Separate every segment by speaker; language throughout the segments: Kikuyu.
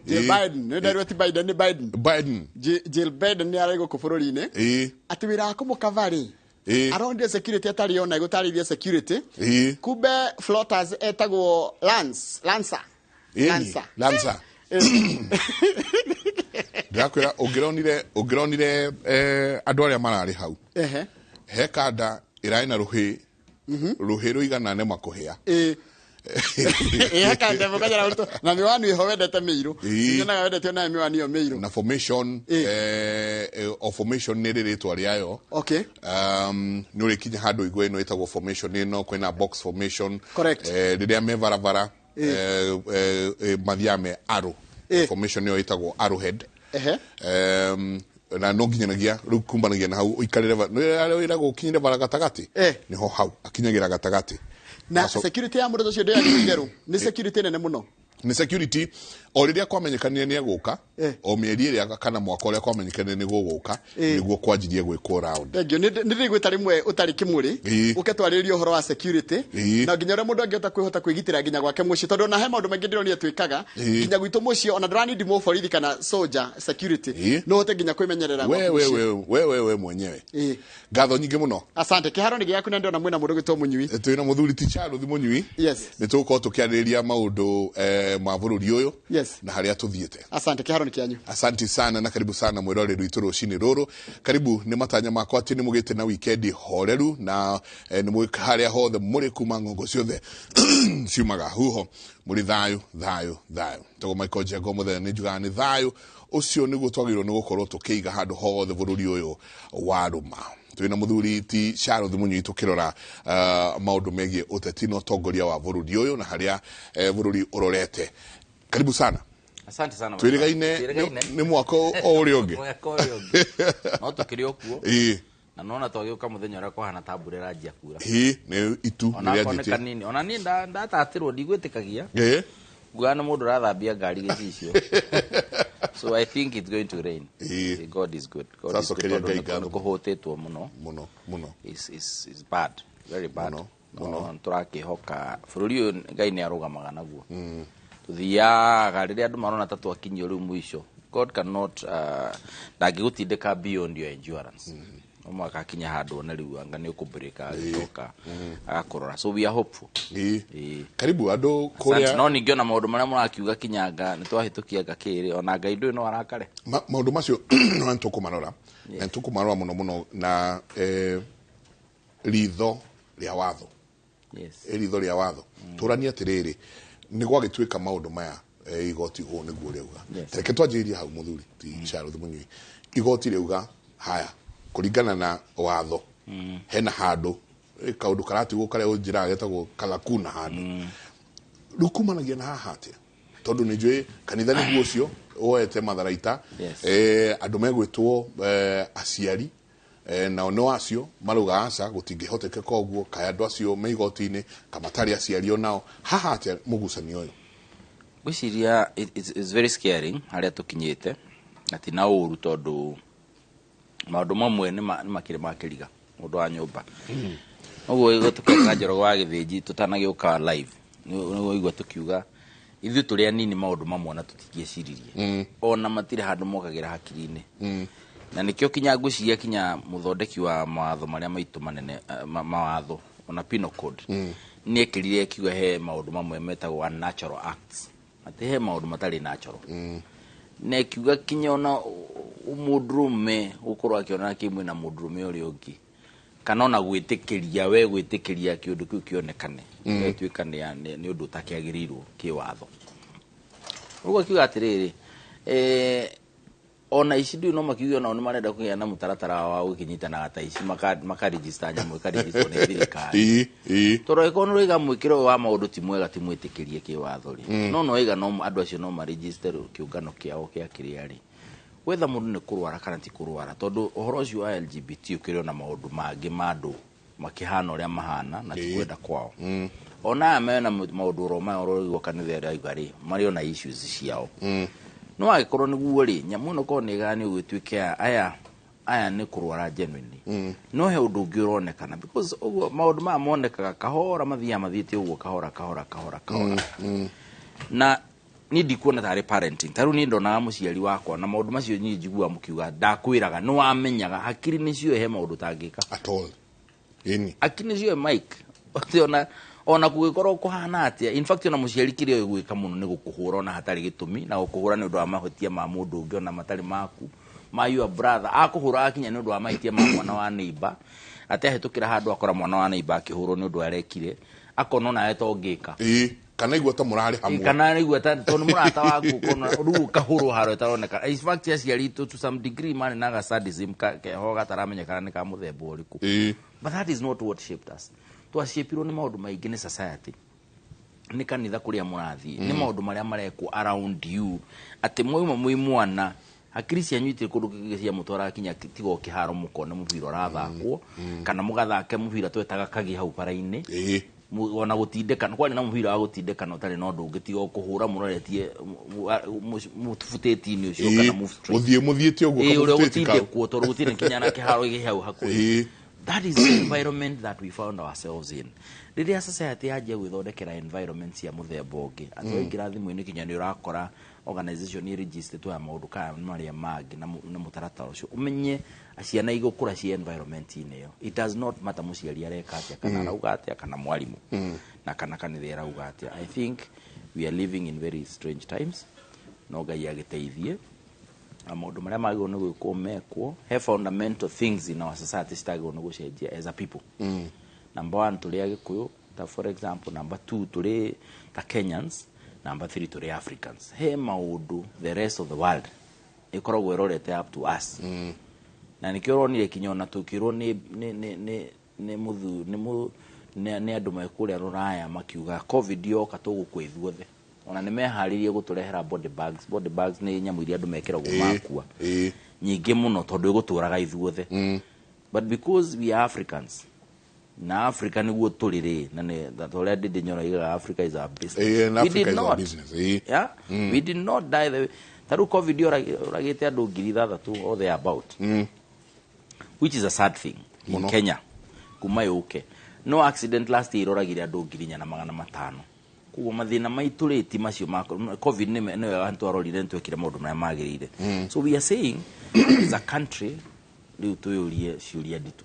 Speaker 1: Jill Biden, nĩ nderirwo ti Biden, nĩ Biden.
Speaker 2: Biden.
Speaker 1: Jill Biden nĩ arĩ gũkũ bũrũri-inĩ. Atĩ wĩra wa kũmũkava rĩ, aronire security atarĩ ona ĩgũtarĩirie security. Kumbe floaters etagwo Lance, Lancer. Lancer.
Speaker 2: Lancer. Ndĩrakwĩra ũngĩronire andũ arĩa mararĩ hau. He kanda ĩrarĩ na rũhĩ, rũhĩ rũigana nema kũhĩa.
Speaker 1: Ĩ kanda mũkanyara ũrutwo na miwani ĩho wendete mĩirũ. Nyonaga wendete onayo miwani ĩyo mĩirũ.
Speaker 2: Na formation, o formation nĩ ĩrĩ rĩtwa rĩayo. Nĩ ũrĩkinya handũ igue ĩno ĩtagwo formation ĩno, kwĩna box formation. Rĩrĩa me barabara, mathiaga me arrow. Formation ĩyo ĩtagwo arrowhead. Na no nginyanagia rĩu kumanagia na hau ũikarĩre nĩ harĩa wĩragwo ũkinyĩre bara gatagatĩ. Nĩho hau akinyagĩra gatagatĩ.
Speaker 1: Na security ya mũndũ ũcio ndĩagĩrĩire itherũ. Nĩ security nene mũno.
Speaker 2: Nĩ security o rĩrĩa kwamenyekanire nĩ egũka, o mĩeri ĩrĩa kana mwaka ũrĩa kwamenyekanire nĩ gũgũka, nĩguo kwanjirie gwĩkwo round.
Speaker 1: Thank you. Nĩ ndĩgwĩta rĩmwe ũtarĩ kĩmũrĩ, ũke twarĩrĩrie ũhoro wa security, na nginya ũrĩa mũndũ angĩhota kwĩhota kwĩgitĩra nginya gwake mũciĩ, tondũ ona he maũndũ maingĩ ndĩronire twĩkaga, nginya gwitũ mũciĩ, ona ndũranindi mũborithi kana soldier security, no ũhote nginya kwĩmenyerera gwaku mũciĩ.
Speaker 2: We mwenyewe. Ngatho nyingĩ mũno.
Speaker 1: Asante. Kĩharo nĩ gĩaku na ndĩrona mwĩna mũndũ ũgwĩtwo Mũnyui.
Speaker 2: Twĩna mũthuri ti Charles Mũnyui. Nĩ tũgũkorwo tũkĩarĩrĩria maũndũ ma bũrũri ũyũ. Na harĩa tũthiĩte.
Speaker 1: Asante, kĩharo nĩ kĩanyu.
Speaker 2: Asante sana na karibu sana mwĩroreri witũ rũcinĩ rũrũ. Karibu, nĩ matanya makwa atĩ nĩ mũgĩte na wikendi horeru na nĩ mũgĩ harĩa hothe mũrĩ kuma ng'ongo ciothe ciumaga huho. Mũrĩ thayũ, thayũ, thayũ. Tagwo Michael Njengo mũthenya nĩ njugaga nĩ thayũ. Ũcio nĩguo twagĩrĩirwo nĩ gũkorwo tũkĩiga handũ hothe bũrũri ũyũ wa rũma. Twĩna mũthuri ti Charles Mũnyui tũkĩrora maũndũ megiĩ ũteti na ũtongoria wa bũrũri ũyũ na harĩa bũrũri ũrorete. Karibu sana.
Speaker 3: Asante sana.
Speaker 2: Twĩrĩgaine
Speaker 3: Twĩrĩgaine.
Speaker 2: nĩ mwaka o ũrĩa ũngĩ.
Speaker 3: Mwaka ũrĩa ũngĩ. No tũkĩrĩ o kuo. Na nona twagĩũka mũthenya ũrĩa kwahana ta mbura ĩranjia kura.
Speaker 2: Nĩ itu
Speaker 3: Ona
Speaker 2: rĩrĩa
Speaker 3: akorwo nĩ
Speaker 2: njĩtie.
Speaker 3: kanini. Ona niĩ ndatatĩrwo ndigwĩtĩkagia. Nguga nĩ mũndũ ũrathambia ngari gĩcicio. So I think it's going to rain. God is good. God is good.
Speaker 2: Twacokeria
Speaker 3: Tondũ
Speaker 2: Ngai
Speaker 3: nĩ
Speaker 2: ngatho.
Speaker 3: kũhũtĩtwo mũno.
Speaker 2: Mũno, mũno.
Speaker 3: Is bad. Very bad.
Speaker 2: Mũno,
Speaker 3: No,
Speaker 2: mũno.
Speaker 3: tũrakĩhoka bũrũri ũyũ Ngai nĩ arũgamaga naguo. Tũthiaga rĩrĩa andũ marona ta twakinyio rĩu mũico. God cannot, ndangĩgũtindĩka beyond your endurance. No mũhaka akinya handũ one rĩu anga nĩ ũkũbreak agĩcoka agakũrora. So we are hopeful.
Speaker 2: Karibu andũ
Speaker 3: Asante.
Speaker 2: kũrĩa.
Speaker 3: No ningĩ ona maũndũ marĩa mũrakiuga kinyanga nĩ twahĩtũkia anga kĩrĩ ona Ngai ndũĩ no arakare.
Speaker 2: Maũndũ macio no nĩ tũkũmarora. Na nĩ tũkũmarora mũno mũno na ritho rĩa watho. Ritho rĩa watho. Tũranie atĩrĩrĩ, nĩ gwagĩtuĩka maũndũ maya igoti ũũ nĩguo rĩauga. Reke twanjĩrĩrie hau mũthuri ti Charles Mũnyui. Igoti rĩauga haya kũringana na watho. Hena handũ kaũndũ karatigwo karĩa ũnjĩraga getagwo kalakuna handũ. Rĩu kumanagia na haha atĩa? Tondũ nĩ njũĩ kanitha nĩguo ũcio woete matharaita. Andũ megwĩtwo aciari. Nao no acio marauga aca gũtingĩhotekeka ũguo, kaĩ andũ acio me igoti-inĩ kamatarĩ aciari onao. Haha atĩa mũgucanio ũyũ?
Speaker 3: Ngwĩciria it's very scary harĩa tũkinyĩte, na ti na ũru tondũ maũndũ mamwe nĩ makĩrĩ ma kĩriga mũndũ wa nyũmba. Ũguo ĩguo tũkĩaga Njoroge wa Gĩthĩnji tũtanagĩũka live, nĩguo igua tũkiuga ithuĩ tũrĩ anini maũndũ mamwe na tũtingĩeciririe. Ona matirĩ handũ mokagĩra hakiri-inĩ. Na nĩkĩo kinya ngwĩciria kinya mũthondeki wa mawatho marĩa maitũ manene, mawatho ona penal code, nĩ ekĩrire akiuga he maũndũ mamwe metagwo unnatural acts, atĩ he maũndũ matarĩ natural. Na akiuga kinya ona mũndũrũme gũkorwo akĩonana kĩmwe na mũndũrũme ũrĩa ũngĩ, kana ona gwĩtĩkĩria we gwĩtĩkĩria kĩũndũ kĩu kĩonekane, gĩtuĩka nĩ ũndũ ũtakĩagĩrĩirwo kĩwatho. Ũguo akiuga atĩrĩrĩ, ona ici ndũĩ no makiuge onao nĩ marenda kũgĩa na mũtaratara wa gũkĩnyitanaga ta ici, makaregister nyamũ, ĩkaregisterwo nĩ thirikari. Tondũ angĩkorwo nĩ ũraiga mwĩkĩre ũyũ wa maũndũ ti mwega, ti mwĩtĩkĩrie kĩwatho rĩ. No no waiga no andũ acio no maregister kĩũngano kĩao kĩa kĩrĩa rĩ. Gwetha mũndũ nĩ kũrwara kana ti kũrwara, tondũ ũhoro ũcio wa LGBT ũkĩrĩ ona maũndũ mangĩ ma andũ makĩhana ũrĩa mahana na ti kwenda kwao. Ona aya mena maũndũ oro maya ũroigua kanitha ĩrĩa auga rĩ, marĩ ona issues ciao. No angĩkorwo nĩguo rĩ, nyamũ ĩno korwo nĩ ĩgayanio ũguo ĩtuĩke ya aya nĩ kũrwara genuinely. No he ũndũ ũngĩ ũronekana, because ũguo maũndũ maya monekaga kahora, mathiaga mathiĩte ũguo kahora, kahora, kahora, kahora. Na Niĩ ndikuona tarĩ parenting. Ta rĩu niĩ ndonaga mũciari wakwa na maũndũ macio niĩ njiguaga mũkiuga ndakwĩraga, nĩ wamenyaga hakiri nĩcio he maũndũ ũtangĩka.
Speaker 2: At all, ĩni.
Speaker 3: Hakiri nĩcio, Mike. Atĩ ona kũgĩkorwo kũhana atĩa, in fact ona mũciari kĩrĩa oĩ gwĩka mũno nĩ gũkũhũra ona hatarĩ gĩtũmi, na gũkũhũra nĩ ũndũ wa mahĩtia ma mũndũ ũngĩ ona matarĩ maku, ma your brother. Akũhũra akinya nĩ ũndũ wa mahĩtia ma mwana wa neighbor, atĩ ahĩtũkĩra handũ akora mwana wa neighbor akĩhũrwo nĩ ũndũ arekire, akona onawe to ũngĩka.
Speaker 2: Ĩĩ, kana igua ta mũrarĩ hamwe.
Speaker 3: Kana igua ta tondũ nĩ mũrata waku, ũkona rĩu ũkahũrwo harĩa ĩtaroneka. In fact aciari to some degree marĩ na ga sadism keho gataramenyekana nĩ ka mũthemba ũrĩkũ. But that is not what shaped us. Twashapirwo nĩ maũndũ maingĩ, nĩ society, nĩ kanitha kũrĩa mũrathiĩ, nĩ maũndũ marĩa marekwo around you, atĩ mwauma mwĩ mwana hakiri cianyu itirĩ kũndũ kĩngĩ cia mũtwaraga kinya tiga o kĩharo, mũkone mũbira ũrathakwo kana mũgathake mũbira twetaga kagi hau bara-inĩ. Ona gũtindĩkana, kwarĩ na mũbira wa gũtindĩkana ũtarĩ na ũndũ ũngĩ tiga o kũhũra mũroretie mũbutĩti-inĩ ũcio kana move straight.
Speaker 2: Mũthiĩ mũthiĩte ũguo.
Speaker 3: Ũrĩa
Speaker 2: kamũbutĩti kau.
Speaker 3: gũtindĩkwo tondũ gũtirĩ nginya na kĩharo gĩ hau hakuhĩ. That is the environment that we found ourselves in. Rĩrĩa society yanjia gwĩthondekera environment cia mũthemba ũngĩ, atĩ waingĩra thimũ-inĩ kinya nĩ ũrakora organization ĩ registered ya maũndũ kaya marĩa mangĩ na mũtaratara ũcio, ũmenye ciana igũkũra ci environment-inĩ ĩyo. It does not matter mũciari areka atĩa kana arauga atĩa kana mwarimũ na kana kanitha ĩrauga atĩa. I think we are living in very strange times. No Ngai agĩteithie na maũndũ marĩa magĩrĩirwo nĩ gwĩkwo mekwo. He fundamental things in our society citagĩrĩirwo nĩ gũcenjia as a people. Number one, tũrĩ Agĩkũyũ ta for example, number two, tũrĩ ta Kenyans, number three, tũrĩ Africans. He maũndũ the rest of the world ĩkoragwo ĩrorete up to us, na nĩkĩo ũronire kinya ona tũkĩrwo nĩ mũthu nĩ mũ nĩ andũ me kũrĩa rũraya makiuga COVID yoka tũgũkua ithuothe. Ona nĩ meharĩirie gũtũrehera body bags. Body bags nĩ nyamũ iria andũ mekĩragwo makua, nyingĩ mũno, tondũ ĩgũtũraga ithuothe. But because we are Africans, na Africa nĩguo tũrĩ rĩ, na nĩ ta ũrĩa Ndindi Nyoro aigaga, "Africa is our business."
Speaker 2: Na
Speaker 3: We
Speaker 2: Africa
Speaker 3: did
Speaker 2: is our
Speaker 3: not.
Speaker 2: business.
Speaker 3: Yeah? We did not die the way ta rĩu COVID yoragĩte andũ 6,000 or there about, which is a sad thing in
Speaker 2: Mũno.
Speaker 3: Kenya kuma yũke. No accident last year iroragire andũ 4,500. Koguo mathĩna maitũ rĩ ti macio ma COVID. Nĩ wega twarorire, nĩ twekire maũndũ marĩa magĩrĩire. So we are saying as a country rĩu twĩyũrie ciũria nditũ.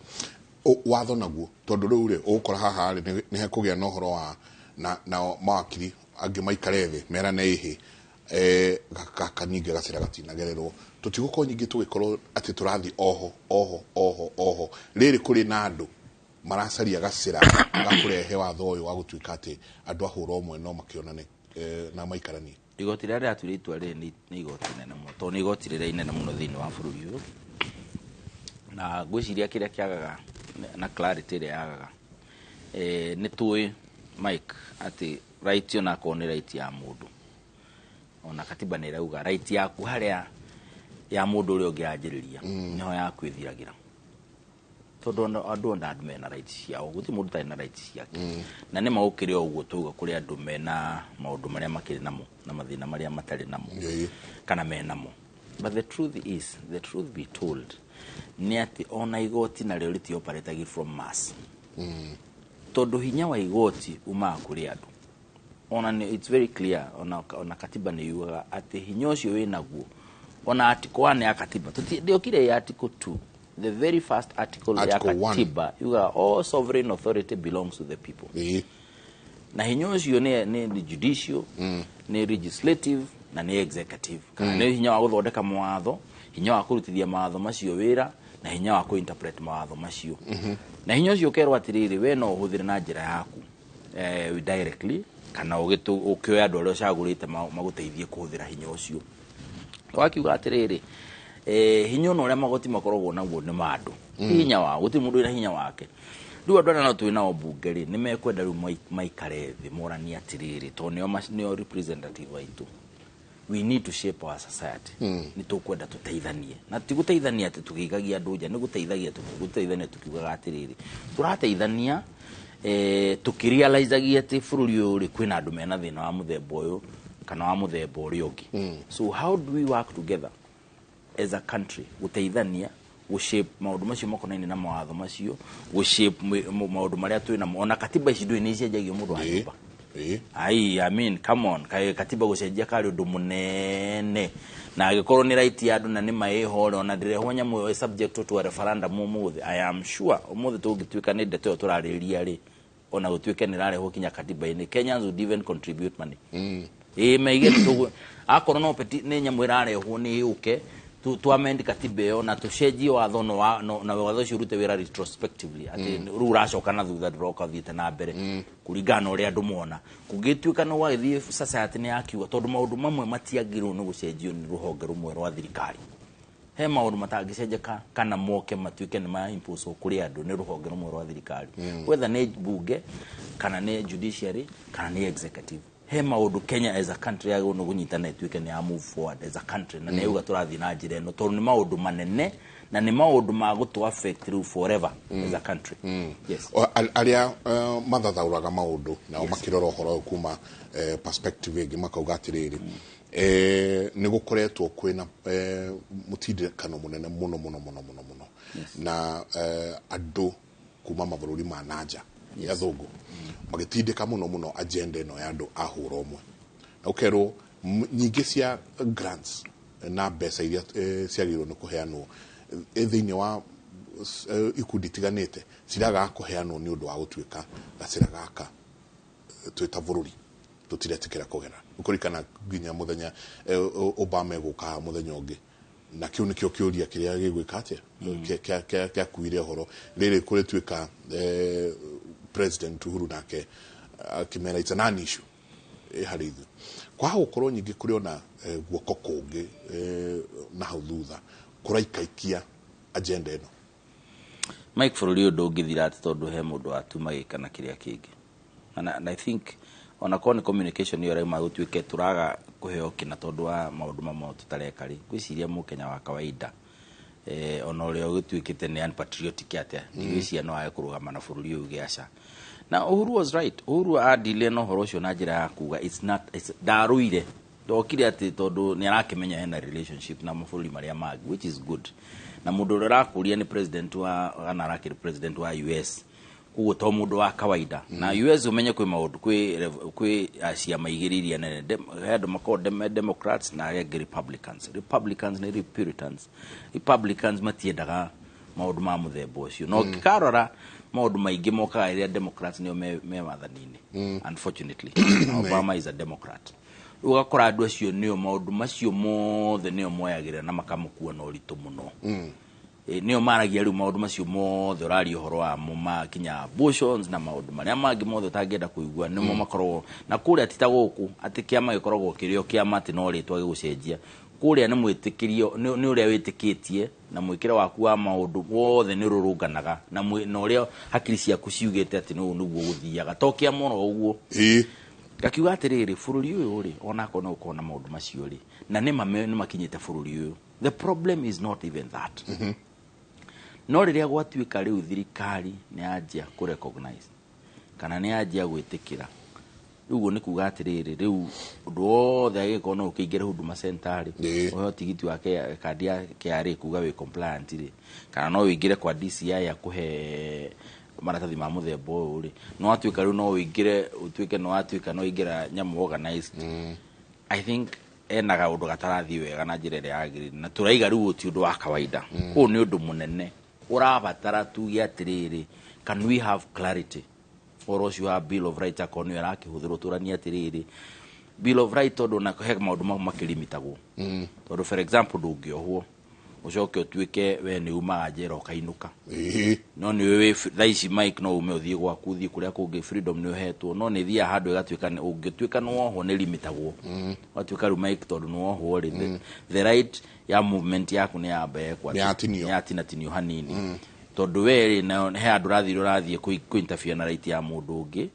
Speaker 2: Watho naguo, tondũ rĩu rĩ ũgũkora haha rĩ nĩ hekũgĩa na ũhoro wa na mawakiri angĩ maikare thĩ merane ĩhĩ gaka ningĩ gacĩra gatinagererwo, tũtigũkorwo nyingĩ tũgĩkorwo atĩ tũrathiĩ oho oho oho oho. Rĩrĩ kũrĩ na andũ maracaria gacĩra ga kũrehe watho ũyũ wa gũtuĩka atĩ andũ ahũra ũmwe no makĩonane na maikaranie.
Speaker 3: Igoti rĩrĩa rĩratuire itua rĩrĩ nĩ igoti inene mũno, tondũ nĩ igoti rĩrĩa inene mũno thĩinĩ wa bũrũri ũyũ, na ngwĩciria kĩrĩa kĩagaga na clarity ĩrĩa yagaga, nĩ tũĩ, Mike, atĩ right onakorwo nĩ right ya mũndũ, ona katiba nĩ ĩrauga right yaku harĩa ya mũndũ ũrĩa ũngĩ yanjĩrĩria nĩho yaku ĩthiragĩra, tondũ ona andũ ona andũ mena right ciao, gũtirĩ mũndũ ũtarĩ na right ciake. Na nĩ magũkĩrĩ o ũguo tauga kũrĩ andũ mena maũndũ marĩa makĩrĩ namo na mathĩna marĩa matarĩ namo kana menamo. But the truth is, the truth be told, nĩ atĩ ona igoti narĩo rĩtioperatagi from mass, tondũ hinya wa igoti umaga kũrĩ andũ. Ona nĩ, it's very clear, ona katiba nĩ yugaga atĩ hinya ũcio wĩ naguo. Ona article 1 ya katiba, ndĩokire ya article 2, the very first article,
Speaker 2: Article
Speaker 3: ya
Speaker 2: one.
Speaker 3: katiba yugaga all sovereign authority belongs to the people. Na hinya ũcio nĩ judicial, nĩ legislative na nĩ executive, kana nĩ hinya wa gũthondeka mawatho, hinya wa kũrutithia mawatho macio wĩra, na hinya wa kũinterpret mawatho macio. Na hinya ũcio ũkerwo atĩrĩrĩ, we no ũhũthĩre na njĩra yaku directly, kana ũkĩoya andũ arĩa ũcagũrĩte magũteithie kũhũthĩra hinya ũcio. Wakiuga atĩrĩrĩ, hinya ũno ũrĩa magoti makoragwo naguo nĩ ma andũ, ti hinya wao, gũtirĩ mũndũ wĩna hinya wake. Rĩu andũ arĩa no twĩ nao mbunge rĩ, nĩ mekwenda rĩu maikare thĩ moranie atĩrĩrĩ, tondũ nĩo representative aitũ, we need to shape our society. Nĩ tũkwenda tũteithanie, na ti gũteithania atĩ tũgĩikagia andũ nja, nĩ gũteithagia gũteithania tukiugaga atĩrĩrĩ, tũrateithania tũkĩrealizagia atĩ bũrũri ũyũ rĩ, kwĩna andũ mena thĩna wa mũthemba ũyũ kana wa mũthemba ũrĩa ũngĩ. So how do we work together as a country gũteithania gũshape maũndũ macio makonainie na mawatho macio, gũshape maũndũ marĩa twĩ namo? Ona katiba ici ndũĩ nĩ icenjagio, mũndũ wa nyũmba. Ai, I mean, come on, kaĩ katiba gũcenjia karĩ ũndũ mũnene, na angĩkorwo nĩ right ya andũ na nĩ maĩho ona ndĩrehwo nyamũ ĩyo subject to a referendum ũmũthĩ. I am sure ũmũthĩ tũngĩtuĩka nĩ ndeto ĩyo tũrarĩrĩria rĩ, ona gũtuĩke nĩ ĩrarehwo kinya katiba-inĩ, Kenyans would even contribute money. Ĩĩ, maige tũgũ akorwo no peti nĩ nyamũ ĩrarehwo nĩ yũke tu amend katiba ĩyo na tũcenjie watho no, no, na watho ũcio ũrute wĩra retrospectively, atĩ rĩu ũracoka na thutha, ndũroka ũthiĩte na mbere kũringana na ũrĩa andũ mona. Kũngĩtuĩka nĩ gwagĩthiĩ society nĩ yakiuga, tondũ maũndũ mamwe matiagĩrĩirwo nĩ gũcenjio nĩ rũhonge rũmwe rwa thirikari. He maũndũ matangĩcenjeka kana moke matuĩke nĩ ma impose kũrĩ andũ nĩ rũhonge rũmwe rwa thirikari, whether nĩ bunge kana nĩ judiciary kana nĩ executive. He maũndũ Kenya as a country yagĩrĩirwo nĩ kũnyitana ĩtuĩke nĩ ya move forward as a country, na nĩ yuga tũrathiĩ na njĩra ĩno, tondũ nĩ maũndũ manene na nĩ maũndũ ma gũtũ affect rĩu forever as a country. Yes.
Speaker 2: Arĩa mathathaũraga maũndũ nao makĩrora ũhoro ũyũ kuma perspective ĩngĩ makauga atĩrĩrĩ, nĩ gũkoretwo kwĩna mũtindĩkano mũnene mũno mũno mũno mũno mũno na andũ kuma mabũrũri ma nanja ya thũngũ magĩtindĩka mũno mũno agenda ĩno ya andũ a hũra ũmwe, na ũkerwo nyingĩ cia grants na mbeca iria ciagĩrĩirwo nĩ kũheanwo thĩinĩ wa ikundi itiganĩte ciragaga kũheanwo nĩ ũndũ wa gũtuĩka gacĩra gaka twĩ ta bũrũri tũtiretĩkĩra kũgera. Ũkũririkana nginya mũthenya Obama egũka haha mũthenya ũngĩ, na kĩu nĩkĩo kĩũria kĩrĩa gĩgwĩka atĩa kĩakuire ũhoro rĩrĩ kũrĩtuĩka President Uhuru nake akĩmera it's a non issue harĩ ithuĩ. Kwaga gũkorwo nyingĩ kũrĩ ona guoko kũngĩ na hau thutha kũraikaikia agenda ĩno.
Speaker 3: Mike, bũrũri ũyũ ndũngĩthira atĩ tondũ he mũndũ watuma gĩka na kĩrĩa kĩngĩ. And I think ona korwo nĩ communication ĩyo ĩrauma gũtuĩke tũraga kũheo kĩna tondũ wa maũndũ mamwe tũtareka rĩ, ngwĩciria mũkenya wa kawaida ona ũrĩa ũgĩtuĩkĩte nĩ unpatriotic atĩa, ndigwĩciria no age kũrũgama na bũrũri ũyũ gĩaca. Na Uhuru was right. Uhuru adile na ũhoro ũcio na njĩra ya kuga it's not, it's, ndarũire ndokire atĩ tondũ nĩ arakĩmenya hena relationship na mabũrũri marĩa mangĩ, which is good. Na mũndũ ũrĩa ũrakũria nĩ president wa kana arakĩrĩ president wa US, koguo to mũndũ wa kawaida. Na US ũmenye kwĩ maũndũ kwĩ ciama igĩrĩ iria nene, he andũ makoragwo Democrats na arĩa angĩ Republicans. Republicans nĩ Puritans. Republicans matiendaga maũndũ ma mũthemba ũcio, na ũngĩkarora maũndũ maingĩ mokaga rĩrĩa Democrats nĩo me wathani-inĩ, unfortunately. Na Obama is a Democrat. Rĩu ũgakora andũ acio nĩo maũndũ macio mothe nĩo moyagĩrĩra na makamũkua na ũritũ mũno. Nĩo maragia rĩu maũndũ macio mothe ũraria ũhoro wamo ma kinya abortions na maũndũ marĩa mangĩ mothe ũtangĩenda kũigua, nĩmo makoragwo na kũrĩa. Ti ta gũkũ atĩ kĩama gĩkoragwo kĩrĩ o kĩama, atĩ no rĩtwa gĩgũcenjia. Kũrĩa nĩ mwĩtĩkĩrio nĩ ũrĩa wĩtĩkĩtie na mwĩkĩre waku wa maũndũ wothe nĩ ũrũrũnganaga na ũrĩa hakiri ciaku ciugĩte atĩ nĩ ũũ nĩguo gũthiaga, to kĩama oro ũguo. Ngakiuga atĩrĩrĩ, bũrũri ũyũ rĩ, onakorwo nĩ gũkorwo na maũndũ macio rĩ, na nĩ ma nĩ makinyĩte bũrũri ũyũ, the problem is not even that. No rĩrĩa gwatuĩka rĩu thirikari nĩ yanjia kũ recognize kana nĩ yanjia gwĩtĩkĩra rĩu, ũguo nĩ kuga atĩrĩrĩ, rĩu ũndũ wothe agĩkorwo no ũkĩingĩre Huduma Center rĩ, ũheo tigiti wa kandi ya KRA kuga wĩ compliant rĩ, kana no ũingĩre kwa DCI akũhe maratathi ma mũthemba ũyũ rĩ, no watuĩka rĩu no ũingĩre ũtuĩke no watuĩka no ũingĩra nyamũ organized. I think ena kaũndũ gatarathiĩ wega na njĩra ĩrĩa yagĩrĩire, na tũraiga rĩu ti ũndũ wa kawaida. Ũyũ nĩ ũndũ mũnene ũrabatara tuge atĩrĩrĩ, can we have clarity ũhoro ũcio wa Bill of Rights akorwo nĩyo ĩrakĩhũthĩrwo? Tũranie atĩrĩrĩ, Bill of Rights, tondũ na he maũndũ mamwe makĩlimitagwo, tondũ for example ndũngĩohwo ũcoke ũtuĩke we nĩ umaga njera ũkainũka. No nĩ wĩ thaa ici, Mike, no ume ũthiĩ gwaku, ũthiĩ kũrĩa kũngĩ, freedom nĩ ũhetwo, no nĩ thiaga handũ ĩgatuĩka ũngĩtuĩka nĩ wohwo nĩ limitagwo, ũgatuĩka rĩu, Mike, tondũ nĩ wohwo rĩ, the right ya movement yaku nĩ yamba yekwo
Speaker 2: atĩ- Nĩ yatinio.
Speaker 3: Nĩ yatinatinio hanini, tondũ we rĩ na he handũ ũrathiĩ kũ interfere na right ya mũndũ ũngĩ.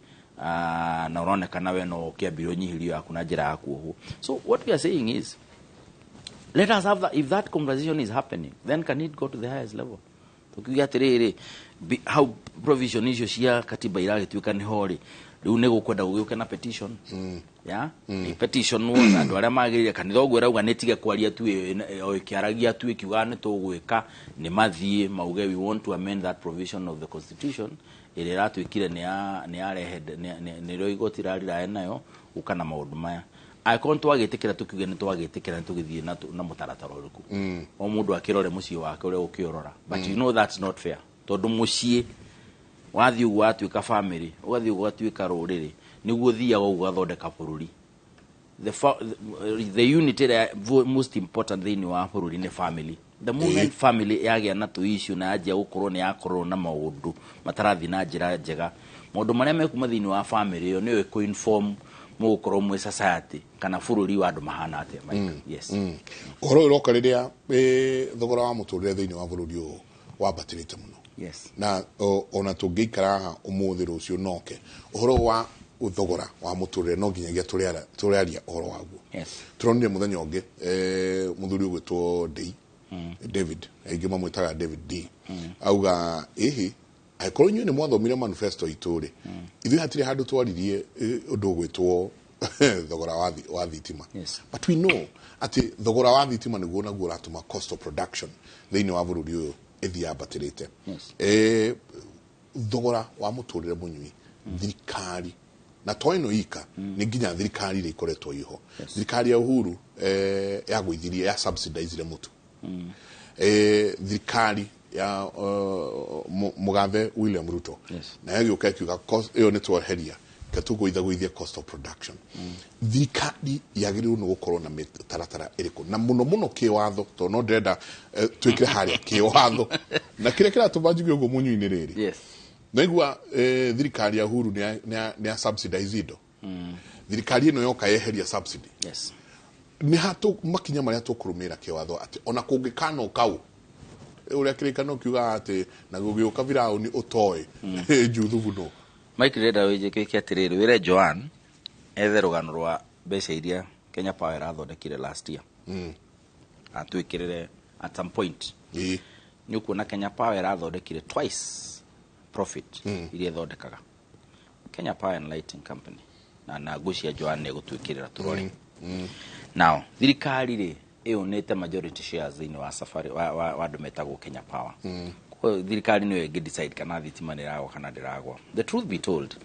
Speaker 3: Na ũronekana we no ũkĩambire ũnyihirio yaku na njĩra ya kuohwo. So what we are saying is, let us have that. If that conversation is happening, then can it go to the highest level? Tukiuga atĩrĩrĩ, how provision icio cia katiba iragĩtuĩka nĩho rĩ, Rĩu nĩ gũkwenda gũgĩũke na petition. Ya nĩ petition wona andũ arĩa magĩrĩire kanitha ũguo ĩrauga nĩ tige kwaria tu o ĩkĩaragia tu ĩkiugaga nĩ tũgwĩka, nĩ mathiĩ mauge we want to amend that provision of the constitution ĩrĩa ĩratuĩkire nĩ yarehe nĩrĩo igoti rarirae nayo gũka na maũndũ maya. Angĩkorwo nĩ twagĩtĩkĩra tũkiuge nĩ twagĩtĩkĩra, nĩ tũgĩthiĩ na mũtaratara ũrĩkũ? O mũndũ akĩrore mũciĩ wake ũrĩa ũkĩũrora, but you know that's not fair, tondũ mũciĩ wathiĩ ũguo watuĩka family, ũgathiĩ ũguo ũgatuĩka rũrĩrĩ, nĩguo ũthiaga ũguo ũgathondeka bũrũri. The unit ĩrĩa most important thĩinĩ wa bũrũri nĩ family. The moment family yagĩa na tũ issue na yanjia gũkorwo nĩ yakorwo na maũndũ matarathiĩ na njĩra njega, maũndũ marĩa mekuma thĩinĩ wa family ĩyo nĩyo ĩkũ-inform mũgũkorwo mwĩ society kana bũrũri wa andũ mahana atĩa, Mike. Yes.
Speaker 2: Ũhoro ũyũ ũroka rĩrĩa thogora wa mũtũrĩre thĩinĩ wa bũrũri ũyũ wambatĩrĩte mũno. Na ona tũngĩikara haha ũmũthĩ rũciũ noke ũhoro wa thogora wa mũtũrĩre no nginyagia tũrĩaria ũhoro waguo. Tũronire mũthenya ũngĩ mũthuri ũgwĩtwo Dei David, aingĩ mamwĩtaga David D, auga ĩhĩ angĩkorwo inyuĩ nĩ mwathomire manifesto itũ rĩ, ithuĩ hatirĩ handũ twaririe ũndũ ũgwĩtwo thogora wa thitima. But we know atĩ thogora wa thitima nĩguo naguo ũratũma cost of production thĩinĩ wa bũrũri ũyũ ĩthiĩ yambatĩrĩte. Thogora wa mũtũrĩre mũnyui thirikari na to ĩno ika nĩ nginya thirikari iria ikoretwo iho. Thirikari ya Uhuru yagũithirie ya subsidizire mũtu. Thirikari ya Mũgathe William Ruto nayo ĩgĩũka ĩkiuga ĩyo nĩ tweheria ketũgũithagũithia cost of production. Thirikari yagĩrĩirwo nĩ gũkorwo na mĩtaratara ĩrĩkũ na mũno mũno kĩwatho, tondũ no ndĩrenda twĩkĩre harĩa kĩwatho na kĩrĩa kĩratũma njuge ũguo mũnyui-inĩ rĩrĩ. Naigua thirikari ya Uhuru nĩ ya subsidize indo. Thirikari ĩno yoka yeheria subsidy. Nĩ hatũ makinya marĩa tũkũrũmĩrĩra kĩwatho atĩ ona kũngĩkano kau ũrĩa kĩrĩkano kiugaga atĩ na gũgĩũka Firaũni ũtoĩ Juthubu no.
Speaker 3: Mike ndĩrenda wĩnjĩke atĩrĩrĩ, wĩre Joan ethe rũgano rwa mbeca iria Kenya Power ĩrathondekire last year. Atwĩkĩrĩre at some point. Nĩ ũkuona Kenya Power ĩrathondekire twice profit iria ĩthondekaga. Kenya Power and Lighting Company na ngwĩciria Joan nĩ egũtwĩkĩrĩra tũrore. Now thirikari rĩ ĩonete majority shares thĩinĩ wa safari wa andũ metagwo Kenya Power. Koguo thirikari nĩyo ĩngĩ decide kana thitima nĩ ĩragwa kana ndĩragwa. The truth be told,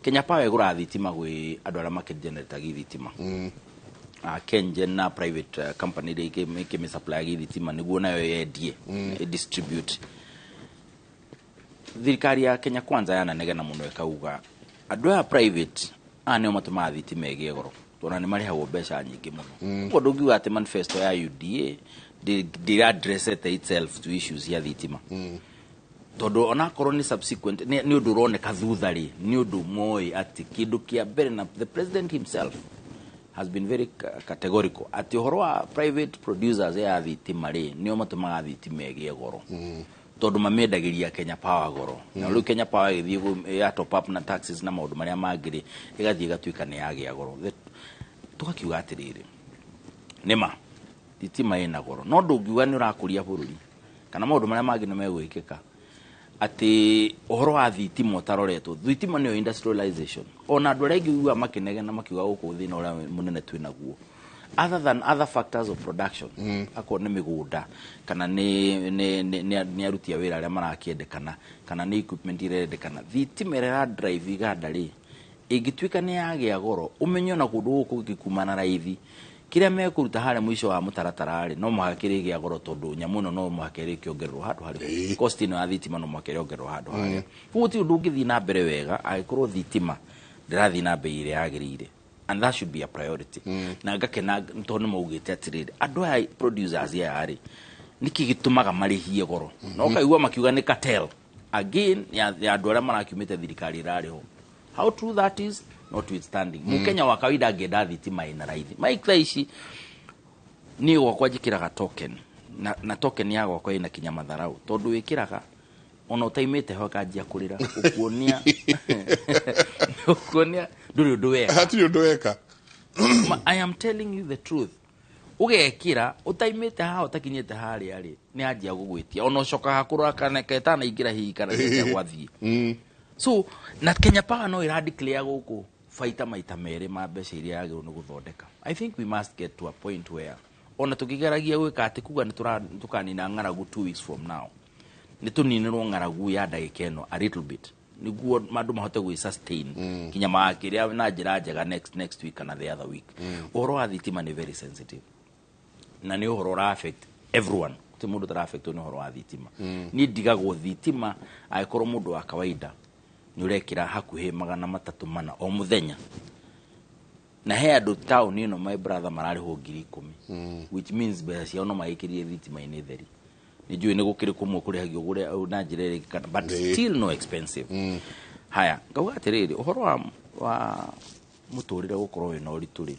Speaker 3: Kenya Power ĩgũraga thitima gwĩ andũ arĩa makĩgeneratagia thitima. KenGen na private company iria ikĩmĩsupply thitima nĩguo nayo yendie, ĩdistribute. Thirikari ya Kenya Kwanza yananegena mũno ĩkauga andũ aya private aya nĩo matũmaga thitima ĩgĩe goro, tondũ nĩ marĩhagwo mbeca nyingĩ mũno. Koguo ndũngiuga atĩ manifesto ya UDA ndĩra addressete itself to issues ya thitima. Tondũ onakorwo nĩ subsequent nĩ ũndũ ũroneka thutha rĩ, nĩ ũndũ moĩ atĩ kĩndũ kĩa mbere na the president himself has been very categorical atĩ ũhoro wa private producers ya thitima rĩ nĩo matũmaga thitima ĩgĩe goro. Tondũ mamĩendagĩria Kenya Power goro. Na rĩu Kenya Power ĩgĩthiĩ ya top up na taxes na maũndũ marĩa mangĩ rĩ, ĩgathiĩ ĩgatuĩka nĩ yagĩa goro. Tũgakiuga atĩrĩrĩ, nĩma thitima ĩna goro, no ndũngiuga nĩ ũrakũria bũrũri kana maũndũ marĩa mangĩ nĩ megwĩkĩka atĩ ũhoro wa thitima ũtaroretwo. Thitima nĩyo industrialization. Ona andũ arĩa aingĩ ũiguaga makĩnegena makiuga gũkũ thĩna ũrĩa mũnene twĩ naguo, other than other factors of production, akorwo nĩ mĩgũnda kana nĩ aruti a wĩra arĩa marakĩendekana kana nĩ equipment iria irendekana, thitima ĩrĩa ĩra drive iganda rĩ ĩngĩtuĩka nĩ yagĩa goro, ũmenye ona kũndũ gũkũ gũkĩkuma na raithi kĩrĩa mekũruta harĩa mũico wa mũtaratara rĩ no mũhaka kĩrĩgĩa goro, tondũ nyamũ ĩno no mũhaka ĩrĩkĩongererwo handũ harĩa cost ĩno ya thitima no mũhaka ĩrĩongererwo handũ harĩa. Koguo gũtirĩ ũndũ ũngĩthiĩ na mbere wega angĩkorwo thitima ndĩrathiĩ na mbei ĩrĩa yagĩrĩire, and that should be a priority. Na ngakena tondũ nĩ maugĩte atĩrĩrĩ, andũ aya producers aya rĩ nĩkĩ gĩtũmaga marĩhie goro? Na ũkaigua makiuga nĩ cartel again ya andũ arĩa marakiumĩte thirikari ĩrarĩ ho. How true that is notwithstanding, Mũkenya wa kawaida angĩenda thitima ĩna raithi. Mike, thaa ici niĩ gwakwa njĩkĩraga token na token ya gwakwa ĩna kinya matharau, tondũ wĩkĩraga ona ũtaimĩte ho ĩkanjia kũrĩra ũkuonia ũkuonia ndũrĩ ũndũ weka.
Speaker 2: Hatirĩ ũndũ weka.
Speaker 3: I am telling you the truth. Ũgekĩra ũtaimĩte haha ũtakinyĩte harĩa rĩ nĩ anjia gũgwĩtia ona ũcokaga kũrora kana ketanaingĩra hihi kana nĩ gwathiĩ. So na Kenya Power no ĩra declare gũkũ baita maita merĩ ma mbeca iria yagĩrĩirwo nĩ gũthondeka. I think we must get to a point where ona tũkĩgeragia gwĩka atĩ kuga nĩ tũkanina ng'aragu 2 weeks from now, nĩ tũninĩrwo ng'aragu ya ndagĩka ĩno a little bit nĩguo andũ mahote gwĩ sustain kinya magakĩrĩa na njĩra njega next week kana the other week. Ũhoro wa thitima nĩ very sensitive na nĩ ũhoro ũra affect everyone. Ti mũndũ ũtara affectwo nĩ ũhoro wa thitima. Niĩ ndigagwo thitima angĩkorwo mũndũ wa kawaida nĩ ũrekĩra hakuhĩ 304 o mũthenya, na he andũ taũni ĩno, my brother, mararĩhwo 10,000, which means mbeca ciao no magĩkĩrie thitima-inĩ theri. Nĩ njũĩ nĩ gũkĩrĩ kũmwe kũrĩhagio kũrĩa na njĩra ĩrĩa kana, but still no expensive. Haya, ngauga atĩrĩrĩ, ũhoro wa mũtũrĩre gũkorwo wĩna ũritũ rĩ,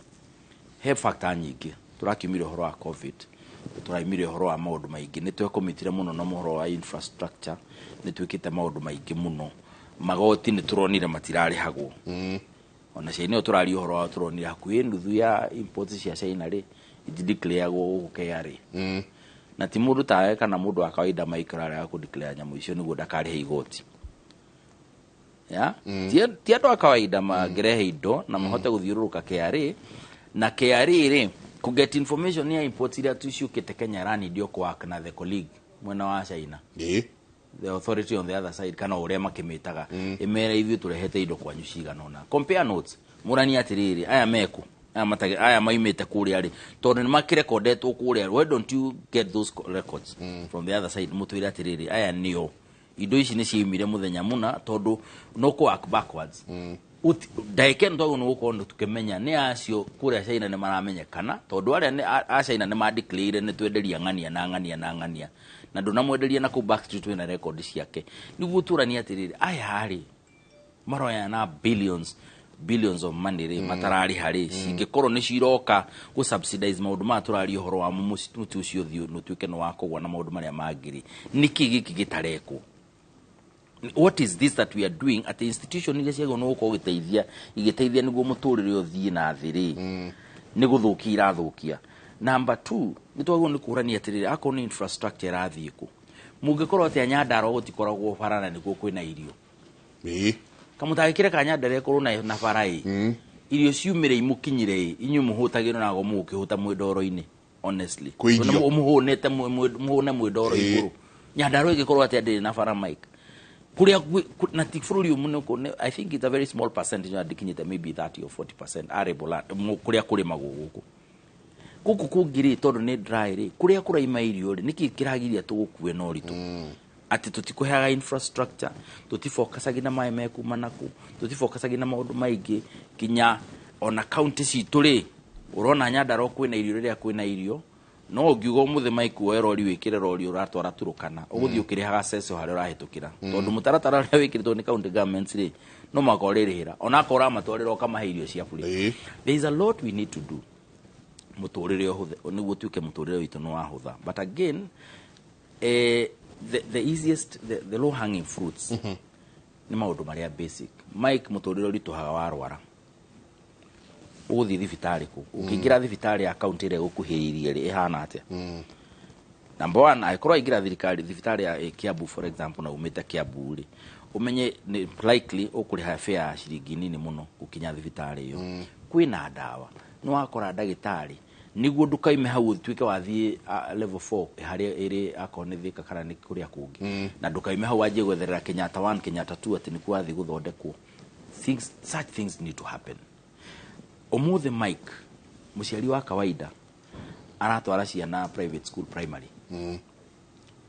Speaker 3: he factor nyingĩ. Tũrakiumire ũhoro wa COVID, tũraumire ũhoro wa maũndũ maingĩ, nĩ twekomitire mũno na ũhoro wa infrastructure, nĩ twĩkĩte maũndũ maingĩ mũno. Magoti nĩ tũronire matirarĩhagwo. Ona China ĩyo tũraria ũhoro wa, tũronire hakuhĩ nuthu ya imports cia China rĩ, itideclareagwo gũkũ KRA. Na ti mũndũ tawe kana mũndũ wa kawaida maikara kũ declare nyamũ icio nĩguo ndakarĩhe igoti ya. Ti andũ a kawaida mangĩrehe indo na mahote gũthiũrũrũka KRA, na KRA rĩ, kũ get information ya imports iria ciũkĩte Kenya ĩranindio kũ work na the colleague mwena wa China, the authority on the other side, kana ũrĩa makĩmĩtaga, ĩmere ithuĩ tũrehete indo kwanyu cigana ũna. Compare notes, mũrani atĩrĩrĩ, aya meku aya matage aya maimĩte kũrĩa rĩ, tondũ nĩ makĩrekondetwo kũrĩa. Why don't you get those records from the other side, mũtwĩre atĩrĩrĩ, aya nĩo indo ici nĩ ciaumire mũthenya mũna, tondũ no kũ work backwards. Ndagĩka ĩno twagĩrĩirwo nĩ gũkorwo tũkĩmenya nĩ acio kũrĩa China nĩ maramenyekana, tondũ arĩa nĩ a China nĩ madeclare nĩ twenderia ng'ania na ng'ania na ng'ania, na ndũnamwenderia na kũu backstreet wĩna record ciake, nĩguo tũranie atĩrĩrĩ, aya rĩ maroya na billions billions of money rĩ, matararĩha rĩ, cingĩkorwo nĩ ciroka gũ subsidize maũndũ maya tũraria ũhoro wa mũtĩ ũcio ũthiĩ ũtuĩke nĩ wa kũgwa na maũndũ marĩa mangĩ rĩ, nĩkĩ gĩkĩ gĩtarekwo? What is this that we are doing at the institution iria ciagĩrĩirwo nĩ gũkorwo igĩteithia igĩteithia nĩguo mũtũrĩre ũthiĩ na thĩ rĩ, nĩ gũthũkia irathũkia? Number two, nĩ twagĩrĩirwo nĩ kũrania atĩrĩrĩ, akorwo nĩ infrastructure ĩrathiĩ kũ, mũngĩkorwo atĩa Nyandarua gũtikoragwo bara na nĩkuo kwĩna irio? Kamũtagĩkĩre ka Nyandarua ĩkorwo na bara ĩ, irio ciumĩre imũkinyire ĩ, inyuĩ mũhũtagĩrwo nago mũgũkĩhũta mwĩ ndoro-inĩ, honestly.
Speaker 2: Kwĩ irio.
Speaker 3: Tondũ mũhũnĩte mũhũne mwĩ ndoro igũrũ. Nyandarua ĩngĩkorwo atĩa ndĩrĩ na bara, Mike? Kũrĩa na ti bũrũri ũyũ mũno I think it's a very small percentage, na ndĩkinyĩte maybe 30 or 40% arable land, kũrĩa kũrĩmagwo gũkũ. Gũkũ kũngĩ rĩ, tondũ nĩ dry rĩ, kũrĩa kũraima irio rĩ, nĩkĩ kĩragiria tũgũkue na ũritũ atĩ tũtikũheaga infrastructure, tũtifocusagi na maĩ mekuma naku, tũtifocusagi na maũndũ maingĩ, kinya ona county citũ rĩ, ũrona Nyandarua kwĩna irio rĩrĩa kwĩna irio, no ũngiuga ũmũthĩ, Mike, woe rori wĩkĩre rori ũratwara Turukana, ũgũthiĩ ũkĩrĩhaga ceco harĩa ũrahĩtũkĩra, tondũ mũtaratara ũrĩa wĩkĩrĩtwo nĩ county governments rĩ, no mũhaka ũrĩrĩhĩra onakorwo ũramatwarĩra ũkamahe irio cia bure. There is a lot we need to do mũtũrĩre ũhũthe nĩguo tuĩke mũtũrĩre witũ nĩ wahũtha. But again, the easiest, the low hanging fruits nĩ maũndũ marĩa basic. Mike, mũtũrĩre ũritũhaga warwara. Ũgũthiĩ thibitarĩ kũ? Ũkĩingĩra thibitarĩ ya kaunti ĩrĩa ĩgũkuhĩrĩirie rĩ, ĩhana atĩa? Number one, angĩkorwo waingĩra thirikari thibitarĩ ya Kiambu, for example, na umĩte Kiambu rĩ, ũmenye nĩ likely ũkũrĩha fare ya ciringi nini mũno gũkinya thibitarĩ ĩyo. Kwĩna ndawa? Nĩ wakora ndagĩtarĩ? Nĩguo ndũkaime hau ũtuĩke wathiĩ level 4 harĩa ĩrĩ, akorwo nĩ Thika kana nĩ kũrĩa kũngĩ, na ndũkaime hau wanjie gwetherera Kenyatta 1, Kenyatta 2 atĩ nĩkuo wathiĩ gũthondekwo. Such things need to happen. Ũmũthĩ, Mike, mũciari wa kawaida aratwara ciana private school primary,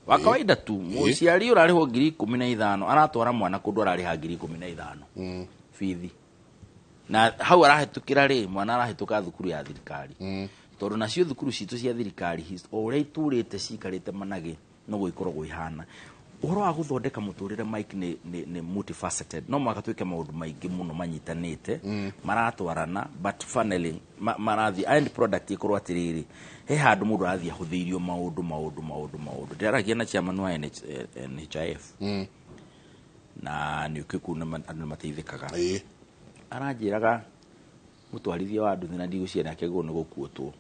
Speaker 3: wa kawaida tu, mũciari ũrarĩhwo 15,000 aratwara mwana kũndũ ararĩha 15,000 bithi, na hau arahĩtũkĩra rĩ, mwana arahĩtũka thukuru ya thirikari, tondũ nacio thukuru citũ cia thirikari o ũrĩa itũrĩte cikarĩte managĩ noguo ikoragwo ihana. Ũhoro wa gũthondeka mũtũrĩre, Mike, nĩ multifaceted. No mũhaka twĩke maũndũ maingĩ mũno manyitanĩte, maratwarana, but finally marathiĩ end product ĩkorwo atĩrĩrĩ, he handũ mũndũ arathiĩ ahũthĩirio maũndũ maũndũ maũndũ maũndũ. Ndĩraragia na chairman wa NHIF, na nĩ ũkĩ kũu andũ nĩ mateithĩkaga. Aranjĩraga mũtwarithia wa nduthi na ndigũciria nake gũkũ nĩ gũkuotwo,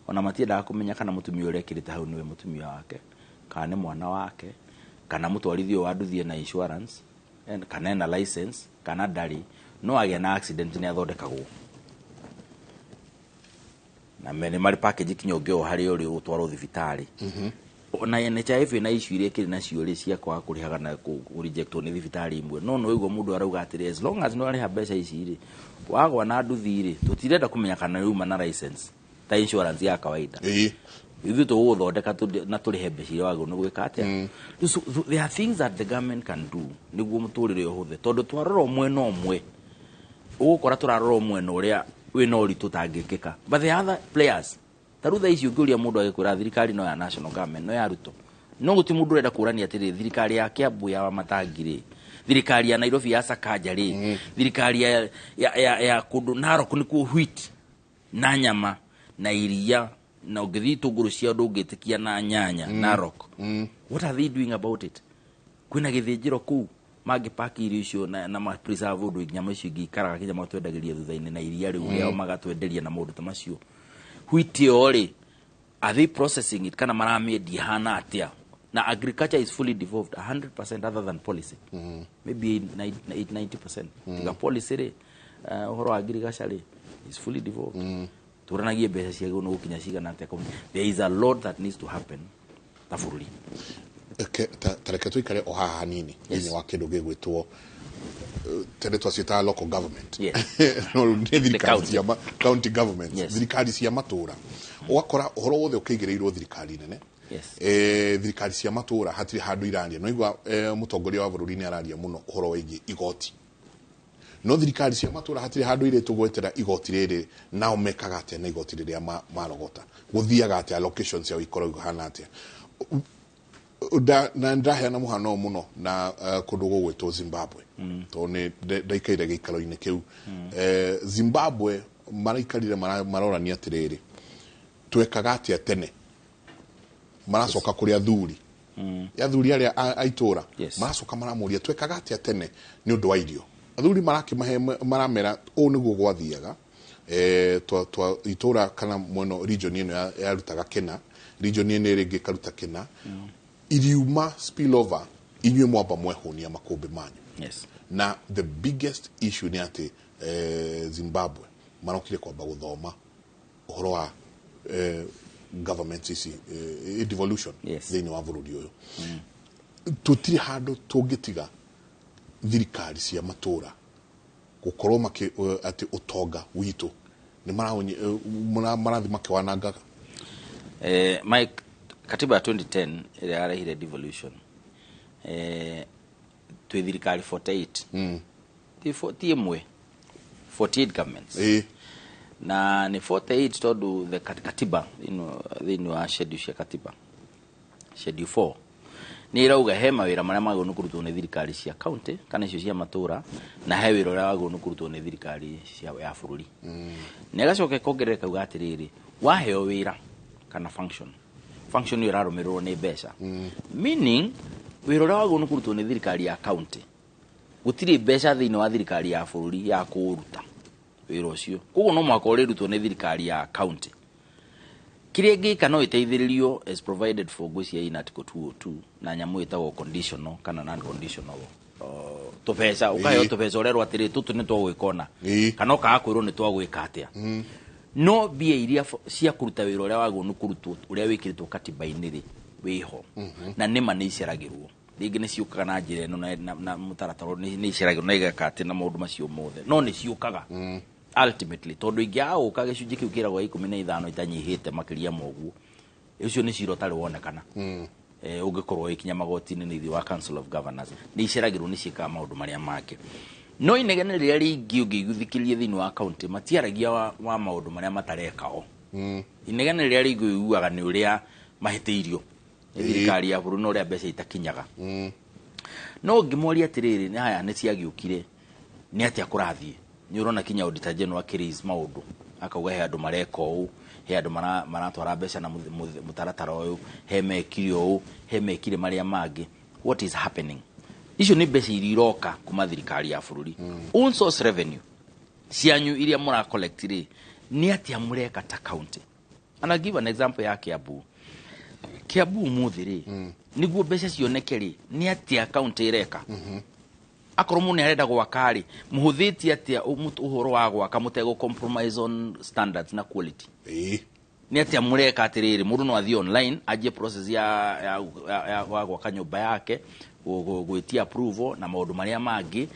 Speaker 3: ona matiendaga kũmenya kana mũtumia ũrĩa ekĩrĩte hau nĩwe mũtumia wake kana nĩ mwana wake, kana mũtwarithia ũyũ wa nduthi ena insurance. Kana ena license kana ndarĩ, no agĩa na accident nĩ athondekagwo na me nĩ marĩ package kinya ũngĩoywo harĩa ũrĩ ũtwarwo thibitarĩ. Na NHIF ĩna issue iria ĩkĩrĩ nacio rĩ, cia kwaga kũrĩhaga na kũ-rejectwo nĩ thibitarĩ imwe, no nĩ waigua mũndũ arauga atĩrĩ, as long as nĩ warĩha mbeca ici rĩ, wagwa na nduthi rĩ, tũtirenda kũmenya kana nĩ uma na license, ta insurance ya kawaida. Ithuĩ tũgũgũthondeka na tũrĩhe mbeca iria wagĩrĩirwo nĩ gwĩka atĩa. Rĩu so there are things that the government can do nĩguo mũtũrĩre ũhũthe, tondũ twarora mwena ũmwe ũgũkora tũrarora mwena ũrĩa wĩna ũritũ ũtangĩkĩka, but there are other players. Ta rĩu thaa ici ũngĩũria mũndũ agĩkwĩra thirikari no ya national government, no ya Ruto, no gũtirĩ mũndũ ũrenda kũrania atĩrĩ, thirikari ya Kiambu ya Wamatangi rĩ, thirikari ya Nairobi ya Sakaja rĩ, thirikari ya kũndũ Narok nĩkuo wheat na nyama na iria na ũngĩthiĩ itũngũrũ cia ndũngĩtĩkia na nyanya Narok. What are they doing about it? Kwĩna gĩthĩnjĩro kũu mangĩpaki irio icio na ma preserve ũndũ nyama icio ingĩikaraga kinya matwendagĩria thutha-inĩ, na iria rĩu rĩao magatwenderia na maũndũ ta macio. Wheat ĩyo rĩ, are they processing it kana maramĩendia hana atĩa? Na agriculture is fully devolved 100% other than policy, maybe 90%. Tiga policy rĩ, ũhoro wa agriculture rĩ is fully devolved. Tũranagie mbeca ciagĩrĩirwo nĩ gũkinya cigana atĩa? There is a lot that needs to happen ta bũrũri.
Speaker 2: Ta reke tũikare o haha hanini thĩinĩ wa kĩndũ gĩgwĩtwo, tene twaciĩtaga local government, no rĩu nĩ thirikari cia county governments, thirikari cia matũra. Ũgakora ũhoro wothe ũkĩigĩrĩirwo thirikari nene. Thirikari cia matũra hatirĩ handũ iraria. No igua mũtongoria wa bũrũri nĩ araria mũno ũhoro wĩgiĩ igoti, no thirikari cia matũra hatirĩ handũ irĩtwo gwetera igoti rĩrĩ. Nao mekaga atĩa na igoti rĩrĩa marogota? Gũthiaga atĩa? Allocation ciao ikoragwo ihana atĩa? Na ndaheana mũhano mũno na kũndũ gũgwĩtwo Zimbabwe, tondũ nĩ ndaikaire gĩikaro-inĩ kĩu. Zimbabwe maraikarire marorania atĩrĩrĩ, twekaga atĩa tene? Maracoka kũrĩ athuri, athuri arĩa a itũra. Maracoka maramũria, twekaga atĩa tene nĩ ũndũ wa irio? Athuri marakĩmahe, maramera ũũ nĩguo gwathiaga. Twa itũra kana mwena region ĩno yarutaga kĩna, region ĩno ĩrĩ ĩngĩ ĩkaruta kĩna, iriuma spillover, inyuĩ mwamba mwehũnia makũmbĩ manyu. Na the biggest issue nĩ atĩ Zimbabwe marokire kwamba gũthoma ũhoro wa government ici, devolution thĩinĩ wa bũrũri ũyũ. Tũtirĩ handũ tũngĩtiga thirikari cia matũra gũkorwo makĩ atĩ ũtonga witũ nĩ marathi makĩwanangaga.
Speaker 3: Mike, katiba ya 2010 ĩrĩa yarehire devolution, twĩ thirikari 48, ti ĩmwe, 48 governments. Na nĩ 48 tondũ the katiba thĩinĩ wa schedule cia katiba, schedule 4 nĩ ĩrauga he mawĩra marĩa magĩrĩirwo nĩ kũrutwo nĩ thirikari cia county kana icio cia matũra, na he wĩra ũrĩa wagĩrĩirwo nĩ kũrutwo nĩ thirikari cia ya bũrũri. Na ĩgacoka ĩkongerera ĩkauga atĩrĩrĩ, waheo wĩra kana function ĩyo ĩrarũmĩrĩrwo nĩ mbeca, meaning wĩra ũrĩa wagĩrĩirwo nĩ kũrutwo nĩ thirikari ya county, gũtirĩ mbeca thĩinĩ wa thirikari ya bũrũri ya kũũruta wĩra ũcio, koguo no mũhaka ũrĩrutwo nĩ thirikari ya county. Kĩrĩa ĩngĩka no ĩteithĩrĩrio as provided for, ngwĩciria in article 202, na nyamũ ĩtagwo conditional kana non conditional tũbeca, ũkaheo tũbeca ũrerwo atĩrĩ, tũtũ nĩ twagwĩka ũna, kana ũkaga kwĩrwo nĩ twagwĩka atĩa, no mbia iria cia kũruta wĩra ũrĩa wagĩrĩirwo nĩ kũrutwo, ũrĩa wĩkĩrĩtwo katiba-inĩ rĩ, wĩho. Na nĩma nĩ iceragĩrwo, rĩngĩ nĩ ciũkaga na njĩra ĩno na mũtaratara nĩ iceragĩrwo na igeka atĩ na maũndũ macio mothe, no nĩ ciũkaga ultimately, tondũ ingĩaga gũka gĩcunjĩ kĩu kĩragwo 15 itanyihĩte makĩria ma ũguo, ũcio nĩ cira ũtarĩ wonekana. Ũngĩkorwo ũgĩkinya magoti-inĩ nĩ ithuĩ wa Council of Governors, nĩ iceragĩrwo, nĩ ciĩkaga maũndũ marĩa mangĩ. No inegene rĩrĩa rĩingĩ ũngĩiguthikĩria thĩinĩ wa county, matiaragia wa maũndũ marĩa matarekao. Inegene rĩrĩa rĩingĩ ũiguaga nĩ ũrĩa mahĩtĩirio nĩ thirikari ya bũrũri na ũrĩa mbeca itakinyaga. No ũngĩmoria atĩrĩrĩ, nĩ haya nĩ ciagĩũkire, nĩ atĩa kũrathiĩ, nĩ ũrona kinya Auditor General akĩraise maũndũ, akauga he andũ mareka ũũ, he andũ maratwara mbeca na mũtaratara ũyũ, he mekire ũũ, he mekire marĩa mangĩ. What is happening? Icio nĩ mbeca iria iroka kuma thirikari ya bũrũri. Own source revenue cianyu iria mũra collect rĩ, nĩ atĩa mũreka ta county? And I'll give an example ya Kiambu. Kiambu ũmũthĩ rĩ, nĩguo mbeca cioneke rĩ, nĩ atĩa county ĩreka? Akorwo mũndũ nĩarenda gwaka rĩ, mũhũthĩtie atĩa ũhoro wa gwaka mũtegũ compromise on standards na quality? Nĩ atĩa mũreka atĩrĩrĩ, mũndũ no athiĩ online anjie process ya gwaka nyũmba yake, gwĩtia approval na maũndũ marĩa mangĩ.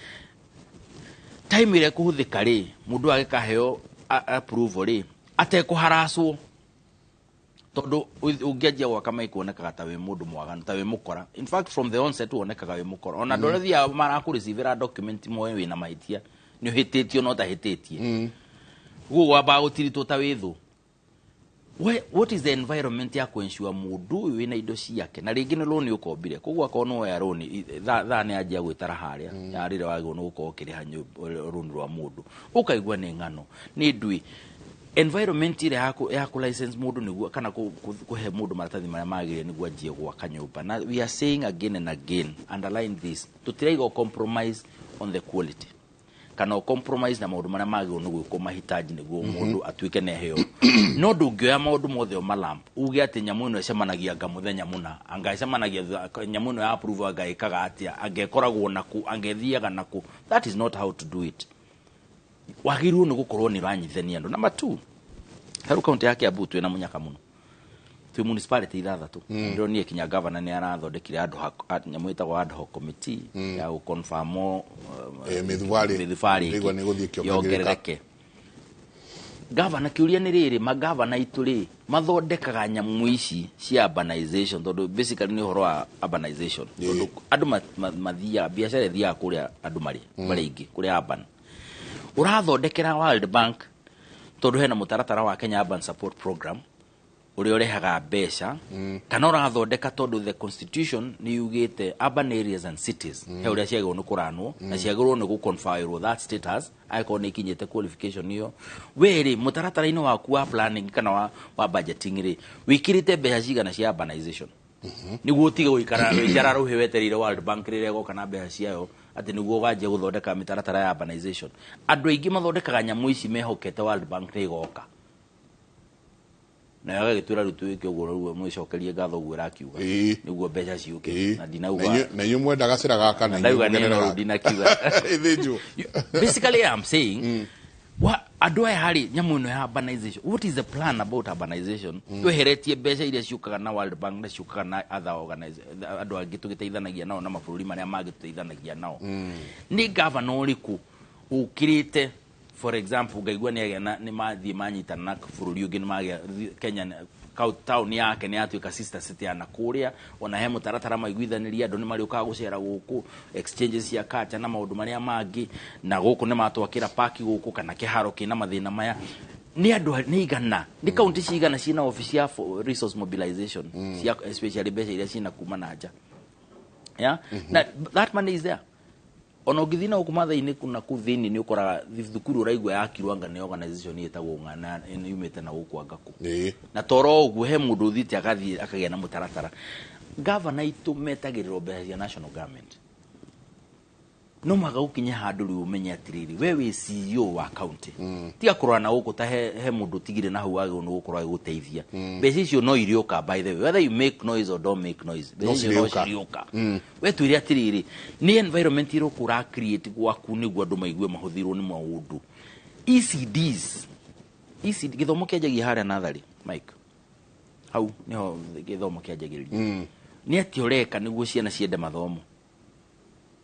Speaker 3: Time ĩrĩa ĩkũhũthĩka rĩ, mũndũ agĩkaheo approval rĩ, atekũharacwo, tondũ ũngĩanjia gwaka maik wonekaga ta wĩ mũndũ mwaganu, ta wĩ mũkora. In fact, from the onset wonekaga wĩ mũkora. Ona andũ arĩa thiaga marakũrecivĩra document moe wĩna mahĩtia, nĩ ũhĩtĩtio no ũtahĩtĩtie, guo wambaga gũtiritwo ta wĩ thũ. What is the environment ya kũensure mũndũ ũyũ wĩna indo ciake, na rĩngĩ nĩ loan ũkombire, koguo akorwo nĩ woya loan thaa nĩ anjia gwĩtara harĩa ya rĩrĩa wagĩrĩirwo nĩ gũkorwo ũkĩrĩha loan rwa mũndũ, ũkaigua nĩ ng'ano nĩ ndui. Environment ĩrĩa ya kũ license mũndũ nĩguo kana kũhe mũndũ maratathi marĩa magĩrĩire nĩguo anjie gwaka nyũmba. Na we are saying again and again, underline this, tũtiraiga compromise on the quality kana o compromise na maũndũ marĩa magĩrĩirwo nĩ gwĩkwo mahitaji nĩguo mũndũ atuĩke nĩ aheo, no ndũngĩoya maũndũ mothe o malamp uge atĩ nyamũ ĩno ĩcemanagia anga mũthenya mũna, anga ĩcemanagia nyamũ ĩno ya approve, anga ĩkaga atĩa, anga ĩkoragwo naku, anga ĩthiaga naku. That is not how to do it. Wagĩrĩirwo nĩ gũkorwo nĩ ũranyitithania andũ. Number two, tarĩu kaunti ya Kiambu twĩna mũnyaka mũno, twĩ municipality ithathatũ. Ndĩronire kinya governor nĩ arathondekire ad hoc nyamũ ĩtagwo ad hoc committee ya gũconfirm
Speaker 2: Mĩthubarĩ.
Speaker 3: Mĩthubarĩ
Speaker 2: Ndĩraigua nĩ ĩgũthiĩ ĩkĩongagĩrĩka.
Speaker 3: Yongerereke. Gavana, kĩũria nĩ rĩrĩ, magavana aitũ rĩ, mathondekaga nyamũ ici cia urbanization, tondũ basically nĩ ũhoro wa urbanization, tondũ andũ mathiaga biacara ĩthiaga kũrĩa andũ marĩ aingĩ, kũrĩa urban. Ũrathondekera World Bank tondũ hena mũtaratara wa Kenya Urban Support Program ũrĩa ũrehaga mbeca, kana ũrathondeka tondũ the constitution nĩ yugĩte urban areas and cities he ũrĩa ciagĩrĩirwo nĩ kũranwo na ciagĩrĩirwo nĩ gũconferwo that status angĩkorwo nĩ ikinyĩte qualification ĩyo? We rĩ, mũtaratara-inĩ waku wa planning kana wa budgeting rĩ, wĩkĩrĩte mbeca cigana cia urbanization nĩguo ũtige gũikara wĩcara rũhĩ wetereire World Bank rĩrĩa ĩgoka na mbeca ciayo atĩ nĩguo ũganjia gũthondeka mĩtaratara ya urbanization? Andũ aingĩ mathondekaga nyamũ ici mehokete World Bank nĩ ĩgoka nayo agagĩtwĩra rĩu twĩke ũguo, rĩu mwĩcokerie ngatho ũguo ĩrakiuga nĩguo mbeca ciũke. Na ndinauga
Speaker 2: Na inyuĩ mwenda gacĩra gaka na inyuĩ
Speaker 3: ndauga nĩ
Speaker 2: mũgenere
Speaker 3: no
Speaker 2: gaka.
Speaker 3: Ndinakiuga.
Speaker 2: Ĩthĩnjwo.
Speaker 3: Basically I'm saying andũ aya harĩ nyamũ ĩno ya urbanization, what is the plan about urbanization tweheretie mbeca iria ciũkaga na World Bank na ciũkaga na other andũ angĩ tũgĩteithanagia nao na mabũrũri marĩa mangĩ tũteithanagia nao? Nĩ gavana ũrĩkũ ũkĩrĩte, for example, ngaigua nĩ agĩa na nĩ mathiĩ manyitana na bũrũri ũngĩ, nĩ magĩa Kenya town yake nĩ yatuĩka sister city ya nakũrĩa, ona he mũtaratara maiguithanĩria, andũ nĩ marĩũkaga gũcera gũkũ, exchanges cia culture na maũndũ marĩa mangĩ, na gũkũ nĩ matwakĩra park gũkũ kana kĩharo kĩna mathĩna maya? Nĩ andũ nĩ igana, nĩ kaunti cigana ciĩna office ya resource mobilization cia especially mbeca iria ciĩna kuma na nja? Yeah? Na that money is there. Ona ũngĩthiĩ na gũkũ mathai-inĩ na kũu thĩinĩ, nĩ ũkoraga thukuru ũraigua yakirwo anga nĩ organization ĩtagwo ng'ana yumĩte na gũkũ anga kũ. Na toro ũguo he mũndũ ũthiĩte agathiĩ akagĩa na mũtaratara. Gavana aitũ metagĩrĩrwo mbeca cia national government. No mũhaka gũkinye handũ rĩu ũmenye atĩrĩrĩ, we wĩ CEO wa county, tiga kũrora na gũkũ ta he mũndũ ũtigire na hau wagĩrĩirwo nĩ gũkorwo agĩgũteithia. Mbeca icio no irĩũka, by the way, whether you make noise or don't make noise, mbeca
Speaker 2: No
Speaker 3: icio no
Speaker 2: cirĩũka.
Speaker 3: Cirĩũka. We twĩre atĩrĩrĩ, nĩ environment ĩrĩkũ ũra create gwaku nĩguo andũ maigue mahũthĩrwo nĩ maũndũ? ECDs, ECD, gĩthomo kĩanjagia harĩa natharĩ, Mike, hau niho gĩthomo kĩanjagĩrĩria. Nĩ atĩa ũreka nĩguo ciana ciende mathomo,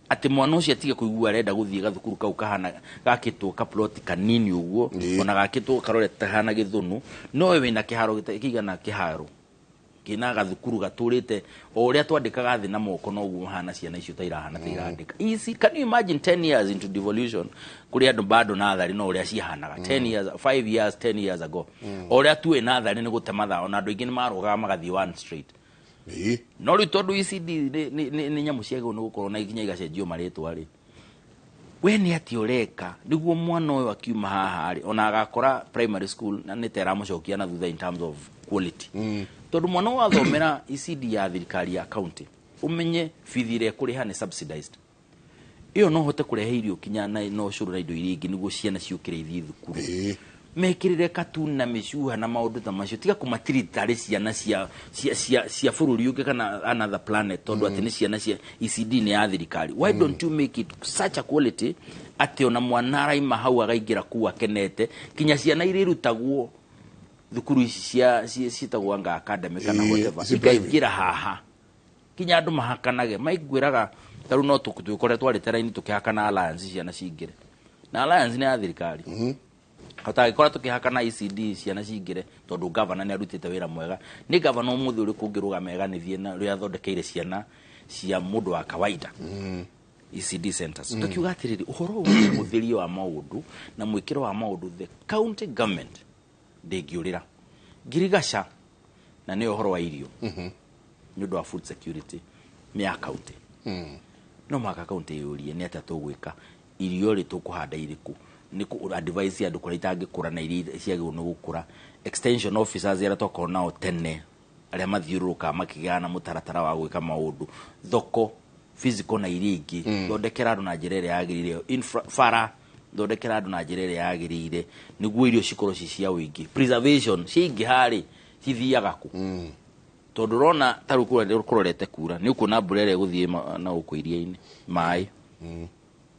Speaker 3: atĩ mwana ũcio atige kũigua arenda gũthiĩ gathukuru kau kahana gakĩtwo kaploti kanini ũguo, ona gakĩtwo karore kahana gĩthũnũ, no we wĩna kĩharo kĩigana kĩharo kĩna gathukuru gatũrĩte o ũrĩa twandĩkaga thĩ na moko, noguo hana ciana icio ta irahana ta irandĩka ici. Can you imagine 10 years into devolution kũrĩ andũ bado natharĩ no ũrĩa cihanaga 10 years, 5 years, 10 years ago, o ũrĩa tuĩ natharĩ nĩ gũtema thaa, ona andũ aingĩ nĩ marũgaga magathiĩ one straight? No rĩu tondũ ECD nĩ nyamũ ciagĩrĩirwo nĩ gũkorwo na ikinya igacenjio marĩtwa rĩ, we nĩ atĩa ũreka nĩguo mwana ũyũ akiuma haha rĩ, ona agakora primary school na nĩ ta ĩramũcokia na thutha in terms of quality? Tondũ mwana ũyũ athomera ECD ya thirikari ya county, ũmenye bithi ĩrĩa ĩkũrĩha nĩ subsidized ĩyo, no hote kũrehe irio kinya na ũcũrũ na indo iria ingĩ nĩguo ciana ciũkĩre ithiĩ thukuru. Mekĩrĩre cartoon na mĩcuha na maũndũ ta macio, tiga kũmatreat tarĩ ciana cia bũrũri ũngĩ kana another planet, tondũ atĩ nĩ ciana cia ECD nĩ ya thirikari. Why don't you make it such a quality atĩ ona mwana araima hau akaingĩra kuu akenete, kinya ciana iria irutagwo thukuru ici cia ciĩtagwo anga academy kana whatever,
Speaker 2: ici private.
Speaker 3: Ikaingĩra haha kinya andũ mahakanage maingwĩraga. Ta rĩu no twĩkore twarĩte raini tũkĩhakana Alliance ciana cingĩre, na Alliance nĩ ya thirikari. Tũtangĩkora tũkĩhakana ECD ciana cingĩre tondũ gavana nĩ arutĩte wĩra mwega. Nĩ gavana ũmũthĩ ũrĩkũ ũngĩrũgama eganithie na ũrĩa athondekeire ciana cia mũndũ wa kawaida ECD centers? Tũkiuga atĩrĩrĩ, ũhoro ũyũ wa ũhũthĩria wa maũndũ na mwĩkĩro wa maũndũ, the county government ndĩngĩũrĩra ngirigaca, na nĩyo ũhoro wa irio nĩ ũndũ wa food security nĩ ya county. No mũhaka county yũrie nĩ atĩa tũgwĩka, irio rĩ tũkũhanda irĩkũ, nĩ kũ advise andũ kũrĩa itangĩkũra na iria ciagĩrĩirwo nĩ gũkũra. Extension officers arĩa twakorwo nao tene, arĩa mathiũrũrũkaga makĩgĩaga na mũtaratara wa gwĩka maũndũ, thoko physical na iria ingĩ, thondekera andũ na njĩra ĩrĩa yagĩrĩire. Bara thondekera andũ na njĩra ĩrĩa yagĩrĩire nĩguo irio cikorwo ci cia ũingĩ. Preservation ciaingĩha rĩ, cithiaga kũ? Tondũ ũrona ta rĩu kũrĩa kũrorete kura, nĩ ũkuona mbura ĩrĩa ĩgũthiĩ na gũkũ iria-inĩ maĩ,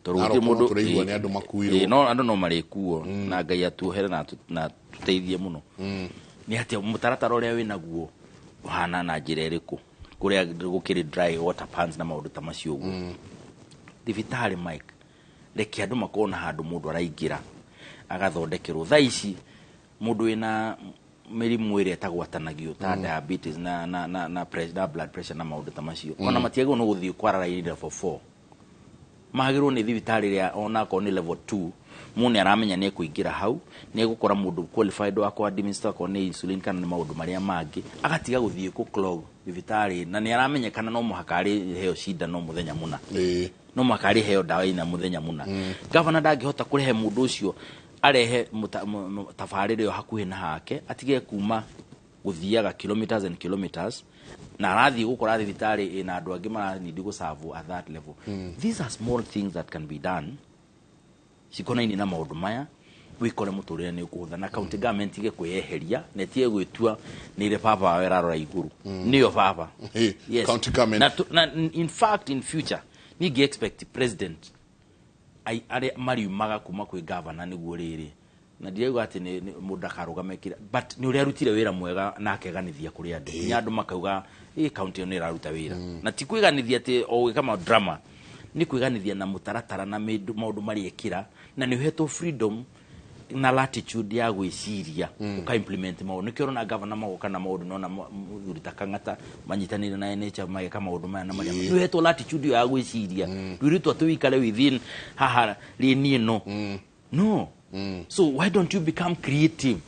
Speaker 3: tondũ
Speaker 2: Narok
Speaker 3: gũtirĩ mũndũ
Speaker 2: tũraigua nĩ andũ makuirwo.
Speaker 3: Ĩĩ, no andũ no marĩkuo, na Ngai atuohere na tũteithie mũno. Nĩ atĩa mũtaratara ũrĩa wĩnaguo ũhana na njĩra ĩrĩkũ kũrĩa gũkĩrĩ dry water pans na maũndũ ta macio ũguo? Thibitarĩ, Mike, reke andũ makorwo na handũ mũndũ araingĩra agathondekerwo. Thaa ici mũndũ wĩna mĩrimũ ĩrĩa ĩtagwatanagio ta diabetes na blood pressure na maũndũ ta macio, ona matiagĩrĩirwo nĩ gũthiĩ kwara raini level 4, magĩrĩirwo nĩ thibitarĩ ĩrĩa onakorwo nĩ level 2. Mũndũ nĩ aramenya nĩ ekũingĩra hau, nĩ egũkora mũndũ qualified wa kũ administer okorwo nĩ insulin kana nĩ maũndũ marĩa mangĩ, agatiga gũthiĩ kũ clog thibitarĩ, na nĩ aramenyekana no mũhaka arĩheo cindano mũthenya mũna, no mũhaka arĩheo ndawa ina mũthenya mũna. Gavana ndangĩhota kũrehe mũndũ ũcio, arehe tabarĩra ĩyo hakuhĩ na hake, atige kuma gũthiaga kilometers and kilometers na arathiĩ gũkora thibitarĩ ĩna andũ angĩ maranidi gũserve at that level. These are small things that can be done cikonainie na maũndũ maya, wikore mũtũrĩre nĩ ũkũhũtha, na county government ige kwĩyeheria na ĩtige gwĩtua nĩ ĩrĩ baba wao ĩrarora igũrũ, nĩyo baba.
Speaker 2: Hey, county government.
Speaker 3: Na in fact, in future ningĩ expect president arĩa mariumaga kuma kwĩ governor nĩguo rĩrĩ, na ndirauga atĩ nĩ mũndũ akarũgame kĩra, but nĩ ũrĩa arutire wĩra mwega na akeganithia kũrĩ andũ, nginya andũ makauga ĩ county ĩyo nĩ ĩraruta wĩra, na ti kwĩganithia atĩ o gwĩka ma drama, nĩ kwĩganithia na mũtaratara na maũndũ marĩa ĩkĩra, na nĩ ũhetwo freedom na latitude ya gwĩciria ũka implement maũndũ. Nĩkĩo ũrona governor magoka na maũndũ, nona mũthuri ta Kang'ata manyitanĩire na NHIF mageka maũndũ maya na marĩa. Nĩ ũhetwo latitude ĩyo ya gwĩciria, ndwĩrĩtwo atĩ ũikare within haha rĩni ĩno, no. So why don't you become creative?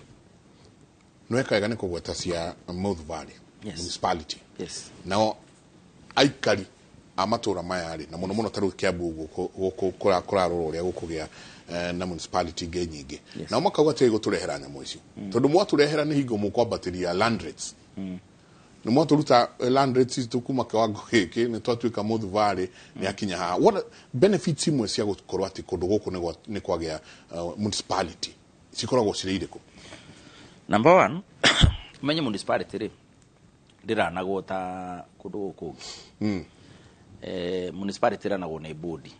Speaker 2: Nĩ wega nĩ kũgweta cia Mouth Valley municipality. Nao aikari a matũra maya rĩ, na mũno mũno ta rĩu Kiambu gũkũ gũkũ kũrarorwo ũrĩa gũkũgĩa na municipality ingĩ nyingĩ, nao makauga atĩ gũtũrehera nyamũ icio, tondũ mwatũrehera nĩ hingo mũkwambatĩria land rates, nĩ mwatũruta land rates citũ kuma kiwango gĩkĩ, nĩ twatuĩka Mouth Valley nĩ akinya haha. What benefits imwe cia gũkorwo atĩ kũndũ gũkũ nĩ kwagĩa municipality cikoragwo cirĩ irĩkũ?
Speaker 3: Number one, umenye municipality rĩ ndĩranagwo ta kũndũ gũkũ ũngĩ. Municipality ĩranagwo nĩ board,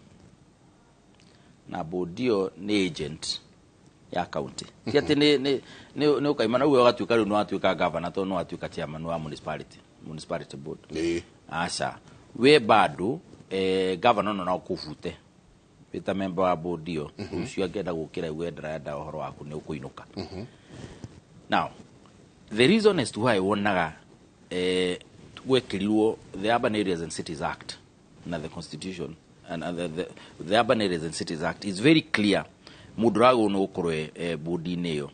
Speaker 3: na board ĩyo nĩ agent ya county, ti atĩ nĩ ũkaima na ũguo ũgatuĩka rĩu nĩ watuĩka governor tondũ nĩ watuĩka chairman wa municipality board. Aca, we bado governor no kũbute wĩ ta member wa board ĩyo rũciũ, angĩenda gũkĩra uge ndarenda ũhoro waku, nĩ ũkũinũka. Now the reason as to why wonaga gwekĩrirwo the Urban Areas and Cities Act na the constitution and the Urban Areas and Cities Act is very clear mũndũ ũragĩrĩirwo nĩ gũkorwo board-inĩ ĩyo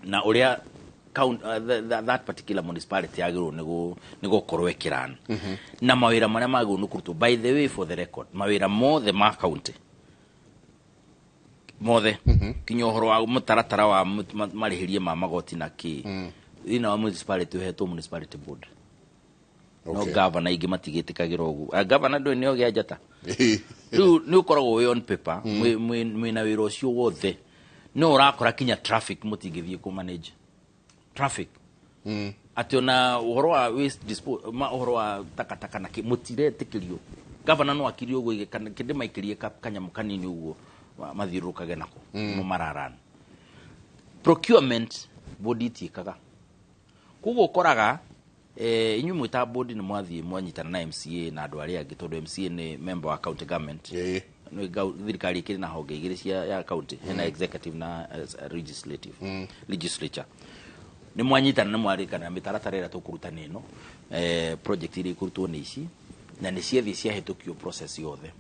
Speaker 3: na ũrĩa that particular municipality yagĩrĩirwo nĩ gũkorwo ĩkĩrana na mawĩra marĩa magĩrĩirwo nĩ kũrutwo. By the way, for the record, mawĩra mothe ma county mothe, kinya ũhoro wa mũtaratara wa marĩhĩrie ma magoti na kĩ thĩinĩ wa municipality, ũhetwo municipality board, no governor ingĩ matigĩtĩkagĩra ũguo. Ah, governor ndũĩ nĩ ogĩa njata. Rĩu nĩ ũkoragwo wĩ on paper mwĩna wĩra ũcio wothe. No ũrakora kinya traffic mũtingĩthiĩ kũ manage traffic. Atĩ ona ũhoro wa waste dispo ma ũhoro wa takataka na mũtiretĩkĩrio. Gavana no akirie ũguo kana kĩndĩ maikĩrie kanyamũ kanini ũguo mathiũrũrũkage nako mo mararana. Procurement board itiĩkaga. Koguo ũkoraga inyuĩ mwĩ ta board nĩ mwathiĩ mwanyitana na MCA na andũ arĩa angĩ, tondũ MCA nĩ member wa county government. Nĩ thirikari ĩkĩrĩ na honge igĩrĩ cia ya county, hena executive na legislative legislature. Nĩ mwanyitana, nĩ mwarĩkana mĩtaratara ĩrĩa tũkũruta nĩ ĩno, project iria ikũrutwo nĩ ici, na nĩ ciathiĩ ciahĩtũkio process yothe,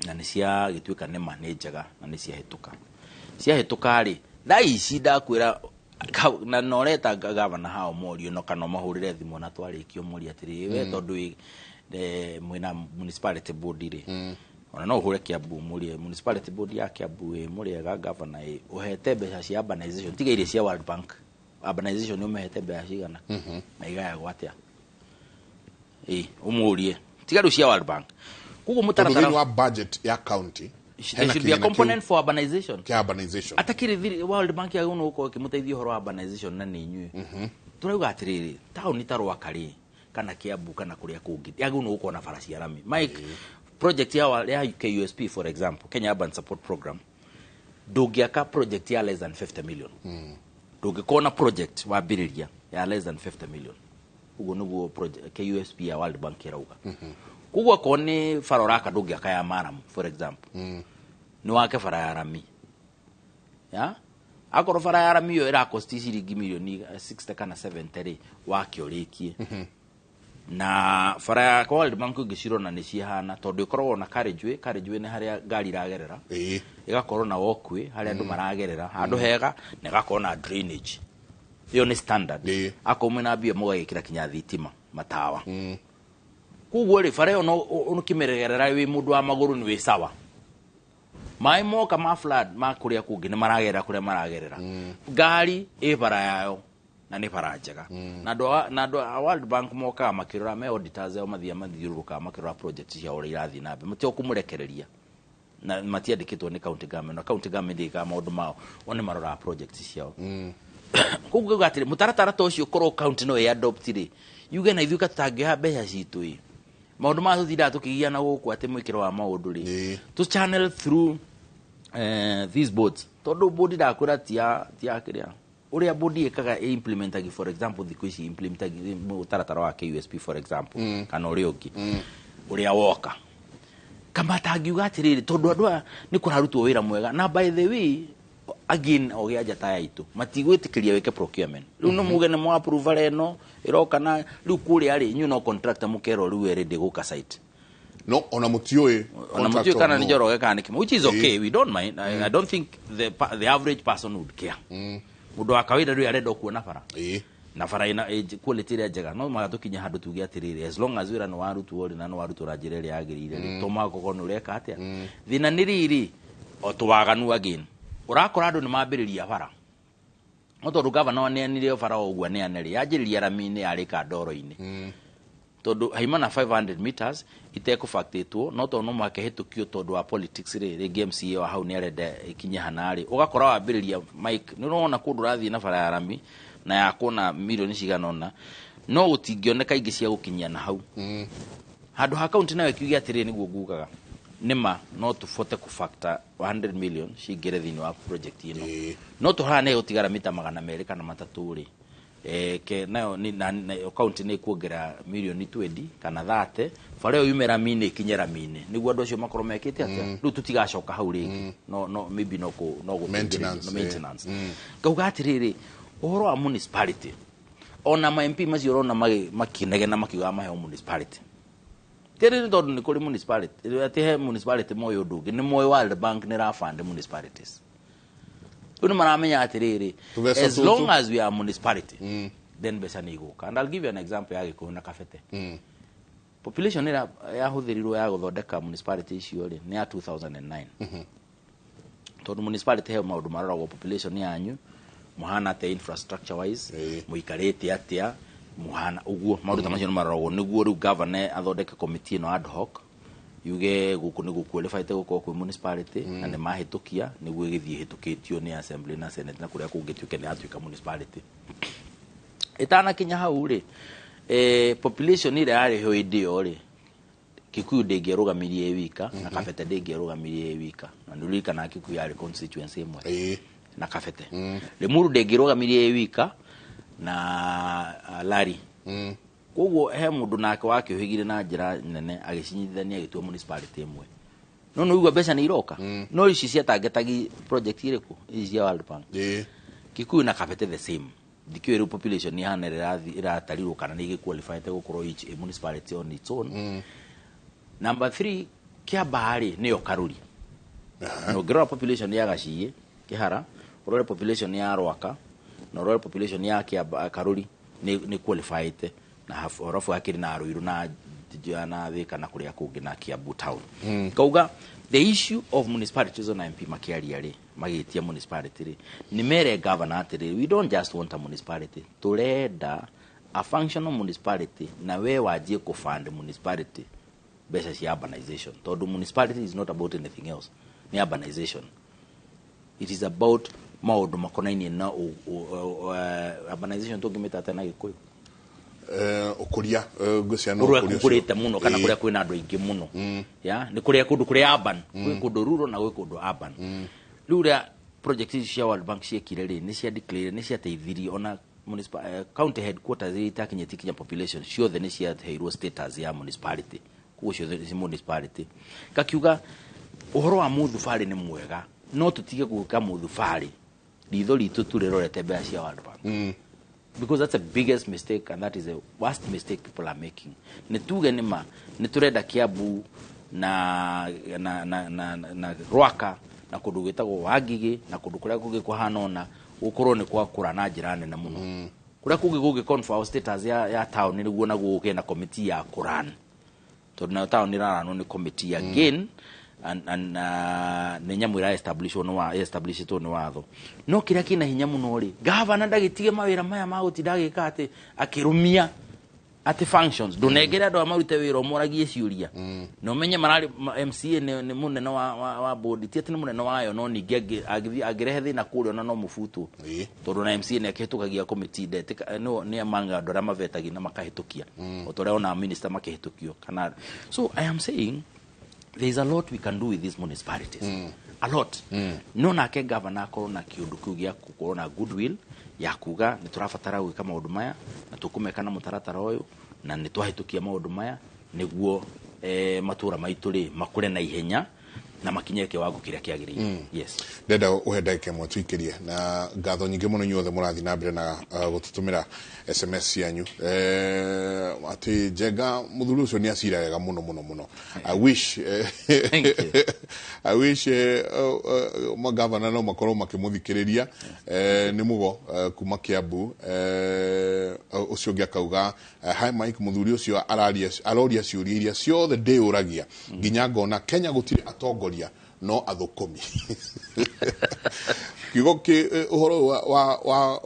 Speaker 3: na nĩ ciagĩtuĩka nĩ ma nĩ njega na nĩ ciahĩtũka. Ciahĩtũka rĩ, thaa ici ndakwĩra na noreta gavana hao morio no kana mahũrĩre thimũ na twarĩkio morie atĩrĩ, we tondũ mwĩna municipality board rĩ, ona no ũhũre Kiambu mũrie municipality board ya Kiambu ĩ mũrĩega gavana ĩ ũhete mbeca cia urbanization, tiga iria cia World Bank, urbanization nĩ ũmehete mbeca cigana na igayagwo atĩa, ĩ ũmũrie, tiga rĩu cia World Bank. Koguo mũtaratara
Speaker 2: thĩinĩ wa budget ya county
Speaker 3: there should be a component for urbanization.
Speaker 2: Kĩa urbanization.
Speaker 3: Atakĩrĩ World Bank yagĩrĩirwo nĩ gũkorwo ĩkĩmũteithia ũhoro wa urbanization na nĩ inyuĩ. Tũrauga atĩrĩrĩ, taũni ta Rwaka rĩ, kana Kiambu kana kũrĩa kũngĩ, yagĩrĩirwo nĩ gũkorwo na bara cia rami. Mike, project ya KUSP, for example, Kenya Urban Support Program, ndũngĩaka project ya less than 50 million. Ndũngĩkorwo na project wambĩrĩria ya less than 50 million. Ũguo nĩguo KUSP ya World Bank ĩrauga. Koguo akorwo nĩ bara ũraka ndũngĩaka ya maramu, for example. Nĩ wake bara ya rami. Ya? Akorwo bara ya rami ĩyo ĩrakosti ciringi mirioni 60 kana 70 rĩ, wake ũrĩkie. Na bara ya World Bank ũngĩcirona nĩ cihana, tondũ ĩkoragwo na carriageway, carriageway nĩ harĩa ngari iragerera. Ĩgakorwo na walkway harĩa andũ maragerera, handũ hega, na ĩgakorwo na drainage. Ĩyo nĩ standard. Akorwo mwĩna mbia mũgagĩkĩra kinya thitima, matawa. Koguo rĩ, bara ĩyo no ũkĩmĩregerera wĩ mũndũ wa magũrũ nĩ wĩ sawa. Maĩ moka ma flood ma kũrĩa kũngĩ nĩ maragerera kũrĩa maragerera. Ngari ĩ bara yayo na nĩ bara njega. Na andũ a World Bank mokaga makĩrora, me auditors ao mathiaga mathiũrũrũkaga makĩrora project ciao ũrĩa irathiĩ na mbere. Matio kũmũrekereria. Na matiandĩkĩtwo nĩ county government, na county government ĩkaga maũndũ mao, o nĩ maroraga project ciao. Koguo ngauga atĩrĩ, mũtaratara ta ũcio ũkorwo county no ĩ-adopt rĩ, yuge na ithuĩ tũtangĩoya mbeca citũ ĩ. Maũndũ maya tũtindaga tũkĩgiana gũkũ atĩ mwĩkĩro wa maũndũ rĩ. To channel through these boards. Tondũ board ndakwĩra ti ya kĩrĩa. Ũrĩa board ĩkaga ĩ-implementagi, for example, thikũ ici implementagi mũtaratara wa KUSP, for example, kana ũrĩa ũngĩ. Ũrĩa woka. Kama tangiuga atĩrĩrĩ, tondũ andũ aya nĩ kũrarutwo wĩra mwega. Na by the way, again, o gĩa njata ya itũ, matigwĩtĩkĩria wĩke procurement. Rĩu no muge nĩ mwa approve ĩno, ĩroka na rĩu kũrĩa rĩ, inyuĩ no contractor mũkerwo rĩu ĩrĩ ndĩgũka site.
Speaker 2: No, ona mũtiũĩ.
Speaker 3: Ona mũtiũĩ kana nĩ Njoroge kana nĩ Kĩmani, which is okay, we don't mind. I don't think the average person would care. Mũndũ wa kawaida rĩu arenda kuona bara. Na bara ĩna quality ĩrĩa njega. No mũhaka tũkinye handũ tuge atĩrĩrĩ, as long as wĩra nĩ warutwo rĩ, na nĩ warutwo na njĩra ĩrĩa yagĩrĩire rĩ, to mũhaka ũkorwo nĩ ũreka atĩa. Thĩna nĩ rĩrĩ, o tũwaganu again. Ũrakora andũ nĩ mambĩrĩria bara. No tondũ gavana aneanire bara o ũguo aneane rĩ, yanjĩrĩria rami-inĩ yarĩka ndoro-inĩ. Tondũ haima na 500 meters itekũbactĩtwo, no tondũ no mũhaka ĩhĩtũkio tondũ wa politics rĩ, rĩngĩ MCA wa hau nĩ arenda ĩkinye hana rĩ, ũgakora wambĩrĩria Mike, nĩ ũrona kũndũ ũrathiĩ na bara ya rami na ya kuona mirioni cigana ũna, no gũtingĩoneka ingĩ cia gũkinyia na hau. Handũ ha county nayo ĩkiuge atĩrĩrĩ, nĩguo ngugaga, nĩma no tũbote kũ-factor 100 million cingĩre thĩinĩ wa project ĩno. No tũhane gũtigara mita 200 kana 3 rĩ. Ke nayo ni na county nĩ kuongerera mirioni 20 kana 30, bara ĩyo yume rami-inĩ ĩkinye rami-inĩ, nĩguo andũ acio makorwo mekĩte atĩa. Rĩu tũtigacoka hau rĩngĩ. No, no, maybe no kũ, no gũteithĩrĩria,
Speaker 2: Maintenance,
Speaker 3: no maintenance. Ngauga atĩrĩrĩ, ũhoro wa municipality, ona ma MP macio ũrona makĩnegena makiuga maheo municipality. Tĩrĩ nĩ tondũ nĩ kũrĩ municipality, atĩ he municipality moĩ ũndũ ũngĩ, nĩ moĩ World Bank nĩ ĩrafund municipalities. Rĩu nĩ maramenya atĩrĩrĩ,
Speaker 2: Tũbeca
Speaker 3: as
Speaker 2: tũtũ.
Speaker 3: long as we are municipality, then mbeca nĩ igũka. And I'll give you an example ya Gĩkũyũ na Kabete. Population ĩrĩa yahũthĩrirwo ya gũthondeka municipality icio rĩ, nĩ ya 2009. Tondũ municipality he maũndũ maroragwo, population yanyu, mũhana atĩa infrastructure wise, mũikarĩte atĩa, mũhana ũguo, maũndũ ta macio nĩ maroragwo nĩguo rĩu governor athondeke committee ĩno ad hoc Yuge gũkũ nĩ gũqualifyte gũkorwo kwĩ municipality, na nĩ mahĩtũkia nĩguo ĩgĩthiĩ ĩhĩtũkĩtio nĩ assembly na senate na kũrĩa kũngĩtuĩke nĩ yatuĩka municipality. Ĩtanakinya hau rĩ, population ĩrĩa yarĩ ho hĩndĩ ĩyo rĩ, Kikuyu ndĩngĩerũgamirie ĩ wika na Kabete ndĩngĩerũgamirie ĩ wika, na nĩ ũririkanaga Kikuyu yarĩ constituency ĩmwe na Kabete. Limuru ndĩngĩrũgamirie ĩ wika na Lari. Koguo he mũndũ nake wakĩũhĩgire na njĩra nene agĩcinyitithania agĩtua municipality ĩmwe. No nĩ ũigua mbeca nĩ iroka, no ici ciatangetagi project irĩkũ ici cia World Bank? Kikuyu na Kabete the same. Ndikĩũĩ rĩu population ihana ĩrĩa ĩratarirwo kana nĩ ĩgĩqualifyte gũkorwo each a municipality on its own. Number 3, Kiambaa rĩ nĩyo Karuri. Na ũngĩrora population ya Gaciĩ Kĩhara, ũrore population ya Rwaka na ũrore population ya Kiambaa Karuri, nĩ qualifyte na harabu hakĩrĩ na Ruiru na Thika na kũrĩa kũngĩ na Kiambu town. Kauga the issue of municipalities on MP makĩaria rĩ, magĩtia municipality rĩ, nĩ mere governor atĩrĩ, we don't just want a municipality, tũrenda a functional municipality, na we wanjie kũfund municipality mbeca cia urbanization, tondũ municipality is not about anything else, ni urbanization. It is about maũndũ makonainie na urbanization. Tũngĩmĩta atĩa na Gĩkũyũ?
Speaker 2: Ũkũria, ngwĩciria no
Speaker 3: kũrĩa
Speaker 2: ũkũria ũcio.
Speaker 3: Kũkũrĩte mũno kana kũrĩa kwĩna andũ aingĩ mũno, ya nĩ kũrĩa kũndũ kũrĩa urban, gwĩ kũndũ rural na gwĩ kũndũ urban. Rĩu ũrĩa project ici cia World Bank ciekire rĩ, nĩ cia declare, nĩ ciateithirie ona county headquarters iria itakinyĩtie kinya population ciothe nĩ ciaheirwo status ya municipality, koguo ciothe nĩ municipality. Ngakiuga ũhoro wa mũthubarĩ nĩ mwega, no tũtige gwĩka mũthubarĩ ritho ritũ tu rĩrorete mbeca cia World Bank, because that's the biggest mistake and that is the worst mistake people are making. Nĩ tuge nĩ ma nĩ tũrenda Kiambu na Rwaka na kũndũ gwĩtagwo Wangigĩ na kũndũ kũrĩa kũngĩ kũhana ona gũkorwo nĩ kwakũra na njĩra nene mũno. Kũrĩa kũngĩ gũgĩ confer status ya town nĩguo naguo gũkĩe na committee ya kũran, tondũ nayo town ĩraranwo nĩ committee again and nĩ nyamũ ĩra establishwo nĩ wa establishĩtwo nĩ watho. No kĩrĩa kĩna hinya mũno rĩ, gavana ndagĩtige mawĩra maya ma gũtinda agĩka atĩ akĩrũmia atĩ functions, ndũnengere andũ a marute wĩra ũmoragie ciũria na ũmenye mararĩ MCA nĩ mũnene wa board, ti atĩ nĩ mũnene wayo, no ningĩ angĩrehe thĩna kũrĩa ona no mũbutwo, tondũ na MCA nĩ akĩhĩtũkagia committee, ndetĩka no nĩ amanga andũ arĩa mavetagia na makahĩtũkia o ta ũrĩa ona minister makĩhĩtũkio kana. So I am saying there is a lot we can do with these municipalities, a lot. No nake governor akorwo na kĩũndũ kĩu gĩa gũkorwo na goodwill ya kuga nĩ tũrabatara gwĩka maũndũ maya na tũkũmeka na mũtaratara ũyũ na nĩ twahĩtũkia maũndũ maya nĩguo matũra maitũ rĩ makũre na ihenya na makinye kiwango kĩrĩa kĩagĩrĩire. Yes.
Speaker 2: Ndenda ũhe ndagĩka ĩmwe tũikĩrie na ngatho nyingĩ mũno inyuothe mũrathiĩ na mbere na gũtũtũmĩra SMS cianyu. Atĩ Njenga mũthuri ũcio nĩ acira wega mũno mũno mũno. I wish
Speaker 3: Thank you.
Speaker 2: I wish magavana no makorwo makĩmũthikĩrĩria. Nĩ mũgo kuma Kiambu. Ũcio ũngĩ akauga, hi Mike, mũthuri ũcio aroria ciũria iria ciothe ndĩyũragia nginya ngona Kenya gũtirĩ atongoria no athũkũmi. Kiugo kĩ ũhoro wa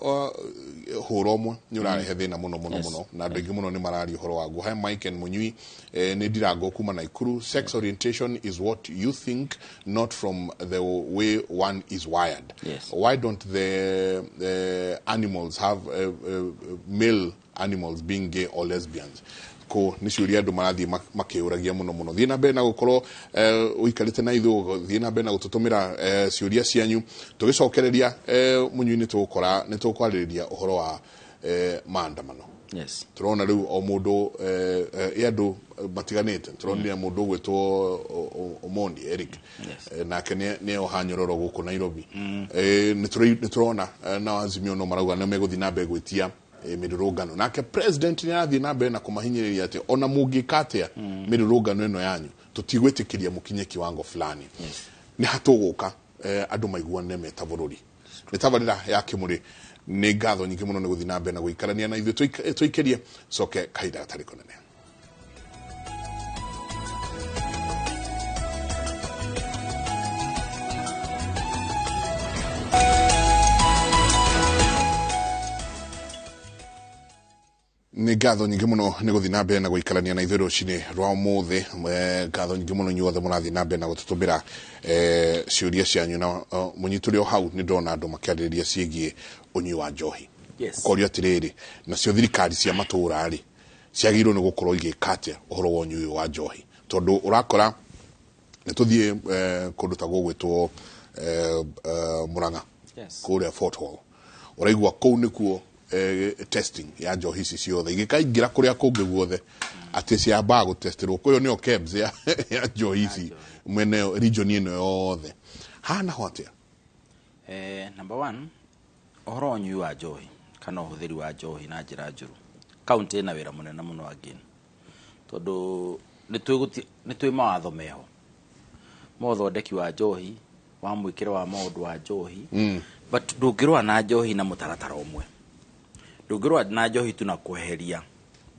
Speaker 2: hũra ũmwe nĩ ũrarehe thĩna mũno mũno mũno na andũ aingĩ mũno nĩ mararia ũhoro waguo. Hi Mike and Munyui, nĩ Ndirango kuma Nakuru. Sex orientation is what you think, not from the way one is wired. Why don't the animals have male animals being gay or lesbians? Ko nĩ ciũria andũ marathiĩ makĩũragia mũno mũno. Thiĩ na mbere na gũkorwo ũikarĩte na ithuĩ, thiĩ na mbere na gũtũtũmĩra ciũria cianyu. Tũgĩcokereria Munyui nĩ tũgũkora nĩ tũkwarĩrĩria ũhoro wa maandamano. Tũrona rĩu o mũndũ andũ matiganĩte. Tũronire mũndũ ũgwĩtwo Omondi Eric. Nake nĩ oha nyororo gũkũ Nairobi. Nĩ tũrona na Azimio no marauga nĩ megũthiĩ na mbere gwĩtia mĩrũrũngano. Nake president nĩ arathiĩ na mbere na kũmahinyĩrĩria atĩ ona mũngĩka atĩa mĩrũrũngano ĩno yanyu tũtigwĩtĩkĩria mũkinye kiwango fulani. Nĩ hatũgũka andũ maiguane me ta bũrũri. Nĩ tabarĩra ya Kĩmũrĩ. Nĩ ngatho nyingĩ mũno nĩ gũthiĩ na mbere na gũikarania na ithuĩ. Tũikĩrie coke kahinda gatarĩ kũnene. Nĩ ngatho nyingĩ mũno nĩ gũthiĩ na mbere na gũikarania na ithuĩ rũcinĩ rwa ũmũthĩ. Ngatho nyingĩ mũno inyuothe mũrathiĩ na mbere na gũtũtũmĩra ciũria cianyu na mũnyitũrĩ o hau nĩ ndona andũ makĩarĩrĩria ciĩgiĩ ũnyui wa njohi.
Speaker 3: Yes.
Speaker 2: Ũkorio atĩrĩrĩ, nacio thirikari cia matũũra rĩ ciagĩrĩirwo nĩ gũkorwo igĩka atĩa ũhoro wa ũnyui wa njohi, tondũ ũrakora nĩ tũthiĩ kũndũ ta gũgwĩtwo Murang'a.
Speaker 3: Yes.
Speaker 2: Kũrĩa Fort Hall ũraigua kũu nĩkuo testing ya njohi ici ciothe igĩkaingĩra kũrĩa kũngĩ guothe atĩ ciambaga gũtestirwo kũyo nĩyo KEBS ya njohi ici mwene region ĩno yothe hana ho atĩa?
Speaker 3: Number one, ũhoro wa ũnyui wa njohi kana ũhũthĩri wa njohi na njĩra njũru, kaunti ĩna wĩra mũnene mũno again, tondũ nĩ twĩ mawatho meho ma ũthondeki wa njohi, wa mwĩkĩre wa maũndũ wa njohi, but ndũngĩrũa na njohi na mũtaratara ũmwe, ndũngĩrũa na njohi tu na kweheria,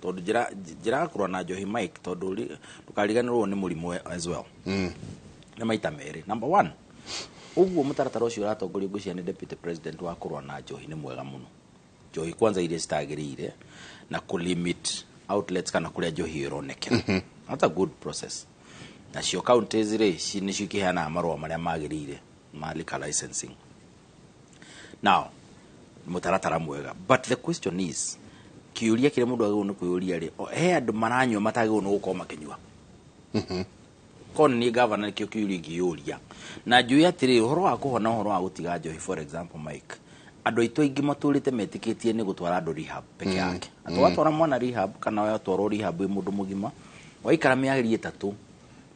Speaker 3: tondũ njĩra ya kũrũa na njohi, Mike, tondũ ndũkariganĩrwo nĩ mũrimũ as well, nĩ maita merĩ. Number one, ũguo mũtaratara ũcio ũratongorio ngwĩciria nĩ deputy president wa kũrũa na njohi nĩ mwega mũno. Njohi kwanza iria citagĩrĩire na kũ-limit outlets kana kũrĩa njohi ĩronekera, that's a good process. Nacio counties rĩ nĩcio ikĩheanaga marũa marĩa magĩrĩire ma liquor licensing. Now mũtaratara mwega, but the question is, kĩũria kĩrĩa mũndũ agĩrĩirwo nĩ kwĩyũria rĩ, he andũ maranyua matagĩrĩirwo nĩ gũkorwo makĩnyua? Korwo nĩ niĩ gavana, nĩkĩo kĩũria ingĩyũria na njũĩ atĩrĩrĩ, ũhoro wa kũhona, ũhoro wa gũtiga njohi, for example, Mike, andũ aitũ aingĩ matũrĩte metĩkĩtie nĩ gũtwara andũ rehab peke yake, atĩ watwara mwana rehab kana watwarwo rehab wĩ mũndũ mũgima, waikara mĩeri 3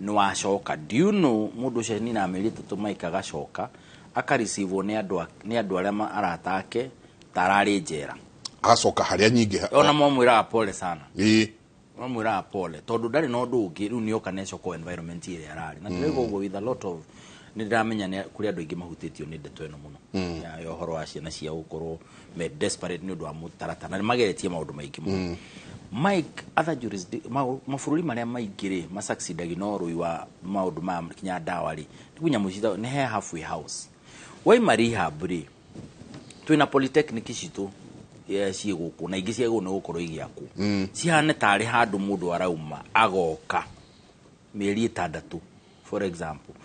Speaker 3: nĩ wacoka. Do you know mũndũ ũcio nina mĩeri 3, Mike, agacoka akareceive nĩ andũ arĩa arata ake ta ararĩ njera?
Speaker 2: Agacoka harĩa nyingĩ.
Speaker 3: Ona mamwĩraga pole sana.
Speaker 2: Ĩĩ.
Speaker 3: Mamwĩraga pole tondũ ndarĩ na ũndũ ũngĩ, rĩu nĩoka nĩacoka environment ĩrĩa ararĩ na ndĩraigua ũguo with a lot of, nĩ ndĩramenya nĩ kũrĩ andũ aingĩ mahutĩtio nĩ ndeto ĩno mũno ya ũhoro wa ciana cia gũkorwo me desperate nĩ ũndũ wa mũtaratara na nĩ mageretie maũndũ maingĩ mũno, Mike. Other mabũrũri marĩa maingĩ rĩ masucceedagi na ũrũi wa maũndũ maya kinya ndawa rĩ, nĩ nyamũ citagwo nĩ he halfway house waima rehab rĩ, twĩna polytechnic citũ ciĩ gũkũ na ingĩ ciagĩrĩirwo nĩ gũkorwo igĩakwo cihane tarĩ handũ mũndũ arauma agoka mĩeri 6, for example,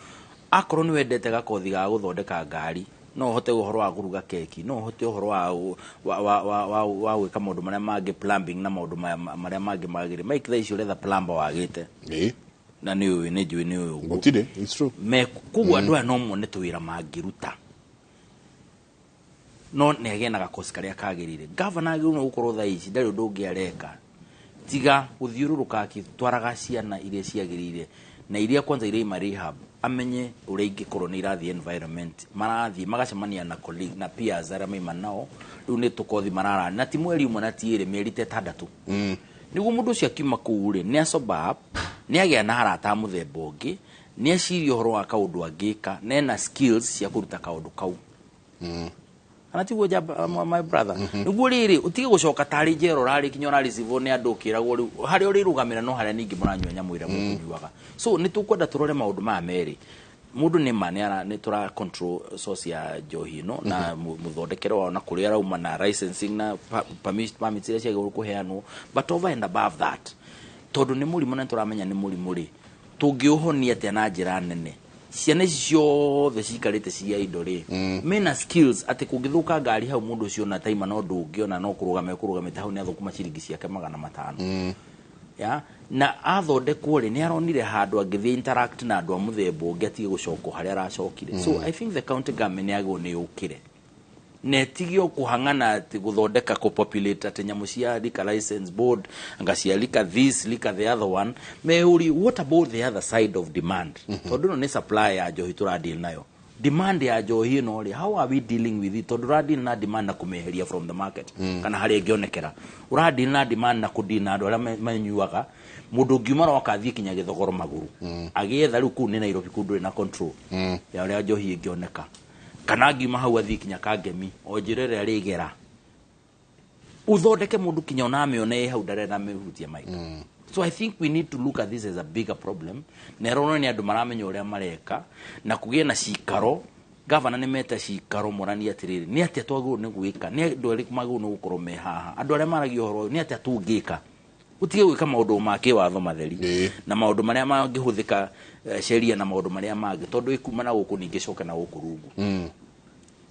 Speaker 3: akorwo nĩ wendete gakothi ga gũthondeka ngari, no ũhote ũhoro wa kũruga keki, no ũhote ũhoro wa gwĩka maũndũ marĩa mangĩ, plumbing na maũndũ marĩa mangĩ magĩrĩ. Mike, thaa ici ũretha plumber wagĩte. Na nĩ ũĩ, nĩ njũĩ nĩ ũĩ ũguo.
Speaker 2: Gũtirĩ, it's true.
Speaker 3: Me koguo andũ aya no mone tũwĩra mangĩruta, no nĩ agĩe na gakosi karĩa kagĩrĩire. Gavana agĩrĩirwo nĩ gũkorwo thaa ici ndarĩ ũndũ ũngĩ areka tiga gũthiũrũrũka akĩtwaraga ciana iria ciagĩrĩire na iria kwanza iraima rehab, amenye ũrĩa ingĩkorwo nĩ irathiĩ environment marathiĩ magacemania na colleague na peers arĩa maima nao, rĩu nĩ tũkothi marara na ti mweri ũmwe na ti ĩrĩ, mĩeri ta 6, nĩguo mũndũ ũcio akiuma kũu rĩ nĩ asober up, nĩ agĩa na arata a mũthemba ũngĩ, nĩ eciria ũhoro wa kaũndũ angĩka na ena skills cia kũruta kaũndũ kau, kana tiguo njamba, my brother? Nĩguo rĩrĩ ũtige gũcoka tarĩ njera ũrarĩ kinya ũrareceive nĩ andũ ũkĩragwo rĩu harĩa ũrĩrũgamĩra no harĩa ningĩ mũranyua nyamũ ĩrĩa mũkũnyuaga. So nĩ tũkwenda tũrore maũndũ maya merĩ. Mũndũ nĩ ma nĩ tũra control source ya njohi ĩno na mũthondekere wao na kũrĩa arauma na licensing na permits iria ciagĩrĩirwo kũheanwo, but over and above that, tondũ nĩ mũrimũ na nĩ tũramenya nĩ mũrimũ rĩ, tũngĩũhonia atĩa na njĩra nene? Ciana ici ciothe cikarĩte cia indo rĩ, mena skills atĩ kũngĩthũka ngari hau, mũndũ ũcio ona taima no ũndũ ũngĩ ona no kũrũgama ekũrũgamĩte hau nĩ athũkũma ciringi ciake 500 ya na athondekwo rĩ, nĩ aronire handũ angĩthiĩ interact na andũ a mũthemba ũngĩ atige gũcokwo harĩa aracokire. So I think the county government nĩ yagĩrĩirwo nĩ yũkĩre na ĩtige o kũhang'ana atĩ gũthondeka kũpopulate atĩ nyamũ cia liquor license board, anga cia liquor this, liquor the other one. Meyũrie, what about the other side of demand? Tondũ ĩno nĩ supply ya njohi tũradeal nayo, demand ya njohi ĩno rĩ, how are we dealing with it? Tondũ ũradeal na demand na kũmĩeheria from the market kana harĩa ĩngĩonekera, ũradeal na demand na kũdeal na andũ arĩa manyuaga. Mũndũ ũngiuma roka athiĩ kinya gĩthogoro magũrũ agĩetha, rĩu kũu nĩ Nairobi, kũu ndũrĩ na control ya ũrĩa njohi ĩngĩoneka, kana angiuma hau athiĩ kinya Kangemi o njĩra ĩrĩa rĩgera uthondeke mũndũ kinya ona amĩone ĩ hau ndarenda mĩhutia, Mike. So I think we need to look at this as a bigger problem na ĩronwo nĩ andũ maramenya ũrĩa mareka na kũgĩe na cikaro. Gavana nĩ meta cikaro moranie atĩrĩrĩ, nĩ atĩa twagĩrĩirwo nĩ gwĩka, nĩ andũ arĩkũ magĩrĩirwo nĩ gũkorwo me haha, andũ arĩa maragia ũhoro ũyũ, nĩ atĩa tũngĩka, ũtige gwĩka maũndũ ma kĩwatho matheri na maũndũ marĩa mangĩhũthĩka, sheria na maũndũ marĩa mangĩ, tondũ ĩkuma na gũkũ ningĩ coke na gũkũ rungu.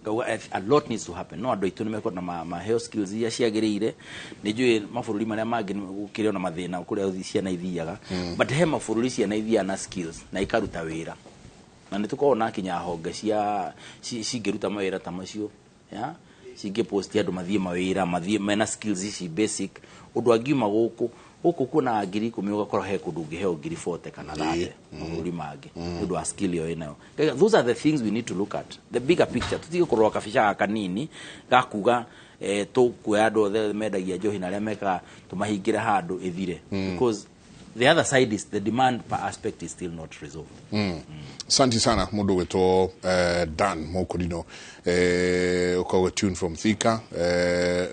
Speaker 3: Ngauga a lot needs to happen. No andũ aitũ nĩ mekwenda maheo skills iria ciagĩrĩire. Nĩ njũĩ mabũrũri marĩa mangĩ gũkĩrĩ ona mathĩna kũrĩa ciana ithiaga, but he mabũrũri ciana ithiaga na skills na ikaruta wĩra, na nĩ tũkoragwo na kinya honge cia cingĩruta mawĩra ta macio, ya cingĩ post andũ mathiĩ mawĩra, mathiĩ mena skills ici basic, ũndũ angiuma gũkũ gũkũ kuona 10,000, ũgakora he kũndũ ũngĩheo 40,000 kana 30 mabũrũri mangĩ nĩ ũndũ wa skill ĩyo ĩnayo. Those are the things we need to look at, the bigger picture. Tũtige kũrora kabica gaka kanini gakuga tũkuoya andũ othe mendagia njohi na arĩa mekaga tũmahingĩre handũ ĩthire, because the other side is the demand per aspect is still not resolved.
Speaker 2: Asante sana mundu gwitwo Dan Mokorino, ukoragwo tune from Thika.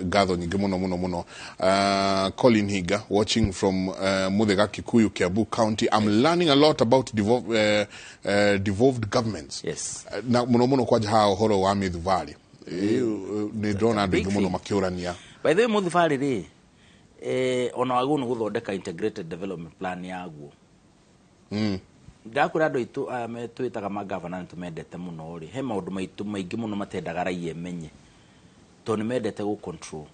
Speaker 2: Ngatho nyingĩ mũno mũno mũno. Colin Higa watching from Muthega, Kikuyu, Kiambu County. I'm learning a lot about devolved governments. Na mũno mũno kwanja haha ũhoro wa mĩthubarĩ. Nĩ ndĩrona andũ aingĩ mũno makĩũrania.
Speaker 3: By the way, mũthubarĩ rĩ, ona wagĩrĩirwo nĩ gũthondeka integrated development plan yaguo. Ndakwĩra andũ aitũ aya twĩtaga magavana nĩ tũmendete mũno rĩ, he maũndũ maitũ maingĩ mũno matendaga raia ĩmenye, tondũ nĩ mendete gũ control,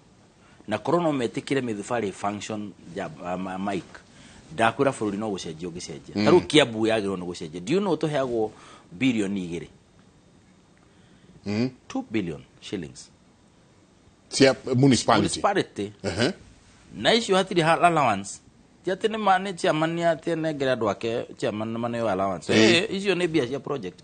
Speaker 3: na korwo no metĩkĩre mĩthubarĩ function ja, Mike, ndakwĩra bũrũri no gũcenjia ũngĩcenjia. Ta rĩu Kiambu yagĩrĩirwo nĩ gũcenjia. Do you know tũheagwo 2 birioni? 2 billion shillings.
Speaker 2: Cia municipality?
Speaker 3: Municipality. Na icio hatirĩ allowance, ti atĩ nĩ ma nĩ chairman nĩ atĩ anengere andũ ake, chairman maneo allowance. Icio nĩ mbia cia project.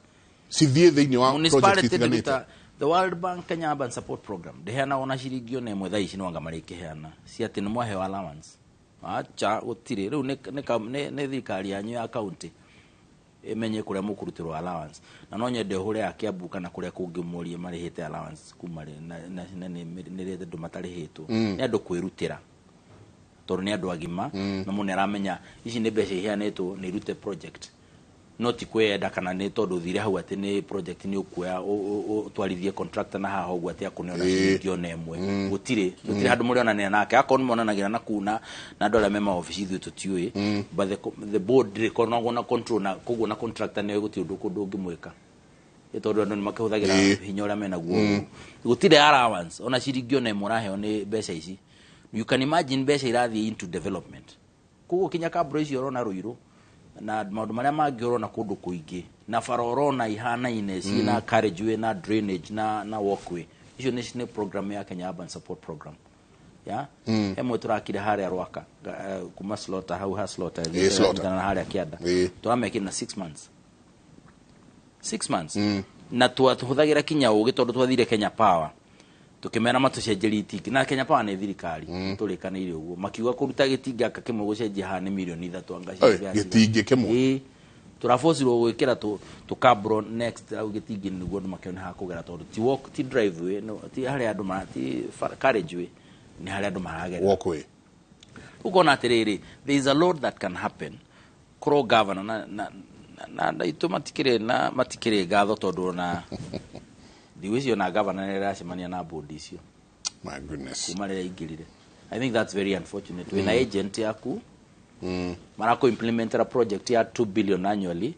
Speaker 2: Cithiĩ thĩinĩ wa project
Speaker 3: municipality
Speaker 2: itiganĩte.
Speaker 3: Ndĩruta the World Bank Kenya Urban Support Program ndĩheanaga ona ciringi ona ĩmwe thaa ici, no anga marĩkĩheana cia atĩ nĩ mwaheo allowance. Acha, gũtirĩ. Rĩu nĩ thirikari yanyu ya county ĩmenye kũrĩa mũkũrutĩrwo allowance, na no nyende ũhũre ya Kiambu kana kũrĩa kũngĩ mũrie marĩhĩte allowance kuma rĩ, na nĩ andũ matarĩhĩtwo, nĩ andũ kwĩrutĩra, tondũ nĩ andũ agima na mũndũ nĩ aramenya ici nĩ mbeca iheanĩtwo nĩ irute project, no ti kwĩyenda kana nĩ tondũ ũthire hau atĩ nĩ project nĩ ũkuoya ũtwarithie contractor na haha ũguo atĩ akũne ona ciringi ona ĩmwe. Gũtirĩ handũ mũrĩonanĩra nake, akorwo nĩ monanagĩra na kuna na andũ arĩa me maobici, ithuĩ tũtiũĩ, but the board ndĩkoragwo na control, na koguo na contractor nĩwe gũtirĩ ũndũ kũndũ ũngĩmwĩka. Ĩ tondũ andũ nĩ makĩhũthagĩra hinya ũrĩa menaguo. Gũtirĩ allowance ona ciringi ona ĩmwe ũraheo nĩ mbeca ici. You can imagine mbeca irathiĩ into development, koguo kinya kambura icio ũrona Rũirũ na maũndũ marĩa mangĩ ũrona kũndũ kũingĩ na bara ũrona ihanaine ciĩna carriageway na drainage na walkway, icio nĩ program ya Kenya Urban Support Program ya hemwe tũrakire harĩa Rwaka, kuma Slaughter hau ha Slaughter.
Speaker 2: Slaughter.
Speaker 3: Na harĩa kĩanda tũramekire na 6 months, 6 months, na twahũthagĩra kinya ũgĩ tondũ twathire Kenya Power tukĩmera matũcenjerie itingĩ, na Kenya Power nĩ thirikari tũrĩkanĩire ũguo, makiuga kũruta gĩtingĩ gaka kĩmwe gũcenjia haha nĩ 3 mirioni anga.
Speaker 2: Oi, gĩtingĩ kĩmwe?
Speaker 3: Ĩĩ, tũrabocirwo gwĩkĩra tũkambro next au gĩtingĩ nĩguo andũ makĩone ha kũgera, tondũ ti walk, ti driveway, no, ti harĩa andũ mara, ti carriageway, nĩ harĩa andũ maragerera.
Speaker 2: Walkway.
Speaker 3: Ũkona atĩrĩrĩ, there is a lot that can happen korwo governor na itũ matikĩrĩ na matikĩrĩ ngatho, tondũ ona ndigwĩciria ona governor nĩ aracemania na board icio.
Speaker 2: My goodness.
Speaker 3: Kuma rĩrĩa aingĩrire. I think that's very unfortunate. Wĩna agent yaku marakũ implementera project ya 2 billion annually,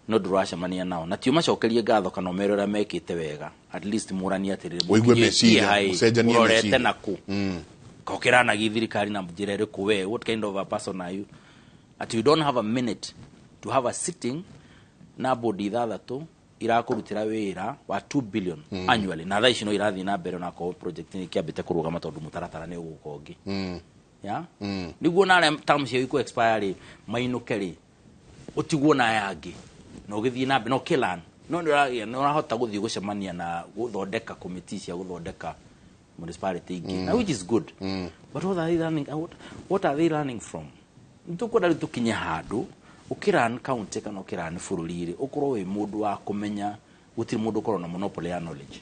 Speaker 3: no ndũracemania nao na ti ũmacokerie ngatho kana ũmere ũrĩa mekĩte wega, at least mũranie atĩrĩrĩ,
Speaker 2: Ũigue
Speaker 3: mũkinyĩtie
Speaker 2: meciria,
Speaker 3: haĩ,
Speaker 2: mũcenjanie
Speaker 3: mũrorete
Speaker 2: meciria.
Speaker 3: Naku kokĩranagia thirikari na njĩra ĩrĩkũ we? What kind of a person are you at you don't have a minute to have a sitting na board ithathatũ irakũrutĩra wĩra wa 2 billion annually, na thaa ici no irathiĩ na mbere onakorwo project nĩ ikĩambĩte kũrũgama tondũ mũtaratara nĩ ũgũka ũngĩ ya nĩguo na arĩa term ciao ikũ expire rĩ mainũke rĩ, ũtigwo na aya angĩ na ũgĩthiĩ na mbere na ũkĩlan, no nĩ ũragĩa nĩ ũrahota gũthiĩ gũcemania na gũthondeka committee cia gũthondeka municipality ingĩ, na which is good, but what are they learning, what are they learning from? Nĩtũkwenda rĩu tũkinye handũ ũkĩran county kana ũkĩran bũrũri rĩ, ũkorwo wĩ mũndũ wa kũmenya gũtirĩ mũndũ ũkorwo na monopoly ya knowledge.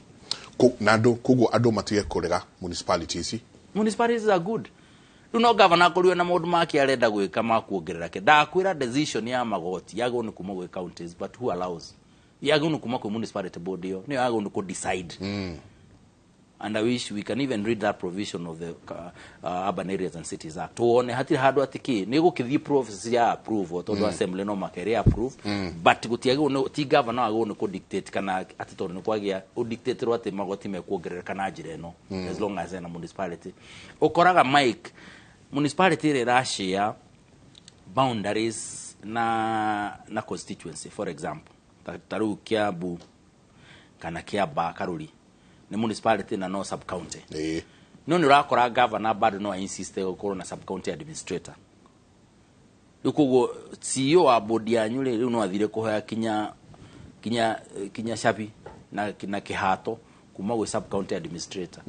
Speaker 2: Na andũ koguo andũ matige kũrega municipality ici.
Speaker 3: Municipalities are good. Rĩu no gavana akorirwe na maũndũ make arenda gwĩka ma kuongerera ke ndakwĩra decision ya magoti yagĩrĩirwo nĩ kuma gwĩ counties, but who allows? Yagĩrĩirwo nĩ kuma kwĩ municipality board ĩyo nĩyo yagĩrĩirwo nĩ kũ decide. And I wish we can even read that provision of the Urban Areas and Cities Act. Tuone hatirĩ handũ atĩ kĩ nĩ gũkĩthiĩ process ya approval tondũ assembly no makere approve, but gũtiagĩrĩirwo nĩ ti governor wagĩrĩirwo nĩ kũ dictate kana atĩ tondũ nĩ kwagĩa ũdictaterwo atĩ magoti mekuongerereka na njĩra ĩno, as long as ena municipality. Ũkoraga Mike, municipality ĩrĩa ĩrashare boundaries na constituency, for example ta rĩu Kiambu kana Kiambaa Karuri nĩ municipality na no sub county. No nĩ ũrakora governor bado no insist gũkorwo na sub county administrator. Rĩu koguo CEO wa board yanyu rĩ, rĩu no athire kũhoya kinya cabi na kĩhato kuma gwĩ sub county administrator.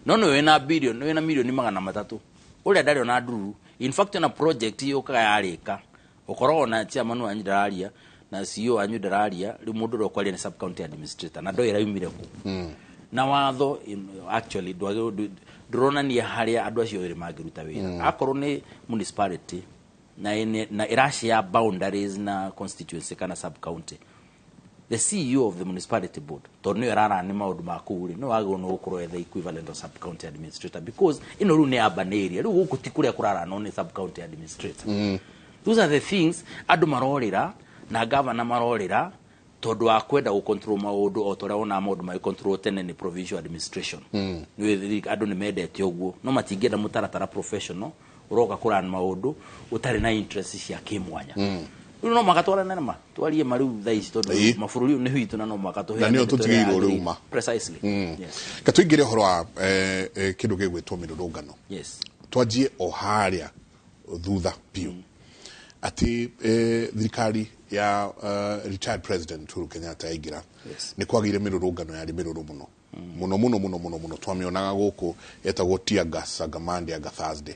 Speaker 3: No nĩ wĩna billion, nĩ wĩna milioni 300 ũrĩa ndarĩ ona ndururu. In fact ona project yũkaga yarĩka ũkoragwo na chairman wanyu ndararia na CEO wanyu ndararia, rĩu mũndũ ũrĩa ũkwaria nĩ sub county administrator na ndoĩ ĩraumire kũ. Na watho actually ndũronania harĩa andũ acio erĩ mangĩruta wĩra. Akorwo nĩ municipality na na ĩrashare boundaries na constituency kana sub county, the CEO of the municipality board tondũ nĩyo ĩrarani maũndũ ma kũu rĩ, no wagĩrĩirwo nĩ gũkorwo the equivalent of sub county administrator, because ĩno rĩu nĩ urban area, rĩu gũkũ ti kũrĩa kũraranwo nĩ sub county administrator. Those are the things andũ marorĩra na governor marorĩra tondũ wa kwenda gũ control maũndũ o ta ũrĩa wonaga maũndũ magĩ control tene nĩ provincial administration. Nĩ andũ nĩ mendete ũguo, no matingĩenda mũtaratara professional ũroka kũran maũndũ ũtarĩ na interest cia kĩmwanya. Rĩu no magatwarana na ma twarie ma rĩu thaa ici tondũ mabũrũri ũyũ nĩ witũ na no magatũheane
Speaker 2: Na nĩo
Speaker 3: ndeto ĩrĩa
Speaker 2: tũtigĩirwo rĩu
Speaker 3: yagĩrĩire.
Speaker 2: ma.
Speaker 3: Precisely. Yes.
Speaker 2: Ka tũingĩre ũhoro wa kĩndũ gĩgwĩtwo mĩrũrũngano.
Speaker 3: Yes.
Speaker 2: Twanjie o harĩa thutha biũ atĩ thirikari ya retired president Uhuru Kenyatta yaingĩra, nĩ kwagĩire mĩrũrũngano yarĩ mĩrũrũ mũno mũno mũno mũno mũno mũno, twamĩonaga gũkũ yetagwo tear gas anga Monday anga Thursday.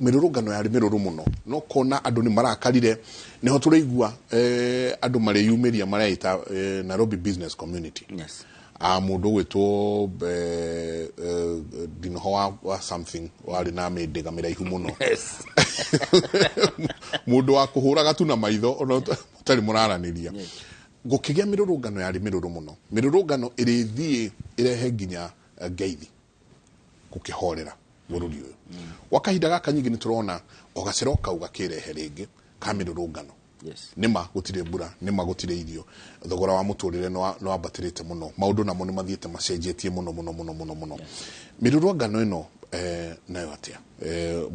Speaker 2: Mĩrũrũngano yarĩ mĩrũrũ mũno, no kona andũ nĩ marakarire, nĩho tũraigua andũ mareyumĩria mareita Nairobi business community. Mũndũ ũgwĩtwo ndinoho wa something warĩ na mĩndĩga mĩraihu mũno. Mũndũ wa kũhũraga tu na maitho ona mũtarĩ mũraranĩria. Gũkĩgĩa mĩrũrũngano yarĩ mĩrũrũ mũno, mĩrũrũngano ĩrĩthiĩ ĩrehe nginya ngeithi gũkĩhorera bũrũri ũyũ. Gwa kahinda gaka nyingĩ nĩ tũrona o gacĩra o kau gakĩrehe rĩngĩ ka mĩrũrũngano. Nĩma gũtirĩ mbura, nĩma gũtirĩ irio, thogora wa mũtũrĩre nĩ wambatĩrĩte mũno, maũndũ namo nĩ mathiĩte macenjetie mũno mũno mũno mũno mũno. Mĩrũrũngano ĩno nayo atĩa?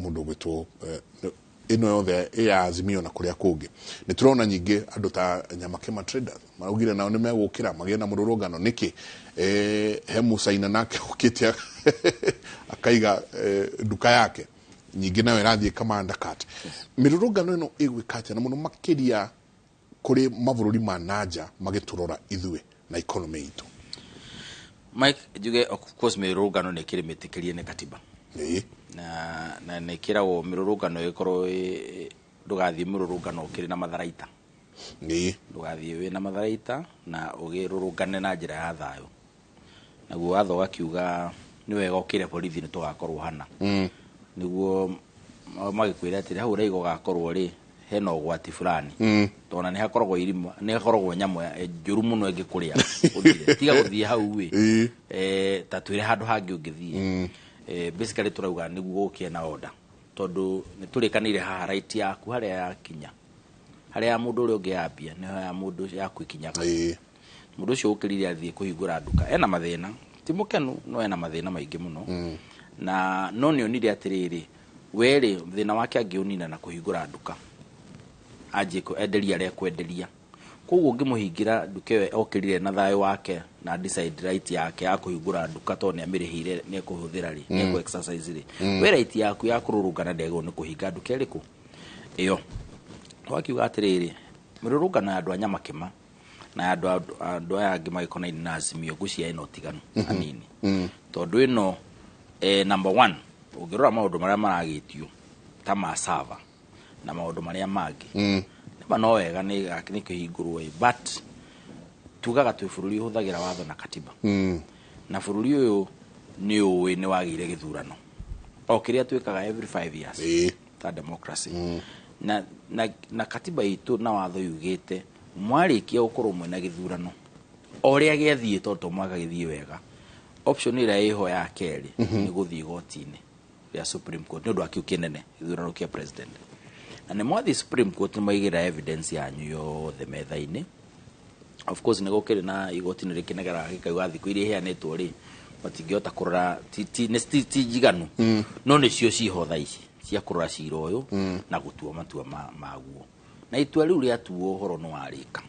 Speaker 2: Mũndũ ũgwĩtwo ĩno yothe ĩ ya Azimio na kũrĩa kũngĩ nĩ tũrona nyingĩ andũ ta Nyamakema traders maraugire nao nĩ megũkĩra magĩe na mũrũrũngano nĩkĩ? He mũcaina nake ũkĩte akaiga nduka yake nyingĩ nayo ĩrathiĩ Kamanda cut. Mĩrũrũngano ĩno ĩgwĩka atĩa na mũno makĩria kũrĩ mabũrũri ma nanja magĩtũrora ithuĩ na economy itũ?
Speaker 3: Mike, njuge of course mĩrũrũngano nĩ ĩkĩrĩ mĩtĩkĩrie nĩ katiba. Na nĩ ĩkĩragwo mĩrũrũngano ĩkorwo ndũgathiĩ mĩrũrũngano ũkĩrĩ na matharaita. Ndũgathiĩ wĩna matharaita na ũgĩrũrũngane na njĩra ya thayũ. Naguo watho ũgakiuga nĩ wega ũkĩre borithi nĩ tũgakorwo hana. Nĩguo magĩkwĩra atĩrĩ hau ũraiga ũgakorwo rĩ hena ũgwati fulani. Tondũ nĩ hakoragwo irima, nĩ hakoragwo nyamũ njũru mũno ĩngĩkũrĩa ũthire. Tiga gũthiĩ hau ĩ. Ta twĩre handũ hangĩ ũngĩthiĩ. Basically tũrauga nĩguo gũkĩe na order. Tondũ nĩ tũrĩkanĩire haha right yaku harĩa yakinya. Harĩa ya mũndũ ũrĩa ũngĩ yambia, nĩho ya mũndũ yaku ĩkinyaga. Mũndũ ũcio ũkĩrire athiĩ kũhingũra nduka ena mathĩna, ti mũkenu no ena mathĩna maingĩ mũno. Na no nĩonire atĩrĩrĩ, we rĩ thĩna wake angĩũnina na kũhingũra nduka anjie enderia arĩa ekwenderia. Koguo ũngĩmũhingĩra nduka ĩyo okĩrire na thayũ wake na decide right yake ya kũhingũra nduka tondũ nĩamĩrĩhĩire nĩekũhũthĩra rĩ, nĩekũ exercise rĩ. We right yaku ya kũrũrũngana ndĩagĩrĩirwo nĩ kũhinga nduka ĩrĩkũ ĩyo. Twakiuga atĩrĩrĩ, mĩrũrũngano ya andũ a Nyamakĩma na andũ aya angĩ magĩkonaine na Azimio ngwĩciria ĩna ũtiganu hanini. Tondũ ĩno number one, ũngĩrora maũndũ marĩa maragĩtio ta ma server na maũndũ marĩa mangĩ, nĩma no wega nĩ kĩhingũrwo ĩ, but tugaga twĩ bũrũri ũhũthagĩra watho na katiba. Na bũrũri ũyũ nĩ ũĩ nĩ wagĩire gĩthurano o kĩrĩa twĩkaga every 5 years ta democracy. Na katiba itũ na watho yugĩte Mwarĩkia gũkorwo mwĩna gĩthurano o ũrĩa gĩathiĩ, tondũ to mwaka gĩthiĩ wega, option ĩrĩa ĩho ya kerĩ nĩ gũthiĩ igoti-inĩ rĩa Supreme Court nĩ ũndũ wa kĩu kĩnene, gĩthurano kĩa president. Na nĩ mwathiĩ Supreme Court, nĩ mwaigĩrĩra evidence yanyu yothe metha-inĩ. Of course nĩ gũkĩrĩ na igoti nĩ rĩkĩnegeraga gĩkauga thikũ iria iheanĩtwo rĩ, matingĩhota kũrora, ti njiganu, no nĩcio ciho thaa ici cia kũrora cira ũyũ na gũtua matua maguo. Na itua rĩu rĩatuo, ũhoro nĩ warĩka.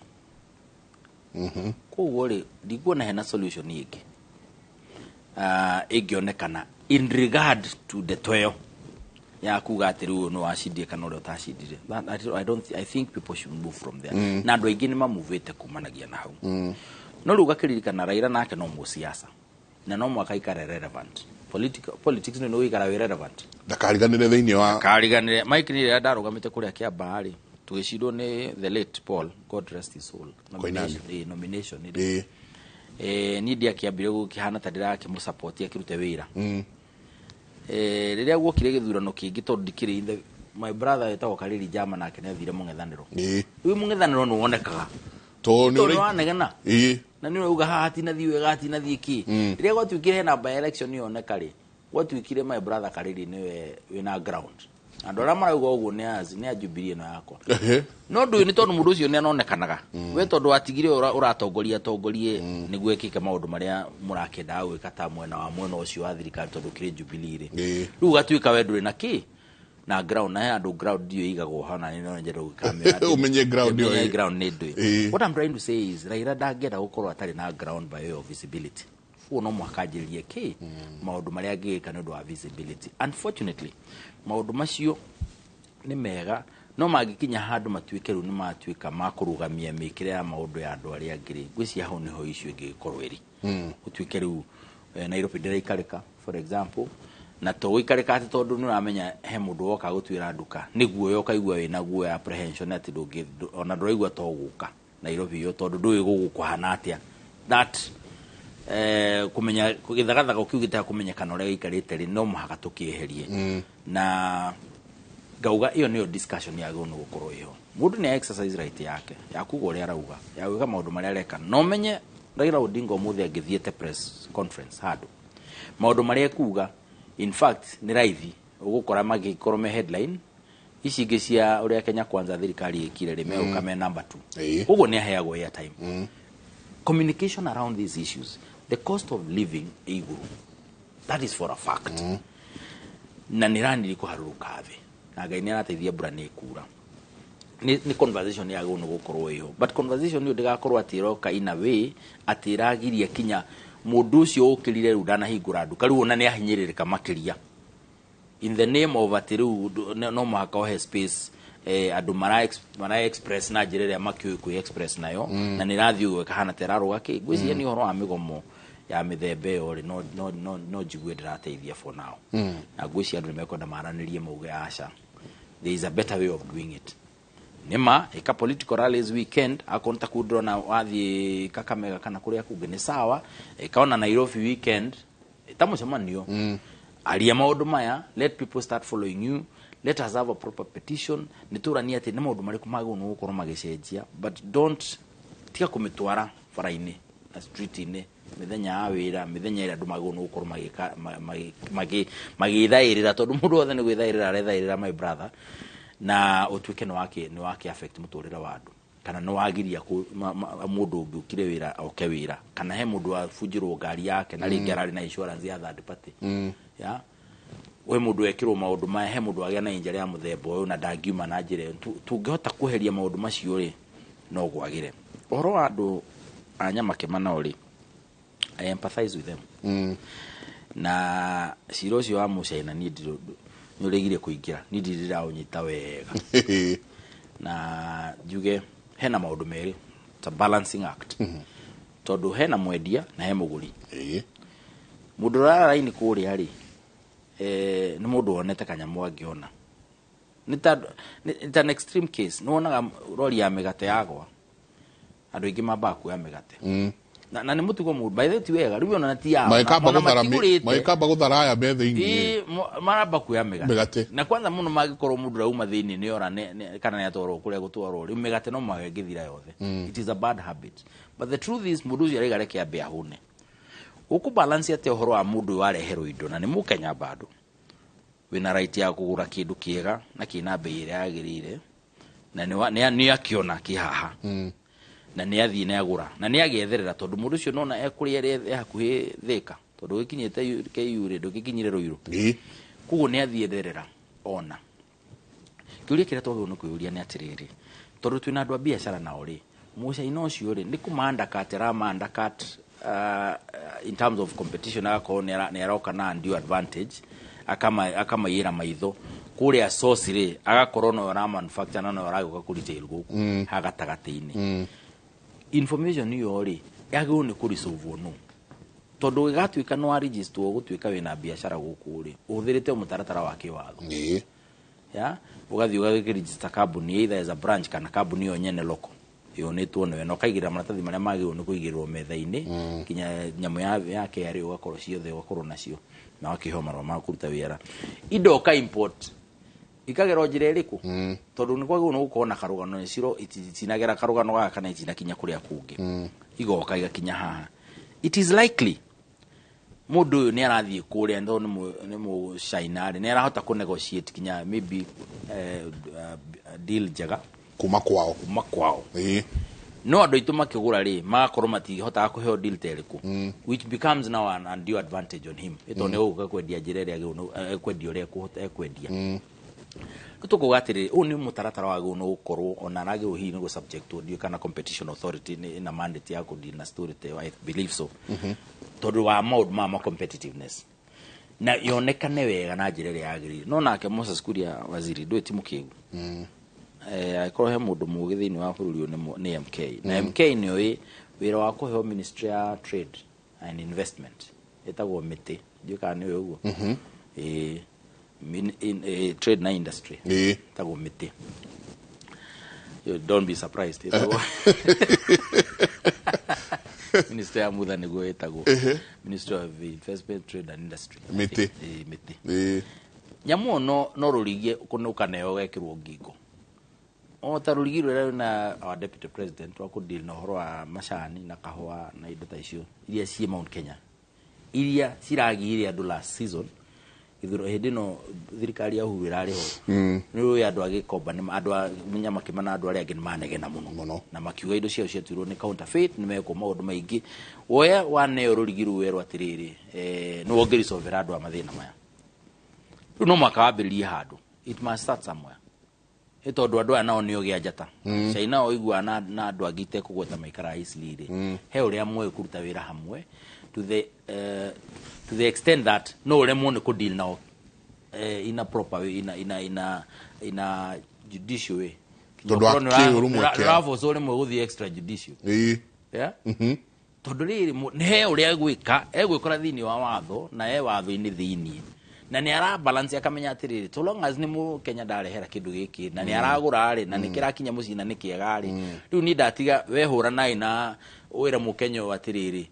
Speaker 3: Koguo rĩ, ndikuona hena solution ĩngĩ ĩngĩonekana in regard to ndeto ĩyo ya kuga atĩ rĩu ũyũ nĩ wacindire kana ũrĩa ũtacindire. I don't, I think people should move from there. Na andũ aingĩ nĩ mamuvĩte kumanagia na hau. No rĩu gakĩririkana Raila nake no mũciaca na no mwaka ikare relevant. Politics nĩ gũikara wĩ relevant.
Speaker 2: Ndakariganĩre thĩinĩ wa
Speaker 3: Kariganĩre Mike, nĩ rĩrĩa ndarũgamĩte kũrĩa Kĩambaa rĩ, tũgĩcindwo nĩ the late Paul, God rest his soul.
Speaker 2: Koinange.
Speaker 3: Nomination rĩ, niĩ ndiakĩambire gũkĩhana ta ndĩrakĩmũsupport akĩrute wĩra. Rĩrĩa guokire gĩthurano kĩngĩ, tondũ ndikĩrĩ my brother wĩtagwo Karĩri Jama nake nĩ athire mũng'ethanĩro. Rĩu mũng'ethanĩro nĩ wonekaga
Speaker 2: tondũ nĩ
Speaker 3: tondũ nĩ wanegena na nĩ ũrauga haha hatinathiĩ wega, hatinathiĩ kĩ. Rĩrĩa gwatuĩkire hena by election yoneka rĩ, gwatuĩkire my brother Karĩri nĩwe wĩna ground. Andũ arĩa marauga ũguo nĩ a Jubilee ĩno yakwa. No ndũĩ nĩ tondũ mũndũ ũcio nĩ anonekanaga we, tondũ watigire ũratongoria tongorie nĩguo ĩkĩke maũndũ marĩa mũrakĩendaga gwĩka ta mwena wa mwena ũcio wa thirikari, tondũ kĩrĩ Jubilee rĩ. Rĩu ũgatuĩka we ndũrĩ na kĩ na ground, na he andũ ground ndio ĩigagwo hau, na nĩ no nyende gũkamĩra.
Speaker 2: Ũmenye ground ĩyo.
Speaker 3: Ũmenye ground nĩ ndũĩ. What I'm trying to say is Raila ndangĩenda gũkorwo atarĩ na ground by way of visibility. Ũguo no mũhaka anjĩrĩrie kĩ maũndũ marĩa angĩgĩka nĩ ũndũ wa visibility. Unfortunately maũndũ macio nĩ mega, no mangĩkinya handũ matuĩke rĩu nĩ matuĩka ma kũrũgamia mĩkĩre ya maũndũ ya andũ arĩa angĩ rĩ, ngwĩciria hau nĩho issue ĩngĩgĩkorwo ĩrĩ. Gũtuĩke rĩu Nairobi ndĩraikarĩka, for example, na to gũikarĩka atĩ tondũ nĩ ũramenya he mũndũ woka gũtuĩra nduka nĩ guoya, ũkaigua wĩna guoya, apprehension atĩ ndũngĩ ona ndũraigua to gũka Nairobi ĩyo tondũ ndũĩ gũgũkũhana atĩa. That kũmenya gĩthagathago kĩu gĩtekũmenyekana ũrĩa gĩikarĩte rĩ, no mũhaka tũkĩeherie. Na ngauga ĩyo nĩyo discussion yagĩrĩirwo nĩ gũkorwo ĩho. Mũndũ nĩ exercise right yake ya kuga ũrĩa arauga, ya gwĩka maũndũ marĩa areka. No menye Raila Odinga ũmũthĩ angĩthiĩte press conference handũ, maũndũ marĩa ekuga in fact nĩ raithi ũgũkora magĩkorwo me headline ici ingĩ cia ũrĩa Kenya Kwanza thirikari ĩkire rĩ, megũka me number two. Ũguo nĩ aheagwo airtime. Communication around these issues, the cost of living ĩ igũrũ, that is for a fact, na nĩ raniri kũharũrũka thĩ, na Ngai nĩ arateithia, mbura nĩ ĩkura. Nĩ conversation yagĩrĩirwo nĩ gũkorwo ĩho, but conversation ĩyo ndĩgakorwo atĩ ĩroka in a way atĩ ĩragiria kinya mũndũ ũcio ũkĩrire rĩu ndanahingũra nduka, rĩu ona nĩ ahinyĩrĩrĩka makĩria in the name of atĩ rĩu no mũhaka ũhe space andũ mara express na njĩra ĩrĩa makĩũĩ kwĩ express nayo, na nĩ ĩrathiĩ ũguo ĩkahana ta ĩrarũga kĩ. Ngwĩciria nĩ ũhoro wa mĩgomo ya mĩthemba ĩyo rĩ, no njigue ndĩrateithia for now. Na ngwĩciria andũ nĩ mekwenda maranĩrie mauge aca, there is a better way of doing it. Nĩma ĩka political rallies weekend, akorwo ta kũu ndĩrona wathiĩ Kakamega kana kũrĩa kũngĩ nĩ sawa, ĩka ona Nairobi weekend ta mũcemanio, aria maũndũ maya, let people start following you, let us have a proper petition, nĩ tũranie atĩ nĩ maũndũ marĩkũ magĩrĩirwo nĩ gũkorwo magĩcenjia. But don't, tiga kũmĩtwara bara-inĩ na street-inĩ mĩthenya ya wĩra, mĩthenya ĩrĩa andũ magĩrĩirwo nĩ gũkorwo magĩka magĩthaĩrĩra, tondũ mũndũ wothe nĩ gwĩthaĩrĩra arethaĩrĩra, my brother, na ũtuĩke nĩ wake affect mũtũrĩre wa andũ, kana nĩ wagiria mũndũ ũngĩ ũkire wĩra oke wĩra, kana he mũndũ wabunjĩrwo ngari yake na rĩngĩ ararĩ na insurance ya third party ya we, mũndũ wekĩrwo maũndũ maya, he mũndũ wagĩa na injury ya mũthemba ũyũ na ndangiuma na njĩra ĩyo. Tũngĩhota kweheria maũndũ macio rĩ, no gwagĩre. Ũhoro wa andũ a Nyamakema nao rĩ, I empathize with them. Na cira ũcio wa Mũcaina niĩ nĩ ũrĩgire kũingĩra, niĩ ndirĩ ndĩraũnyita wega, na njuge hena maũndũ merĩ, ta balancing act, tondũ hena mwendia na he mũgũri. Mũndũ ũrara raini kũrĩa rĩ, nĩ mũndũ wonete kanyamũ angĩona. Nĩ ta an extreme case, nĩ wonaga rori ya mĩgate yagwa, andũ aingĩ mambaga kuoya mĩgate. Na nĩ mũtugo mũru by the way, ti wega rĩu ona ti yao.
Speaker 2: Magĩkamba
Speaker 3: Ona
Speaker 2: gũthara
Speaker 3: matigũrĩte.
Speaker 2: Magĩkamba gũthara aya me thĩinĩ.
Speaker 3: Ĩ, maramba kuoya mĩgate.
Speaker 2: Mĩgate.
Speaker 3: Na kwanza mũno mangĩkorwo mũndũ rauma thĩinĩ nĩ ora kana nĩ atwarwo kũrĩa gũtwarwo rĩu mĩgate no mũhaka ĩngĩthira yothe. It is a bad habit, but the truth is mũndũ ũcio araiga reke ambe ahũne. Ũkũ balance atĩa ũhoro wa mũndũ ũyũ wareherwo indo na nĩ mũkenya bado wĩna right ya kũgũra kĩndũ kĩega na kĩna bei ĩrĩa yagĩrĩire, na nĩ akĩona kĩ haha na nĩ athiĩ nĩ agũra na nĩ agĩetherera, tondũ mũndũ ũcio nona ekũrĩa e hakuhĩ Thĩka, tondũ gĩkinyĩte KU rĩ, ndũgĩkinyire Ruiru. Koguo nĩ athiĩ etherera. Ona kĩũria kĩrĩa twagĩrĩirwo nĩ kwĩyũria nĩ atĩrĩrĩ, tondũ twĩna andũ a biacara nao rĩ, mũcaina ũcio rĩ, nĩ kũma-undercut arama-undercut in terms of competition, agakorwo nĩ aroka na undue advantage, akamaiyĩra maitho kũrĩa source rĩ, agakorwo no ara manufacture na no aragĩũka kũ retail gũkũ ha gatagatĩ-inĩ. Information ĩyo rĩ, yagĩrĩirwo nĩ kũresolvwo no tondũ gĩgatuĩka nĩ warigistwo gũtuĩka wĩna biacara gũkũ rĩ, ũhũthĩrĩte mũtaratara wa kĩwatho ya ũgathiĩ ũgakĩregister kambuni either as a branch kana kambuni ĩyo nyene local yonĩtwo nĩwe, na ũkaigĩrĩra maratathi marĩa magĩrĩirwo nĩ kũigĩrĩrwo metha-inĩ, nginya nyamũ ya KRA ũgakorwo ciothe ũgakorwo nacio na wakĩheo marũa ma kũruta wĩra. Indo ũka import ikagerwo njĩra ĩrĩkũ? Tondũ nĩ kwagĩrĩirwo nĩ gũkorwo na karũgano nĩ ciro itinagera karũgano gaka kana itinakinya kũrĩa kũngĩ, igoka igakinya haha. It is likely mũndũ ũyũ nĩ arathiĩ kũrĩa tondũ nĩ mũ China rĩ, nĩ arahota kũ negotiate kinya maybe deal njega
Speaker 2: kuma kwao.
Speaker 3: Kuma kwao. No andũ aitũ makĩgũra rĩ, magakorwo matihotaga kũheo deal ta ĩrĩkũ, which becomes now an undue advantage on him, ĩtondũ nĩ gũka kwendia njĩra ĩrĩa agĩrĩirwo ekwendia ũrĩa ekwendia. Rĩu tũkuga atĩrĩrĩ, ũyũ nĩ mũtaratara wagĩrĩirwo nĩ gũkorwo ona aragĩrĩirwo hihi nĩ gũ subject ndiũĩ kana competition authority nĩ ĩna mandate ya kũ na story ta ĩyo. I believe so, tondũ wa maũndũ ma competitiveness na yonekane wega na njĩra ĩrĩa yagĩrĩire. No nake Moses Kuria waziri ndũĩ ti mũkĩgu. Angĩkorwo he mũndũ mũgĩ thĩinĩ wa bũrũri ũyũ nĩ MK, na MK nĩ ũĩ wĩra wa kũheo ministry ya trade and investment ĩtagwo mĩtĩ, ndiũĩ kana nĩ ũĩ ũguo. Ĩĩ, trade na industry ĩtagwo mĩtĩ. You don't be surprised, ĩtagwo ministry ya mutha nĩguo ĩtagwo Ministry of Investment, Trade and Industry.
Speaker 2: Mĩtĩ.
Speaker 3: Ĩĩ, mĩtĩ. Nyamũ ĩyo no rũrigi ũkaneo ũgekĩrwo ngingo o ta rũrigi rũrĩa rwĩna our deputy president wa kũdeal na ũhoro wa macani na kahũa na indo ta icio iria ciĩ Mount Kenya, iria ciragirire andũ last season gĩthurano hĩndĩ ĩno thirikari ya Uhuru ĩrarĩ ho. Nĩ ũĩ andũ a Gĩkomba nĩ andũ a Nyamakĩma na andũ arĩa angĩ nĩ manegena mũno.
Speaker 2: Mũno.
Speaker 3: Na makiuga indo ciao ciatuirwo nĩ counterfeit, nĩ mekwo maũndũ maingĩ. Woya waneo rũrigi rũu werwo atĩrĩrĩ, nĩ ũngĩresolvera andũ a mathĩna maya. Rĩu no mũhaka wambĩrĩrie handũ, it must start somewhere, nĩ tondũ andũ aya nao nĩ ogĩa njata. China oiguaga na andũ angĩ itekũgweta maikaraga Eastleigh rĩ, he ũrĩa moĩ kũruta wĩra hamwe to the extent that no ũremwo nĩ kũdeal nao in a proper way, in a judicial way.
Speaker 2: Tondũ wa kĩũrũmwe kĩao.
Speaker 3: Nĩũraforcwo rĩmwe gũthiĩ extra judicial. Yeah? Tondũ rĩrĩ nĩ he ũrĩa egwĩka egwĩkora thĩinĩ wa watho na e watho-inĩ thĩinĩ, na nĩ ara balance akamenya atĩrĩrĩ, so long as nĩ mũkenya ndarehera kĩndũ gĩkĩ na nĩ aragũra rĩ, na nĩ kĩrakinya mũciĩ na nĩ kĩega rĩ, rĩu niĩ ndatiga wehũra naĩ na wĩra mũkenya ũyũ atĩrĩrĩ,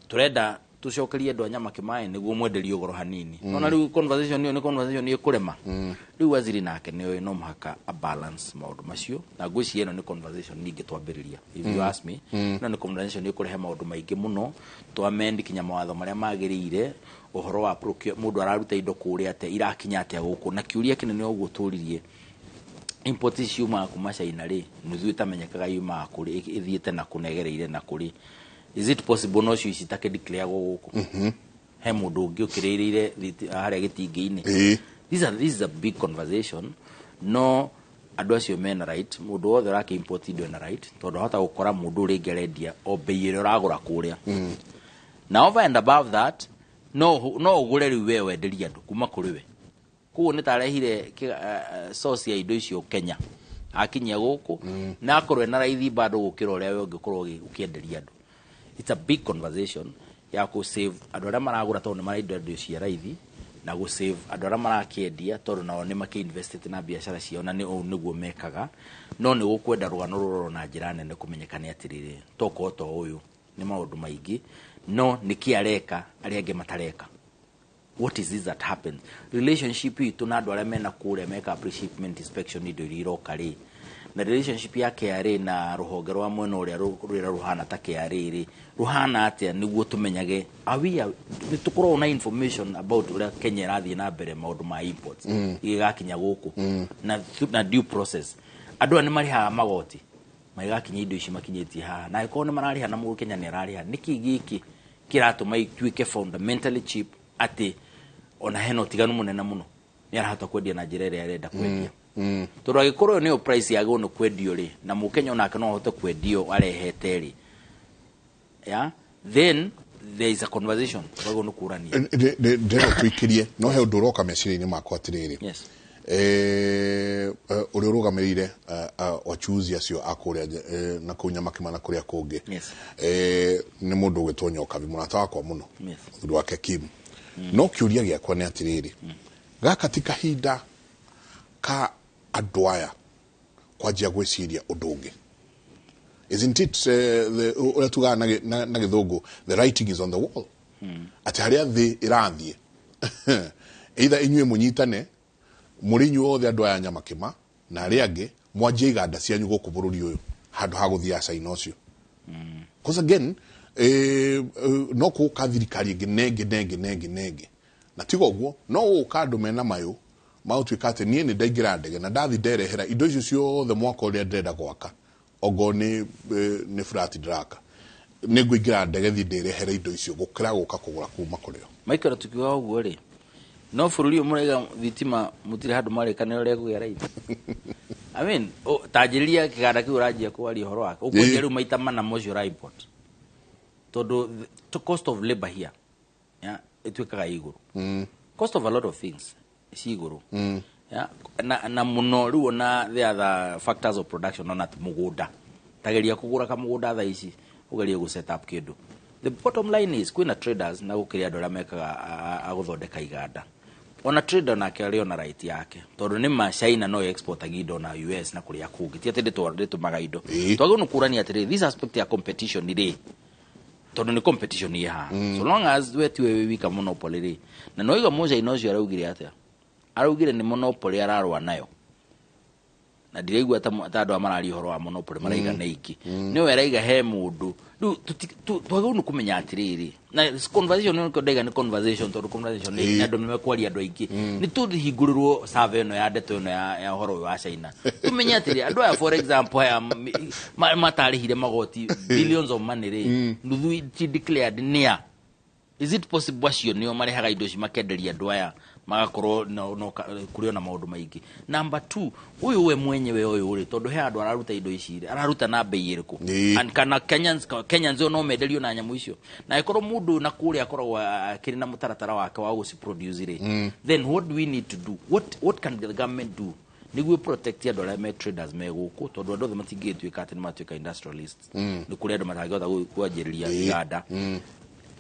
Speaker 3: tũrenda tũcokerie andũ a Nyamakĩmaĩ nĩguo mwenderio goro hanini. Ona rĩu conversation ĩyo nĩ conversation ĩkũrema. Rĩu waziri nake nĩ no mũhaka a balance maũndũ macio, na ngwĩciria ĩno nĩ conversation ningĩ twambĩrĩria. If you ask me, ĩno nĩ conversation ĩkũrehe maũndũ maingĩ mũno, twamend kinya mawatho marĩa magĩrĩire ũhoro wa procure, mũndũ araruta indo kũrĩa atĩa, irakinya atĩa gũkũ, na kĩũria kĩnene ũguo tũririe, import ici ciumaga kuma China rĩ, nuthu ĩtamenyekaga yumaga kũrĩ, ĩthiĩte na kũnegereire na kũrĩ. Is it possible no cio ici takĩdeclareagwo gũkũ he mũndũ ũngĩ ũkĩrĩrĩire harĩa gĩtingĩ-inĩ? This is a big conversation. No andũ acio mena right, mũndũ wothe ũrakĩ import indo ena right, tondũ ahota gũkora mũndũ ũrĩa ũngĩ arendia o bei ĩrĩa ũragũra kũrĩa, na over and above that no ũgũre rĩu we wenderie andũ kuma kũrĩ we. Koguo nĩ tarehire source ya indo icio Kenya, akinyia gũkũ na akorwo ena raithi bado gũkĩra ũrĩa we ũngĩkorwo ũkĩenderia andũ. It's a big conversation ya kũ save andũ arĩa maragũra tondũ nĩ maraenda indo cia raithi, na gũ save andũ arĩa marakĩendia tondũ nao nĩ makĩinvestĩte na biacara ciao na nĩ ũũ nĩguo mekaga. No nĩ gũkwenda rũgano rũrorwo na njĩra nene kũmenyekane atĩrĩrĩ, tokorwo to ũyũ. Nĩ maũndũ maingĩ, no nĩkĩ areka arĩa angĩ matareka? What is this that happens? Relationship itũ na andũ arĩa mena kũrĩa meka pre-shipment inspection, indo iria iroka rĩ, na relationship ya KRA na rũhonge rwa mwena ũrĩa rũrĩa rũhana ta KRA rĩ, rũhana atĩa, nĩguo tũmenyage nĩ tũkoragwo na information about ũrĩa Kenya ĩrathiĩ na mbere maũndũ ma imports igĩgakinya gũkũ na due process. Andũ aya nĩ marĩhaga magoti magigakinya indo ici makinyĩtie haha, na angĩkorwo nĩ mararĩha na mũkenya nĩ ararĩha, nĩkĩ gĩkĩ kĩratũma ituĩke fundamentally cheap, atĩ ona hena ũtiganu mũnene mũno, nĩ arahota kwendia na njĩra ĩrĩa arenda kwendia? Tondũ angĩkorwo ĩyo nĩyo price yagĩrĩirwo nĩ kwendio rĩ, na mũkenya onake no ahote kwendio arehete rĩ, yeah? Then there is a conversation twagĩrĩirwo nĩ kũrania.
Speaker 2: Ndĩrenda tũikĩrie, no he ũndũ ũroka meciria-inĩ makwa atĩrĩrĩ. Ũrĩa ũrũgamĩrĩire wachuzi acio a kũrĩa na kũu Nyamakima na kũrĩa kũngĩ, nĩ mũndũ ũgwĩtwo Nyokabi, mũrata wakwa mũno, mũthuri wake Kim. No kĩũria gĩakwa nĩ atĩrĩrĩ, gaka ti kahinda ka andũ aya kwanjia gwĩciria ũndũ ũngĩ? Isn't it ũrĩa tugaga na gĩthũngũ, the writing is on the wall, atĩ harĩa thĩ ĩrathiĩ, either inyuĩ mũnyitane mũrĩ inyuĩ othe andũ aya Nyamakima na arĩa angĩ, mwanjie iganda cianyu gũkũ bũrũri ũyũ handũ ha gũthiĩ China ũcio? Because again, no kũũka thirikari ĩngĩ nengĩ nengĩ nengĩ nengĩ, na tiga ũguo no gũka andũ mena mayũ magũtuĩka atĩ niĩ nĩ ndaingĩra ndege na ndathi nderehera indo icio ciothe mwaka ũrĩa ndĩrenda gwaka. Ongorwo nĩ flat ndĩraka, nĩ ngũingĩra ndege thiĩ ndĩrehere indo icio gũkĩra gũka kũgũra kuma kũrĩ o.
Speaker 3: Michael, tukiuga ũguo rĩ, no bũrũri ũyũ mũraiga thitima mũtirĩ handũ marĩkanĩra ũrĩa kũgĩa raithi. I mean, tanjĩrĩria kĩganda kĩu ũranjia kwaria ũhoro wake, ũkwendia rĩu maita mana mocio ũra import, tondũ the cost of labor here, yeah, ĩtuĩkaga igũrũ, cost of a lot of things ci igũrũ, yeah, na mũno rĩu ona the other factors of production, ona mũgũnda, tageria kũgũra kamũgũnda thaa ici, ũgerie gũ set up kĩndũ. The bottom line is kwĩna traders na gũkĩrĩ andũ arĩa mekaga a gũthondeka iganda. Ona trader nake arĩ ona right yake, tondũ nĩ ma China no exportagia indo na US na kũrĩa kũngĩ, ti atĩ ndĩtũmaga indo. Twagĩrĩirwo nĩ kũrania atĩrĩrĩ, this aspect ya competition rĩ, tondũ nĩ competition ĩ haha, so long as we tiwe wĩ wika monopoly rĩ, na no iga mũcaina ũcio araugire atĩa? Araugire nĩ monopoly ararũa nayo, na ndiraigua ta andũ aya mararia ũhoro wa monopoly, maraiga nĩ ingĩ nĩwe araiga he mũndũ. Rĩu twagĩrĩirwo nĩ kũmenya atĩrĩrĩ, na this conversation nĩkĩo ndaiga nĩ conversation, tondũ conversation nĩ andũ nĩmekwaria, andũ aingĩ nĩ tũhingũrĩrwo survey ĩno ya ndeto ĩno ya ũhoro ũyũ wa China, tũmenye atĩrĩ, andũ aya, for example, aya matarĩhire magoti billions of money rĩ, nuthu ti declared nĩa. Is it possible acio nĩo marehaga indo ici makenderia andũ aya, magakorwo no kũrĩ ona maũndũ maingĩ? Number two, ũyũ we mwenyewe ũyũ rĩ, tondũ he andũ araruta indo ici rĩ, araruta na bei ĩrĩkũ? And kana Kenyans no menderio na nyamũ icio? Na ĩkorwo mũndũ na kũrĩa akoragwo akĩrĩ na mũtaratara wake wa gũciproduce rĩ, then what do we need to do? What can the government do nĩguo protect andũ arĩa me traders me gũkũ? Tondũ andũ othe matingĩtuĩka atĩ nĩ matuĩka industrialists, nĩ kũrĩ andũ matangĩhota kwanjĩrĩria iganda.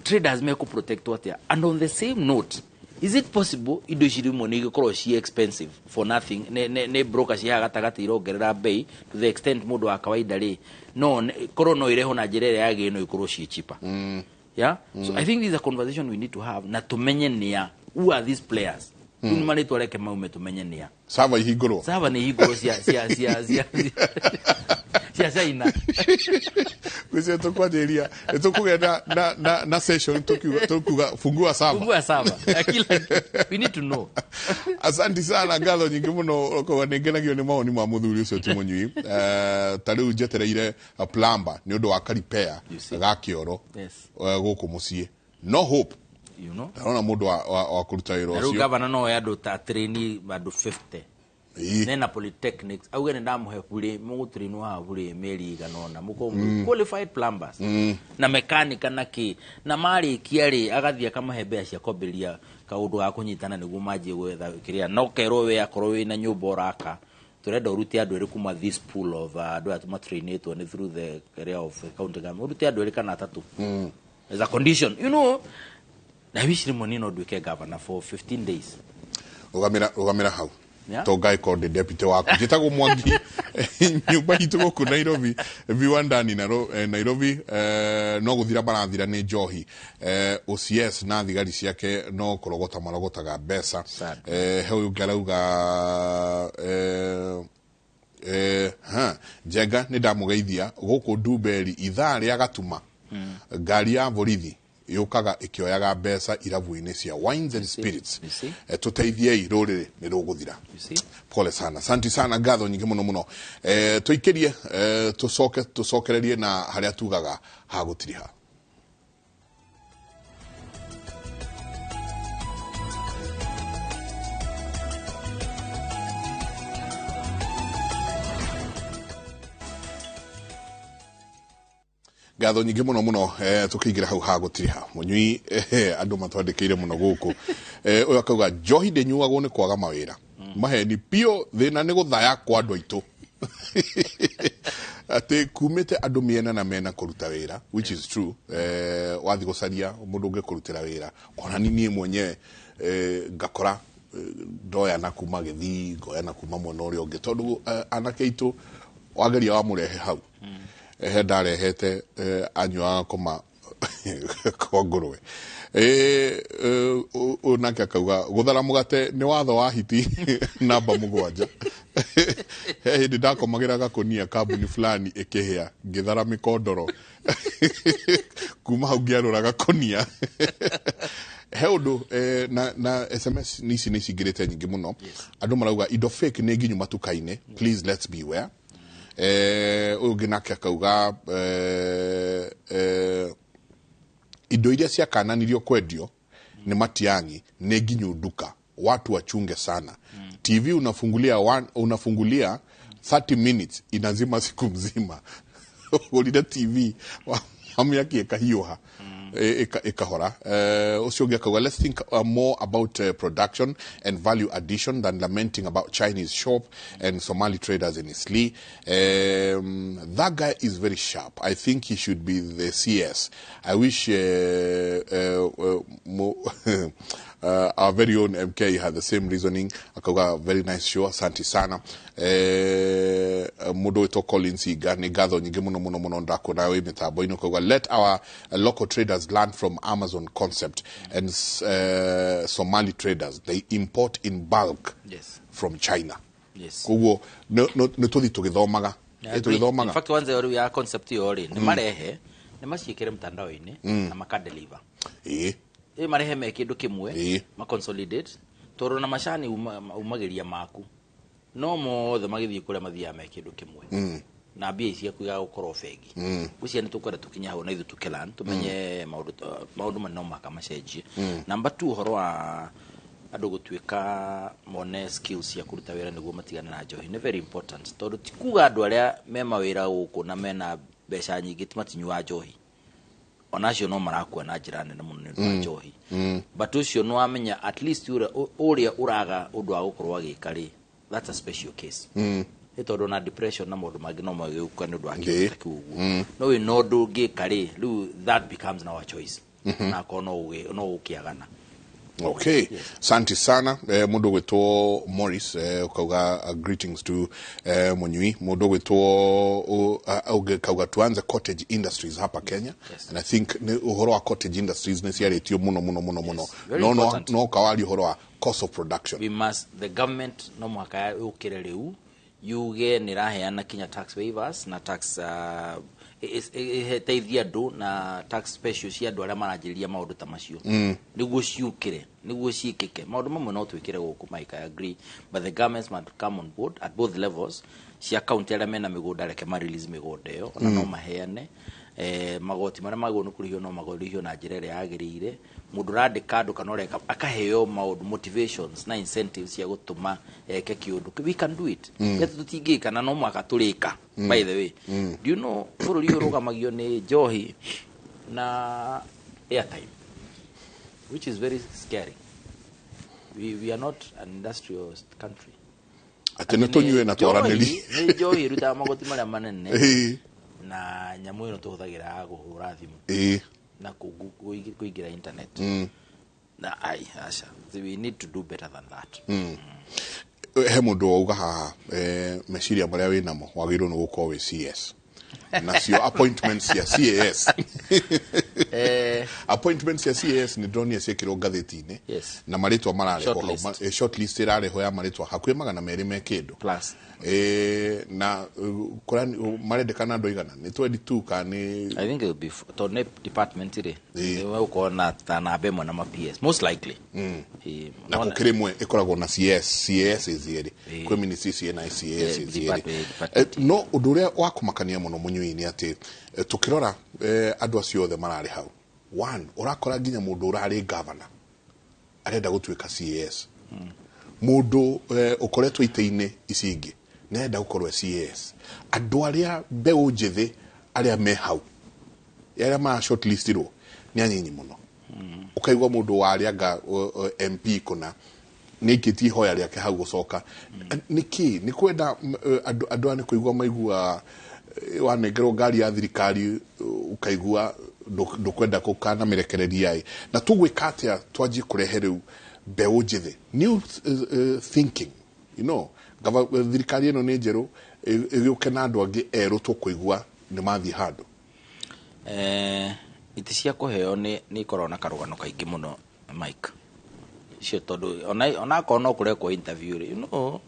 Speaker 3: Traders me protect atĩa? And on the same note, is it possible indo ici rĩmwe nĩ igĩkorwo ci expensive for nothing, nĩ broker ci haha gatagatĩ irongerera bei to the extent mũndũ wa kawaida rĩ, no korwo no irehwo na njĩra ĩrĩa yagĩrĩire, no ikorwo ci cheaper? Yeah, so I think this is a conversation we need to have, na tumenye nĩa, who are these players. Rĩu nĩ marĩtwa, reke maume tumenye nĩa.
Speaker 2: Sava ihingũrwo.
Speaker 3: Sava nĩ ihingũrwo cia China.
Speaker 2: Gwĩciria tũkwanjĩrĩria nĩ tũkũgĩa na session tukiuga fungua sava.
Speaker 3: Fungua sava. Kila we need to know.
Speaker 2: Asanti sana, ngatho nyingĩ mũno. Koguo nĩ ngenagio nĩ mawoni ma mũthuri ũcio ti mũnyui. Ta rĩu njetereire plumber nĩ ũndũ wa karipea
Speaker 3: You see.
Speaker 2: ga kĩoro gũkũ mũciĩ, no hope ndarona mũndũ wa kũruta wĩra
Speaker 3: Na rĩu
Speaker 2: ũcio.
Speaker 3: Gavana no oe andũ ta trainee, andũ 50 nena polytechnics, auge nĩ ndamũhe bure, mũgũtrainwo haha bure mĩeri igana ũna, mũkorwo mũrĩ qualified plumbers na mechanic na kĩ, na marĩkia rĩ, agathiĩ akamahe mbeca cia kwambĩrĩria kaũndũ ga kũnyitana nĩguo manjie gwetha kĩrĩa, no kerwo we akorwo wĩna nyũmba ũraka, tũrenda ũrute andũ erĩ kuma this pool of andũ aya matrainĩtwo nĩ through the area of the county government, ũrute andũ erĩ kana atatũ as a condition. Na wish rĩmwe niĩ no nduĩke governor for 15 days.
Speaker 2: Rũgamĩra, rũgamĩra hau.
Speaker 3: Yeah.
Speaker 2: To ngagĩkorwo ndĩ deputy waku. Njĩtagwo Mwangi, nyũmba itũ gũkũ Nairobi viwandani Nairobi, no gũthira marathira nĩ njohi. OCS na thigari ciake no kũrogota marogotaga mbeca.
Speaker 3: Sad.
Speaker 2: He ũyũ ũngĩ arauga, ha, Njenga nĩ ndamũgeithia gũkũ Ndumberi ithaa rĩa gatuma, ngari ya borithi yũkaga ĩkĩoyaga mbeca irabu-inĩ cia wines and spirits.
Speaker 3: You see?
Speaker 2: Tũteithiei, rũrĩrĩ nĩ rũgũthira.
Speaker 3: You see?
Speaker 2: Pole sana, santi sana, ngatho nyingĩ mũno mũno. Tũikĩrie, tũcoke tũcokererie na harĩa tugaga ha gũtiriha. Ngatho nyingĩ mũno mũno. Tũkĩingĩra hau ha gũtiriha, mũnyui, andũ matwandĩkĩire mũno gũkũ. Ũyũ akauga njohi ndĩnyuagwo nĩ kwaga mawĩra, maheni piũ, thĩna nĩ gũthaya kwa andũ aitũ, atĩ kumĩte andũ mĩena na mena kũruta wĩra, which is true. Wathiĩ gũcaria mũndũ ũngĩkũrutĩra wĩra, ona ni niĩ mwenyewe ngakora ndoya na kuma Gĩthii, ngoya na kuma mwena ũrĩa ũngĩ, tondũ anake aitũ wageria wamũrehe hau, he ndarehete, anyuaga koma kwa ngũrwe. Ũyũ nake akauga gũthara mũgate nĩ watho wa hiti namba 7. He hĩndĩ ndakomagĩra gakũnia kambuni fulani ĩkĩhĩa, ngĩthara mĩkondoro, kuma hau ngĩarũra gakũnia. He ũndũ, na SMS ici nĩ cingĩrĩte nyingĩ mũno. Andũ marauga indo fake nĩ nginyu matuka-inĩ, please let's beware. Ũyũ ũngĩ nake akauga indo iria ciakananirio kwendio nĩ Matiang'i nĩ nginyu nduka, watu wachunge sana. TV unafungulia one, unafungulia 30 minutes inazima siku mzima. Ũgũrire TV wamĩakie ĩkahiũha, ĩkahora. Ũcio ũngĩ akauga let's think more about production and value addition than lamenting about Chinese shop and Somali traders in Eastleigh. That guy is very sharp. I think he should be the CS. I wish our very own MK had the same reasoning. Akauga very nice show, asante sana. Mũndũ wĩtwo Collins Iga, nĩ ngatho nyingĩ mũno mũno mũno ndakuona wĩ mĩtambo-inĩ. Akauga let our local traders learn from Amazon concept and Somali traders, they import in bulk from China. Koguo nĩ tũthi tũgĩthomaga. Tũgĩthomaga.
Speaker 3: In fact, wanze rĩu ya concept ĩyo rĩ, nĩ marehe, nĩ maciĩkĩre mtandao-inĩ na makadeliver. Ĩ marehe me kĩndũ kĩmwe, ma consolidate, tondũ na macani umagĩria maku no mothe magĩthiĩ kũrĩa mathiaga me kĩndũ kĩmwe, na mbia ici ciaku igagũkorwo bengi. Ngwĩciria nĩ tũkwenda tũkinye hau na ithuĩ tũkĩlearn, tũmenye maũndũ marĩa no mũhaka macenjie. Number 2, ũhoro wa andũ gũtuĩka mone skills cia kũruta wĩra nĩguo matigane na njohi nĩ very important, tondũ ti kuga andũ arĩa me mawĩra gũkũ na mena mbeca nyingĩ ti matinyuaga njohi, ona acio no marakua na njĩra nene mũno nĩ ũndũ wa njohi. But ũcio nĩ wamenya at least ũrĩa ũraga ũndũ wa gũkorwo agĩka rĩ, that's a special case. Nĩ tondũ na depression na maũndũ mangĩ no magĩũka nĩ ũndũ wa kĩndũ ta kĩu ũguo. No wĩna ũndũ ũngĩka rĩ, rĩu that becomes now a choice, na akorwo no ũkĩagana.
Speaker 2: Okay, asante sana. Mundu gwitwo Morris, ukauga greetings to Munyui. Mundu gwitwo kauga tuanze cottage industries hapa Kenya. And I think ni uhoro wa cottage industries ni ciarĩtio muno muno muno muno.
Speaker 3: Very
Speaker 2: No, no,
Speaker 3: important.
Speaker 2: no kawari uhoro wa cost of production.
Speaker 3: We must, the government no mũhaka yũkĩre rĩu yuge nĩ ĩraheana kinya tax waivers na tax ĩteithie andũ na tax special cia andũ arĩa maranjĩrĩria maũndũ ta macio, nĩguo ciũkĩre, nĩguo ciĩkĩke. Maũndũ mamwe no twĩkĩre gũkũ, Mike, I agree, but the governments must come on board at both levels, cia county arĩa mena mĩgũnda reke ma release mĩgũnda ĩyo, ona no maheane magoti marĩa magĩrĩirwo nĩ kũrĩhio, no marĩhio na njĩra ĩrĩa yagĩrĩire. Mũndũ ũrandĩka andũ kana ũreka akaheo maũndũ, motivations na incentives cia gũtũma eke kĩũndũ. We can do it. Nĩ tũtingĩka na no mũhaka tũrĩka. By the way, do you know bũrũri ũyũ ũrũgamagio nĩ njohi na airtime, which is very scary. We are not an industrial country.
Speaker 2: Atĩ nĩ tũnyue na twaranĩrie.
Speaker 3: Nĩ njohi ĩrutaga magoti marĩa manene, na nyamũ ĩno tũhũthagĩra ya kũhũra thimũ na kũingĩra internet. Na ai aca, we need to do better than that.
Speaker 2: He mũndũ wauga haha, meciria marĩa wĩ namo wagĩrĩirwo nĩ gũkorwo wĩ CS, nacio appointments cia CAS, appointments cia CAS nĩ ndĩronire ciĩkĩrwo ngathĩti-inĩ. Na marĩtwa mararehwo hau.
Speaker 3: Shortlist.
Speaker 2: Shortlist ĩrarehwo ya marĩtwa hakuhĩ 200 me kĩndũ
Speaker 3: plus.
Speaker 2: Na marendekana andũ aigana? Nĩ 22 kana nĩ?
Speaker 3: I think it will be tondũ nĩ department rĩ, nĩ gũkorwo na ta namba ĩmwe na ma PS most likely.
Speaker 2: Na gũkĩrĩ ĩmwe ĩkoragwo na CS, CAS cierĩ. Kwĩ ministry ciĩ na CAS cierĩ.
Speaker 3: Department.
Speaker 2: No ũndũ ũrĩa wa kũmakania mũno mũnyui nĩ atĩ, tũkĩrora, andũ acio othe mararĩ hau, one, ũrakora nginya mũndũ ũrarĩ governor arenda gũtuĩka CAS, mũndũ ũkoretwo itĩ-inĩ ici ingĩ nĩ arenda gũkorwo e CAS, andũ arĩa mbeũ njĩthĩ arĩa me hau, arĩa mara shortlistirwo nĩ anyinyi mũno. Ũkaigua mũndũ warĩ anga MP kũna nĩ aikĩtie ihoya rĩake hau gũcoka. Nĩkĩ nĩ kwenda andũ aya nĩ kũigua maigua, wanengerwo ngari ya thirikari, ũkaigua ndũkwenda gũkanamĩrekereria ĩ. Na tũgwĩka atĩa twanjie kũrehe rĩu mbeũ njĩthĩ, new thinking? Thirikari ĩno nĩ njerũ, ĩgĩũke na andũ angĩ erũ tũkũigua nĩ mathiĩ handũ.
Speaker 3: Itĩ cia kũheo nĩ ikoragwo na karũgano kaingĩ mũno, Mike, icio tondũ ona akorwo no kũrekwo interview rĩ,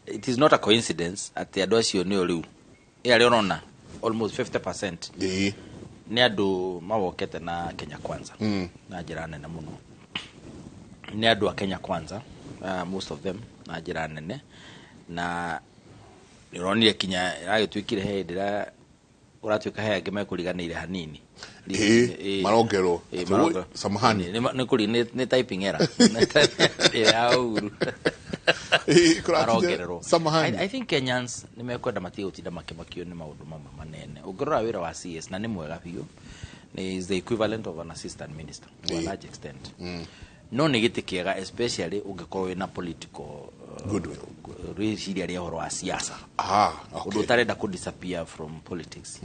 Speaker 3: it is not a coincidence atĩ andũ acio nĩo rĩu ĩ arĩa ũrona almost 50% nĩ andũ mawokete na Kenya Kwanza na njĩra nene mũno. Nĩ andũ a Kenya Kwanza, most of them, na njĩra nene. Na nĩ ũronire kinya ĩragĩtuĩkire he hĩndĩ ũratuĩka he angĩ mekũriganĩire hanini.
Speaker 2: Marongerwo.
Speaker 3: Ĩĩ,
Speaker 2: Atĩ,
Speaker 3: marongerwo.
Speaker 2: "Oi, samahani."
Speaker 3: Nĩ nĩ typing error ya Uhuru.
Speaker 2: Kũrakinya,
Speaker 3: Marongererwo.
Speaker 2: samahani.
Speaker 3: I think Kenyans nĩ mekwenda matige gũtinda makĩmakio nĩ maũndũ mamwe manene. Ũngĩrora wĩra wa CS, na nĩ mwega biũ, nĩ is the equivalent of an assistant minister to a large extent. No nĩ gĩtĩ kĩega, especially ũngĩkorwo wĩna political
Speaker 2: goodwill.
Speaker 3: Rĩciria rĩa ũhoro wa siasa, ũndũ ũtarenda kũ disappear from politics,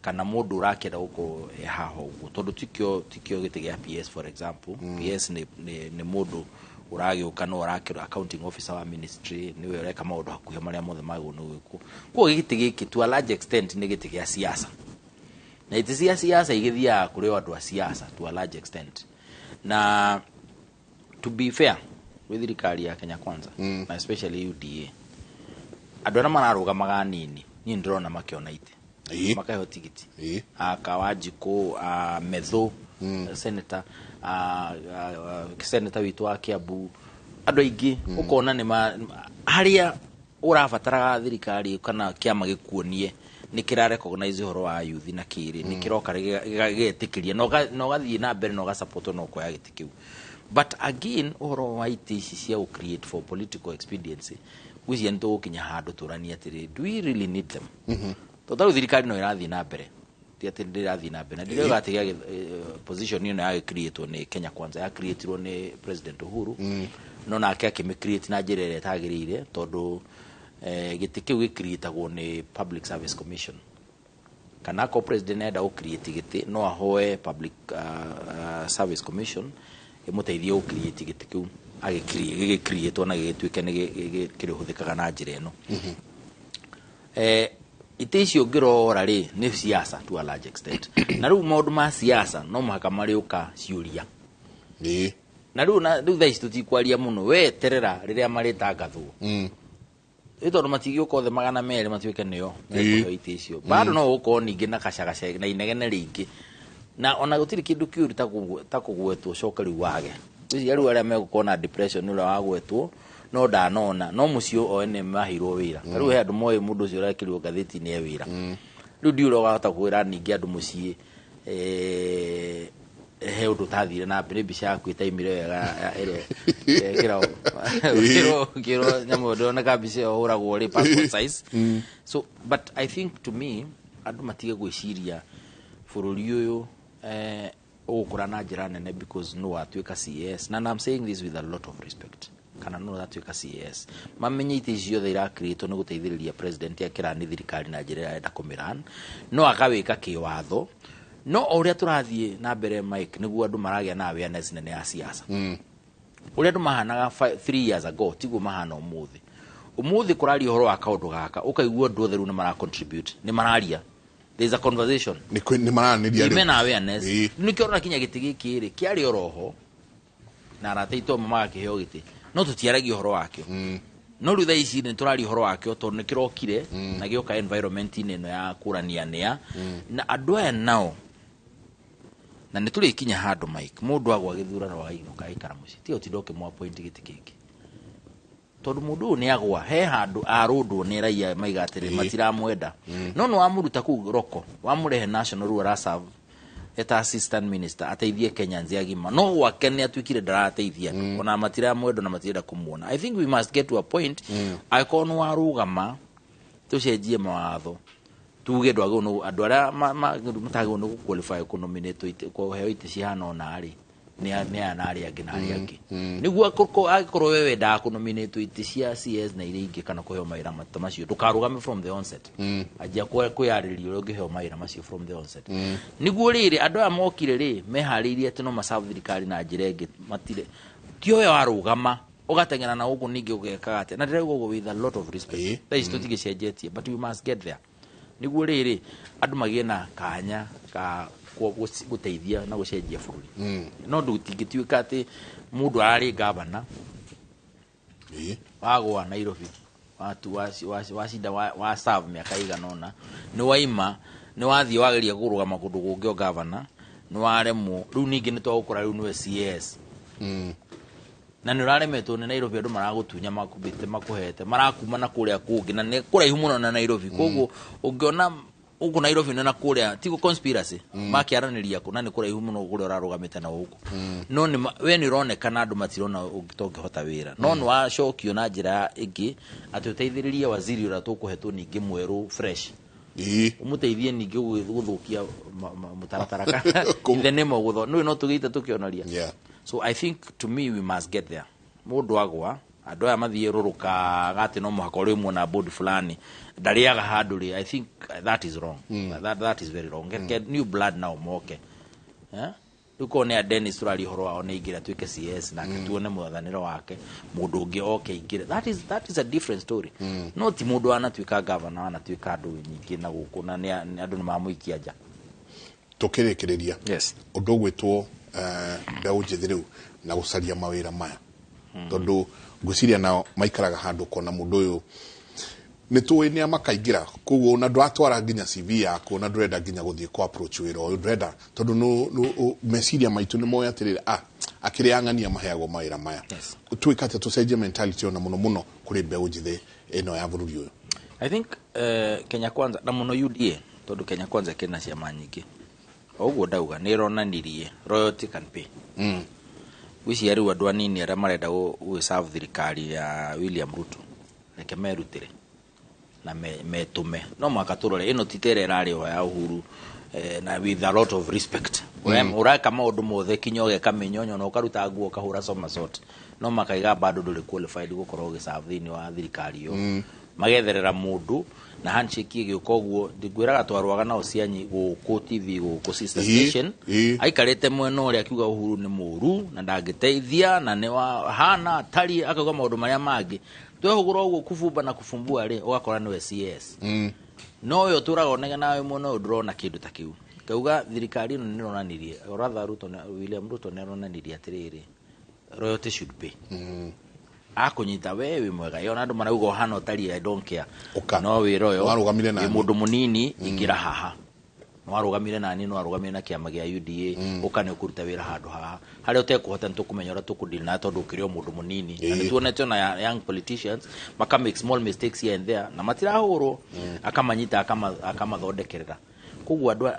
Speaker 3: kana mũndũ ũrakĩenda gũkorwo e haha ũguo, tondũ tikio gĩtĩ gĩa PS, for example. PS nĩ mũndũ ũragĩũka no arakĩrwo accounting officer wa ministry, nĩwe ũreka maũndũ hakuhĩ marĩa mothe magĩrĩirwo nĩ gwĩkwo. Koguo gĩtĩ gĩkĩ to a large extent nĩ gĩtĩ gĩa siasa, na itĩ cia siasa igĩthiaga kũrĩ o andũ a siasa to a large extent. Na to be fair gwĩ thirikari ya Kenya Kwanza, na especially UDA, andũ arĩa mararũgamaga anini niĩ ndĩrona makĩona itĩ, makaheo tigiti, a Kawanjikũ, a Methu, senator, a senator witũ wa Kiambu, andũ aingĩ ũkona nĩ harĩa ũrabataraga thirikari kana kĩama gĩkuonie nĩ kĩra recognize ũhoro wa youth na kĩrĩ nĩ kĩroka gĩgetĩkĩria na ũgathiĩ na mbere na ũgasupport na ũkoya gĩtĩ kĩu. But again, ũhoro wa itĩ ici cia gũ create for political expediency, ngwĩciria nĩ tũgũkinya handũ tũranie atĩrĩ, do we really need them? Tondũ tarĩu thirikari no ĩrathiĩ na mbere, ti atĩ ndĩrathiĩ na mbere, na ndirauga atĩ position ĩno yagĩcreatwo nĩ Kenya Kwanza, yacreatirwo nĩ President Uhuru, no nake akĩmĩcreate na njĩra ĩrĩa ĩtagĩrĩire, tondũ gĩtĩ kĩu gĩcreatagwo nĩ Public Service Commission. Kana akorwo president enda gũ create gĩtĩ, no ahoe Public Service Commission ĩmũteithie gũ create gĩtĩ kĩu, gĩgĩcreatwo na gĩgĩtuĩke nĩ kĩrĩhũthĩkaga na njĩra ĩno. Itĩ icio ũngĩrora rĩ, nĩ siasa to a large extent, na rĩu maũndũ ma siasa no mũhaka marĩũka ciũria. Na rĩu thaa ici tũtikwaria mũno, we terera rĩrĩa marĩtangathwo, ĩ tondũ matigĩũka othe 200 matuĩke nĩo mekũheo itĩ icio, bado no gũkorwo ningĩ na gacagaca na inegene rĩingĩ, na ona gũtirĩ kĩndũ kĩũru ta kũgwetwo ũcoke rĩu wage. Ngwĩciria rĩu arĩa megũkorwo na depression nĩ ũrĩa wagwetwo no ndanona no mũciĩ o ene maheirwo wĩra. Ta rĩu he andũ moĩ mũndũ ũcio ũrekĩrirwo ngathĩti-inĩ e wĩra. Rĩu ndiũĩ ũrĩa wahota kwĩra ningĩ andũ mũciĩ, he ũndũ ũtathire na mbere, mbica yaku ĩtaimire wega ĩrĩa ĩkĩrwo kĩrwo nyamũ ndĩroneka mbica ĩyo hũragwo rĩ passport size. So but I think to me andũ matige gwĩciria bũrũri ũyũ ũgũkũra na njĩra nene because no watuĩka CS. Na I'm saying this with a lot of respect, kana no watuĩka CS, mamenye itĩ ici ciothe irakĩrĩtwo nĩ gũteithĩrĩria president akĩrani thirikari na njĩra ĩrĩa arenda kũmĩran, no akawĩka kĩwatho. No o ũrĩa tũrathiĩ na mbere, Mike, nĩguo andũ maragĩa na awareness nene ya siasa. Ũrĩa andũ mahanaga 3 years ago tiguo mahana ũmũthĩ. Ũmũthĩ kũraria ũhoro wa kaũndũ gaka, ũkaigua andũ othe rĩu nĩ mara contribute, nĩ mararia, there is a conversation.
Speaker 2: Nĩ maranĩria rĩu.
Speaker 3: Mena awareness.
Speaker 2: Ĩĩ.
Speaker 3: Nĩkĩo ũrona kinya gĩtĩ gĩkĩ rĩ kĩarĩ oroho na arata aitũ amwe magakĩheo gĩtĩ, no tũtiaragia ũhoro wakĩo. No rĩu thaa ici nĩ tũraria ũhoro wakĩo tondũ nĩ kĩrokire na gĩoka environment-inĩ ĩno ya kũrania nĩa na andũ aya nao, na nĩ tũrĩkinya handũ, Mike, mũndũ agwa gĩthurano againũka aikara mũciĩ, tiga ũtinda ũkĩmũ appoint gĩtĩ kĩngĩ, tondũ mũndũ ũyũ nĩ agwa he handũ arũndwo nĩ raia maiga atĩrĩ matiramwenda. No nĩ wamũruta kũu roko, wamũrehe national, rĩu araserve eta assistant minister ateithie Kenyans agima, no gwake nĩ atuĩkire ndarateithia andũ, ona matiramwenda na matirenda kũmuona. I think we must get to a point, angĩkorwo nĩ warũgama, tũcenjie mawatho, tuge ndwagĩrĩirwo nĩ andũ arĩa matagĩrĩirwo nĩ gũqualify kũnominatwo kũheo itĩ cihana ũna rĩ, nĩ aya na arĩa angĩ na arĩa angĩ, nĩguo angĩkorwo we wendaga kũnominatwo itĩ cia CS na iria ingĩ kana kũheo mawĩra ta macio, ndũkarũgame from the onset. Anjia kwĩyarĩrĩria ũrĩa ũngĩheo mawĩra macio from the onset, nĩguo rĩrĩ andũ aya mokire rĩ meharĩirie atĩ no maserve thirikari na njĩra ĩngĩ, matirĩ ti ũyũ warũgama ũgateng'era na gũkũ ningĩ ũgekaga atĩa. Na ndĩrauga ũguo with a lot of respect. Thaa ici tũtigĩcenjetie, but we must get there, nĩguo rĩrĩ andũ magĩe na kanya ka gũteithia na gũcenjia bũrũri. No ndũtingĩtuĩka atĩ mũndũ ararĩ gavana, wagwa Nairobi, watu wacinda wa serve mĩaka igana ũna, nĩ waima, nĩ wathiĩ wageria kũrũgama kũndũ kũngĩ o gavana, nĩ waremwo. Rĩu ningĩ nĩ twagũkora rĩu nĩwe CS na nĩ ũraremetwo nĩ Nairobi, andũ maragũtunya makubĩte makũhete marakuma na kũrĩa kũngĩ na nĩ kũraihu mũno na Nairobi. Koguo ũngĩona gũkũ Nairobi na kũrĩa tigo conspiracy makĩaranĩria kũ na nĩ kũraihu mũno kũrĩa ũrarũgamĩte na gũkũ, no nĩ we nĩ ũronekana andũ matirona ũngĩhota wĩra, no nĩ wacokio na njĩra ĩngĩ atĩ ũteithĩrĩrie waziri ũrĩa tũkũhetwo ningĩ mwerũ fresh, ũmũteithie ningĩ gũthũkia mũtaratara in the name of gũtho nĩ no tũgĩte tũkĩonaria. So I think to me we must get there. Mũndũ agwa, andũ aya mathiĩ rũrũkaga atĩ no mũhaka ũrĩ muona board fulani ndarĩaga handũ rĩ, I think that is wrong. That is very wrong. Get new blood now moke. Eh? Rĩu korwo nĩ a Dennis tũraria ũhoro wao, nĩ aingĩre atuĩke CS nake tuone mwathanĩro wake, mũndũ ũngĩ oke aingĩre, that is a different story. No ti mũndũ wanatuĩka governor, wanatuĩka andũ nyingĩ na gũkũ na andũ nĩ mamũikia nja.
Speaker 2: Tũkĩrĩkĩrĩria, ũndũ ũgwĩtwo mbeũ njĩthĩ rĩu na gũcaria mawĩra maya, tondũ ngwĩciria nao maikaraga handũ ũkona mũndũ ũyũ nĩ tũĩ nĩ makaingĩra, koguo ona ndũratwara nginya CV yaku, ona ndũrenda nginya gũthiĩ kũ approach wĩra ũyũ, ndũrenda tondũ meciria maitũ nĩ moĩ atĩrĩrĩ, akĩrĩ ang'ania maheagwo mawĩra maya. Twĩka atĩa tũcenjie mentality ona mũno mũno kũrĩ mbeũ njĩthĩ ĩno ya bũrũri ũyũ?
Speaker 3: I think Kenya Kwanza na mũno UDA, tondũ Kenya Kwanza ĩkĩrĩ na ciama nyingĩ o ũguo ndauga, nĩ ĩronanirie loyalty can pay. Gwĩciria rĩu andũ anini arĩa marenda gwĩserve thirikari ya William Ruto, reke merutĩre na metũme. No mũhaka tũrore ĩno ti ta ĩrĩa ĩrarĩ ho ya Uhuru, na with a lot of respect. Ũreka maũndũ mothe kinya ũgeka mĩnyonyo na ũkaruta nguo ũkahũra somersault, no makaiga bado ndũrĩ qualified gũkorwo ũgĩserve thĩinĩ wa thirikari ĩyo. Magetherera mũndũ na handshake ĩgĩũka ũguo. Ndingwĩraga twarũaga nao cianyi gũkũ TV, gũkũ sister station, aikarĩte mwena ũrĩa akiuga Uhuru nĩ mũũru na ndangĩteithia na nĩ wa hana atariĩ, akauga maũndũ marĩa mangĩ. Twehũgũra ũguo kubumba na kubumbua rĩ, ũgakora nĩwe CS. No we ũtũraga onege nawe mwena ũyũ ndũrona kĩndũ ta kĩu. Ngauga thirikari ĩno nĩ ĩronanirie, or rather Ruto William Ruto nĩ aronanirie atĩrĩrĩ, loyalty should pay. Akũnyita we wĩ mwega yona andũ marauga ũhana ũtariĩ, I don't care.
Speaker 2: Ũka.
Speaker 3: No wĩra ũyũ
Speaker 2: Warũgamire
Speaker 3: wĩ
Speaker 2: nani.
Speaker 3: Mũndũ mũnini ingĩra haha, nĩwarũgamire nani, nĩwarũgamire na kĩama gĩa UDA, ũka nĩ ũkũruta wĩra handũ haha harĩa ũtekũhota, nĩ tũkũmenya ũrĩa tũkũdeal nawe tondũ ũkĩrĩ o mũndũ mũnini. Na nĩ tuonete ona young politicians maka make small mistakes here and there na matirahũrwo, akamanyita akamathondekerera. Koguo andũ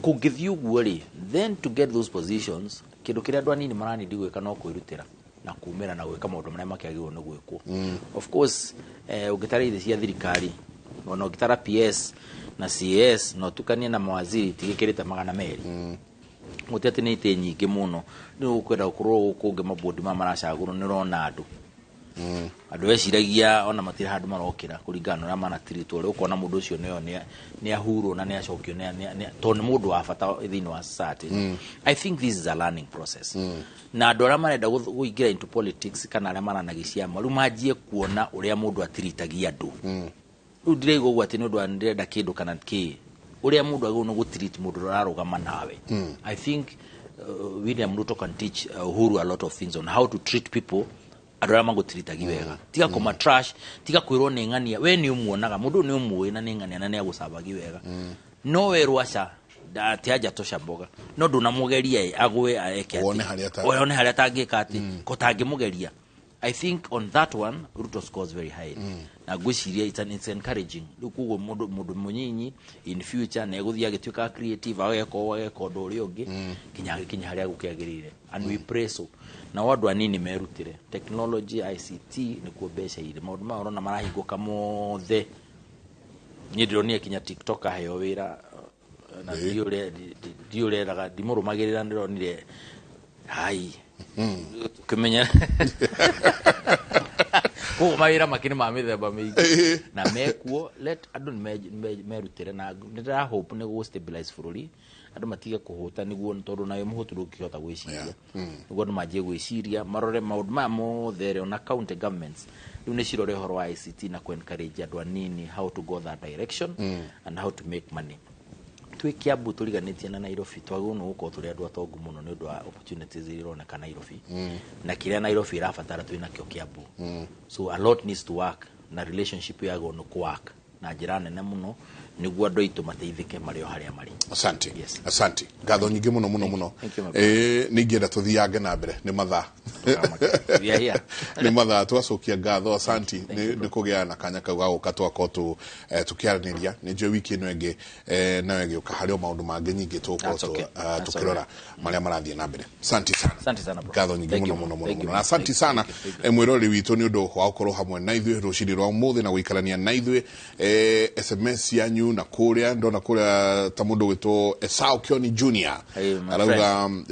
Speaker 3: kũngĩthiĩ ũguo rĩ, then to get those positions, kĩndũ kĩrĩa andũ anini maranindi gwĩka no kwĩrutĩra na kumĩra na gwĩka maũndũ marĩa makĩagĩrĩirwo nĩ gwĩkwo. Of course, ũngĩtara itĩ cia thirikari, ona ũngĩtara PS na CS na ũtukanie na mawaziri, tigĩkĩrĩte 200. Gũti atĩ nĩ itĩ nyingĩ mũno. Rĩu ũkwenda gũkorwo gũkũ ũngĩ mabodi maya maracagũrwo, nĩ ũrona andũ Andũ meciragia ona matirĩ handũ marokĩra kũringana na ũrĩa manatiritwo. Rĩu ũkona mũndũ ũcio nĩo nĩ ahurwo na nĩ acokio tondũ nĩ mũndũ wa bata thĩinĩ wa society. I think this is a learning process. Na andũ arĩa marenda kũingĩra into politics kana arĩa maranagia ciama rĩu manjie kuona ũrĩa mũndũ atiritagia andũ. Rĩu ndiraigua ũguo atĩ nĩ ũndũ wa ndĩrenda kĩndũ kana kĩ ũrĩa mũndũ agĩrĩirwo nĩ gũtreat mũndũ ũrĩa ũrarũgama nawe. I think William Ruto can teach Uhuru a lot of things on how to treat people andũ arĩa magũtiritagi wega. Tiga kũma trash, tiga kwĩrwo nĩ ng'ania. We nĩ ũmuonaga mũndũ ũyũ nĩ ũmũĩ na nĩ ng'ania na nĩ agũcabagi wega. No werwo aca ati hajatosha mboga no ndũnamũgeria ĩ agwe eke atĩ.
Speaker 2: Wone harĩa
Speaker 3: Wone harĩa atangĩka atĩ ko tangĩmũgeria. I think on that one Ruto scores very high. Na ngwĩciria it's encouraging. Rĩu koguo mũndũ mũnyinyi in future nĩ egũthiĩ agĩtuĩka creative ageka ũũ ageka ũndũ ũrĩa ũngĩ nginya agĩkinya harĩa gũkĩagĩrĩire. And we pray so. Nao andũ anini merutĩre technology, ICT nĩkuo mbeca irĩ. Maũndũ maya ũrona marahingũka mothe. Niĩ ndĩronire kinya TikTok aheo wĩra na ndiũ ũreraga ndimũrũmagĩrĩra ndĩronire hai kĩmenya koguo mawĩra makĩrĩ ma mĩthemba mĩingĩ na mekuo. Let andũ merutĩre na nĩ ndĩra hope nĩ gũ stabilize bũrũri andũ matige kũhũta nĩguo tondũ nayo mũhũtu ndũngĩhota gwĩciria nĩguo andũ manjie gwĩciria marore maũndũ maya mothe rĩ ona county governments rĩu nĩ cirore ũhoro wa ICT na kũ encourage andũ anini how to go that direction and how to make money. Twĩ Kiambu tũriganĩtie na Nairobi twagĩrĩirwo nĩ gũkorwo tũrĩ andũ atongu mũno nĩ ũndũ wa opportunities iria ironeka Nairobi na kĩrĩa Nairobi ĩrabatara twĩ nakĩo Kiambu. So a lot needs to work na relationship yagĩrĩirwo nĩ kũ work na njĩra nene mũno nĩguo andũ aitũ mateithĩke marĩ o harĩa marĩ.
Speaker 2: Asante.
Speaker 3: Yes.
Speaker 2: Asante. Ngatho nyingĩ mũno mũno mũno.
Speaker 3: Thank you, my brother.
Speaker 2: Nĩ ingĩenda tũthiange na mbere nĩ mathaa.
Speaker 3: We are here.
Speaker 2: Nĩ mathaa twacokia ngatho asanti nĩ kũgĩa na kanya kau ga gũka twakorwo tũkĩaranĩria. Nĩ njũĩ wiki ĩno ĩngĩ nayo ĩgĩũka harĩ o maũndũ mangĩ nyingĩ tũgũkorwo
Speaker 3: That's okay. That's
Speaker 2: tũkĩrora
Speaker 3: all right.
Speaker 2: marĩa marathiĩ na mbere. Asante sana.
Speaker 3: Asante sana, bro.
Speaker 2: Ngatho nyingĩ
Speaker 3: Thank
Speaker 2: mũno
Speaker 3: you.
Speaker 2: mũno mũno
Speaker 3: Thank you.
Speaker 2: mũno. Na asante
Speaker 3: Thank you.
Speaker 2: sana
Speaker 3: Thank you. Thank you.
Speaker 2: Mwĩroreri witũ nĩ ũndũ wa gũkorwo hamwe na ithuĩ rũcinĩ rwa ũmũthĩ na gũikarania na ithuĩ. SMS yanyu na kũrĩa ndona kũrĩa ta mũndũ ũgwĩtwo Esau Kioni Junior.
Speaker 3: Hey, my
Speaker 2: Arauga,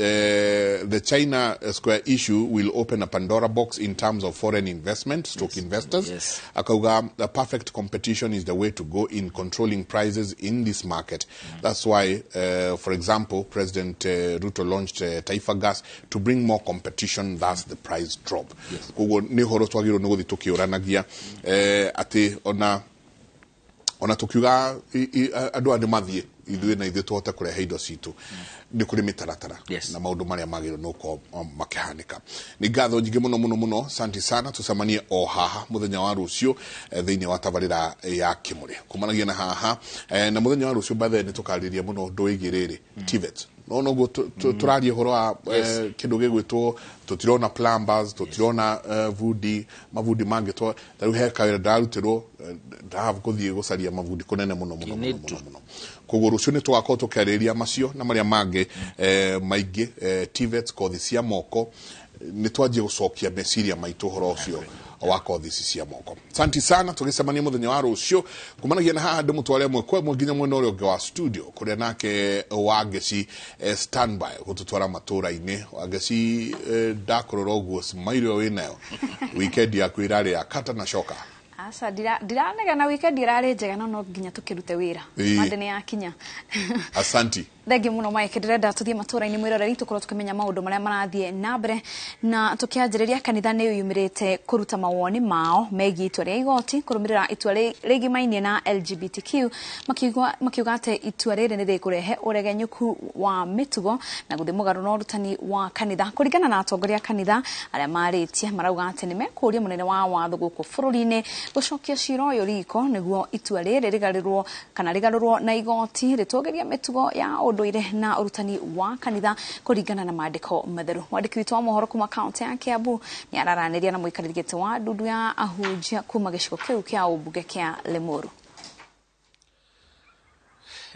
Speaker 2: the China Square issue will open a Pandora box in terms of foreign investment, stroke investors.
Speaker 3: Yes.
Speaker 2: Akauga, a perfect competition is the way to go in controlling prices in this market. That's why, for example, President Ruto launched Taifa Gas to bring more competition, thus the price drop.
Speaker 3: Yes.
Speaker 2: Koguo nĩ ũhoro twagĩrĩirwo nĩ gũthiĩ tũkĩũranagia atĩ ona tukiuga andũ aya nĩ mathiĩ ithuĩ na ithuĩ tũhote kũrehe indo citũ nĩ kũrĩ mĩtaratara
Speaker 3: Yes.
Speaker 2: na maũndũ marĩa magĩrĩirwo nĩ gũkorwo makĩhanĩka. Nĩ ngatho nyingĩ mũno mũno mũno, asante sana. Tũcemanie o haha mũthenya wa rũciũ thĩinĩ wa tabarĩra ya Kĩmũrĩ kumanagia na haha na mũthenya wa rũciũ by the way nĩ tũkarĩria mũno ũndũ wĩgiĩ rĩrĩ TVET. No noguo tũraria ũhoro wa kĩndũ gĩgwĩtwo tũtirona plumbers, tũtirona vundi, mabundi mangĩ ta rĩu he kawĩra ndarutĩrwo ndahava gũthiĩ gũcaria mabundi kũnene mũno mũno
Speaker 3: You
Speaker 2: mũno
Speaker 3: need
Speaker 2: mũno
Speaker 3: to.
Speaker 2: mũno. Koguo rũciũ nĩ tũgakorwo tũkĩarĩrĩria macio na marĩa mangĩ maingĩ TVET, kothi cia moko. Nĩ twanjie gũcokia meciria maitũ ũhoro ũcio wa kothi ici cia moko. Asante sana, tũgĩcemania mũthenya wa rũciũ kumanagia na haha ndĩmũtware ĩmwe kwa ĩmwe nginya mwena ũrĩa ũngĩ wa studio kũrĩa nake Wangeci standby gũtũtwara matũra-inĩ. Wangeci ndakũrora ũguo smile ĩyo wĩnayo weekend yaku ĩrarĩ ya kata na coka.
Speaker 4: Aca ndiranegana weekend irarĩ njega no no nginya tũkĩrute wĩra.
Speaker 2: Ĩĩ.
Speaker 4: Monday nĩ yakinya.
Speaker 2: Asanti.
Speaker 4: Thengiũ mũno Mike, ndĩrenda tũthiĩ matũra-inĩ mwĩroreri tũkorwo tũkĩmenya maũndũ marĩa marathiĩ na mbere na tũkĩanjĩrĩria kanitha nĩ yumĩrĩte kũruta mawoni mao megiĩ itua rĩa igoti kũrũmĩrĩra itua rĩgimainie na LGBTQ makiuga atĩ itua rĩrĩ nĩ rĩkũrehe ũregenyũku wa mĩtugo na gũthiĩ mũgarũ na ũrutani wa kanitha. Kũringana na atongoria a kanitha arĩa marĩtie marauga atĩ nĩ mekũria mũnene wa watho gũkũ bũrũri-inĩ gũcokia cira ũyũ riko nĩguo itua rĩrĩ rĩgarũrwo kana rĩgarũrwo na igoti rĩtũgĩrie mĩtugo ya ũndũire na ũrutani wa kanitha kũringana na maandĩko matheru. Mwandĩki witũ wa mohoro kuma kaunti ya Kiambu nĩ araranĩria na mũikarĩri gĩtĩ wa ndundu ya ahunjia kuma gĩcigo kĩu kĩa ũmbunge kĩa Limuru.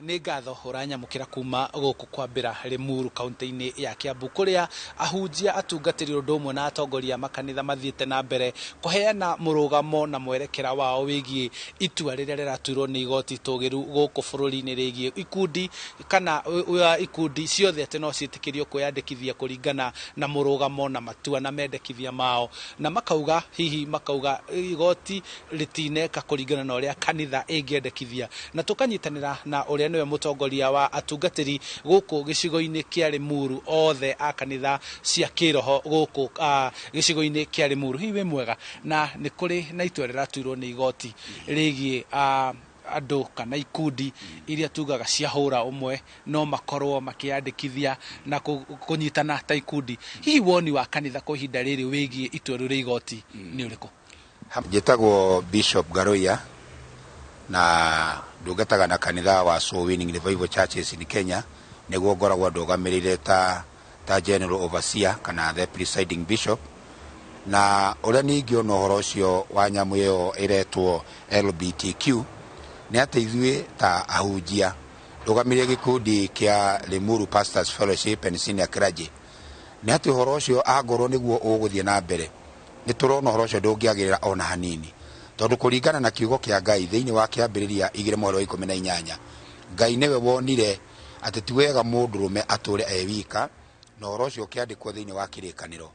Speaker 5: Nĩ ngatho ũranyamũkĩra kuma gũkũ kwambĩra Limuru kaunti-inĩ ya Kiambu, kũrĩa ahunjia, atungatĩri ũndũ ũmwe na atongoria makanitha mathiĩte na mbere kũheana mũrũgamo na mwerekera wao wĩgiĩ itua rĩrĩa rĩratuirwo nĩ igoti tũgĩru gũkũ bũrũri-inĩ rĩgiĩ ikundi kana ikundi ciothe atĩ no ciĩtĩkĩrio kwĩyandĩkithia kũringana na mũrũgamo na matua na mendekithia mao, na makauga hihi makauga igoti rĩtineka kũringana na ũrĩa kanitha ĩngĩendekithia. Na tũkanyitanĩra na ũrĩa nĩwe mũtongoria wa atungatĩri gũkũ gĩcigo-inĩ kĩa Limuru, othe a kanitha cia kĩroho gũkũ gĩcigo-inĩ kĩa Limuru. Hihi wĩ mwega? Na nĩ kũrĩ na itua rĩratuirwo nĩ igoti rĩgiĩ andũ kana ikundi iria tugaga cia hũra ũmwe no makorwo makĩyandĩkithia na kũnyitana ta ikundi. Hihi woni wa kanitha kwa ihinda rĩrĩ wĩgiĩ itua rĩu rĩa igoti nĩ ũrĩkũ?
Speaker 6: Njĩtagwo Bishop Ngaruiya na ndungataga na kanitha wa Soul Winning Revival Churches in Kenya, nĩguo ngoragwo ndũgamĩrĩire ta General Overseer kana the presiding bishop. Na ũrĩa ningĩona ũhoro ũcio wa nyamũ ĩyo ĩretwo LBTQ nĩ atĩ ithuĩ ta ahunjia ndũgamĩrĩire gĩkundi kĩa Limuru Pastors Fellowship and Senior Clergy, nĩ atĩ ũhoro ũcio angorwo nĩguo ũgũthiĩ na mbere, nĩ tũrona ũhoro ũcio ndũngĩagĩrĩra ona hanini, tondũ kũringana na kiugo kĩa Ngai thĩinĩ wa Kĩambĩrĩria 2:18, Ngai nĩwe wonire atĩ ti wega mũndũrũme atũre e wika, na ũhoro ũcio ũkĩandĩkwo thĩinĩ wa kĩrĩkanĩro.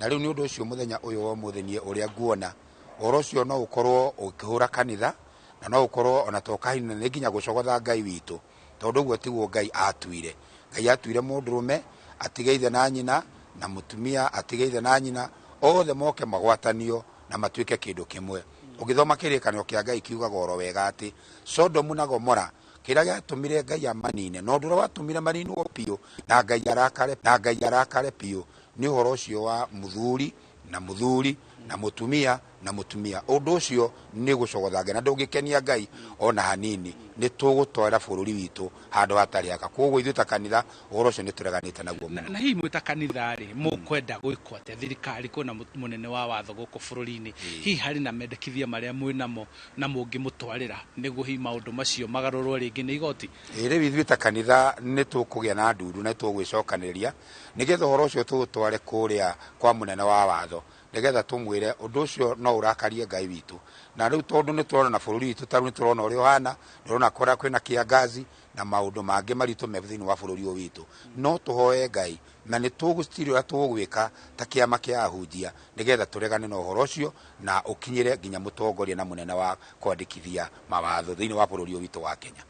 Speaker 6: Na rĩu nĩ ũndũ ũcio mũthenya ũyũ wa ũmũthĩ niĩ ũrĩa nguona ũhoro ũcio no ũkorwo ũkĩhũra kanitha, na no ũkorwo ona to kahinda nĩ nginya gũcogotha Ngai witũ, tondũ ũguo tiguo Ngai atuire. Ngai atuire mũndũrũme atige ithe na nyina, na mũtumia atige ithe na nyina, othe moke magwatanio na matuĩke kĩndũ kĩmwe. Ũngĩthoma kĩrĩkanĩro kĩa Ngai kiugaga oro wega atĩ Sodomu na Gomora kĩrĩa gĩatũmire Ngai amanine, na ũndũ ũrĩa watũmire maninwo biũ na Ngai arakare, na Ngai arakare biũ nĩ ũhoro ũcio wa mũthuri na mũthuri na mũtumia na mũtumia. Ũndũ ũcio nĩ gũcogotha Ngai na ndũngĩkenia Ngai ona hanini. Nĩ tũgũtwara bũrũri witũ handũ hatarĩ haka. Koguo ithuĩ ta kanitha ũhoro ũcio nĩ tũreganĩte naguo mũno.
Speaker 5: Na hihi mwĩ ta kanitha rĩ, mũkwenda gwĩkwo atĩa thirikari kwĩna mũnene wa watho gũkũ bũrũri-inĩ? Hihi harĩ na mendekithia marĩa mwĩ namo na mũngĩmũtwarĩra nĩguo hihi maũndũ macio magarũrwo rĩngĩ nĩ igoti?
Speaker 6: Rĩu ithuĩ ta kanitha nĩ tũkũgĩa na ndundu na tũgwĩcokanĩrĩria nĩgetha ũhoro ũcio tũũtware kũrĩa kwa mũnene wa watho, nĩgetha tũmwĩre ũndũ ũcio no ũrakarie Ngai witũ. Na rĩu tondũ nĩ tũrona na bũrũri witũ, ta rĩu nĩ tũrona ũrĩa ũhana, tũrona kũrĩa kwĩna kĩangazi na maũndũ mangĩ maritũ me thĩinĩ wa bũrũri ũyũ witũ. No tũhoe Ngai na nĩ tũgũcirĩ ũrĩa tũgwĩka ta kĩama kĩa ahunjia nĩgetha tũregane na ũhoro ũcio na ũkinyĩre nginya mũtongoria na mũnene wa kwandĩkithia mawatho thĩinĩ wa bũrũri ũyũ witũ wa Kenya.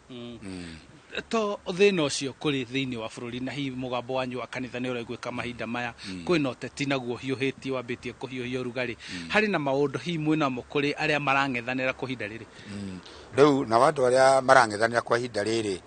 Speaker 5: To thĩna ũcio kũrĩ thĩinĩ wa bũrũri, na hihi mũgambo wanyu wa kanitha nĩ ũraiguĩka mahinda maya, kwĩna ũteti naguo hiũhĩtie wambĩtie kũhiũhia ũrugarĩ. Harĩ na maũndũ hihi mwĩnamo kũrĩ arĩa marang'ethanĩra kwa ihinda rĩrĩ?
Speaker 6: Rĩu na andũ arĩa marang'ethanĩra kwa ihinda rĩrĩ,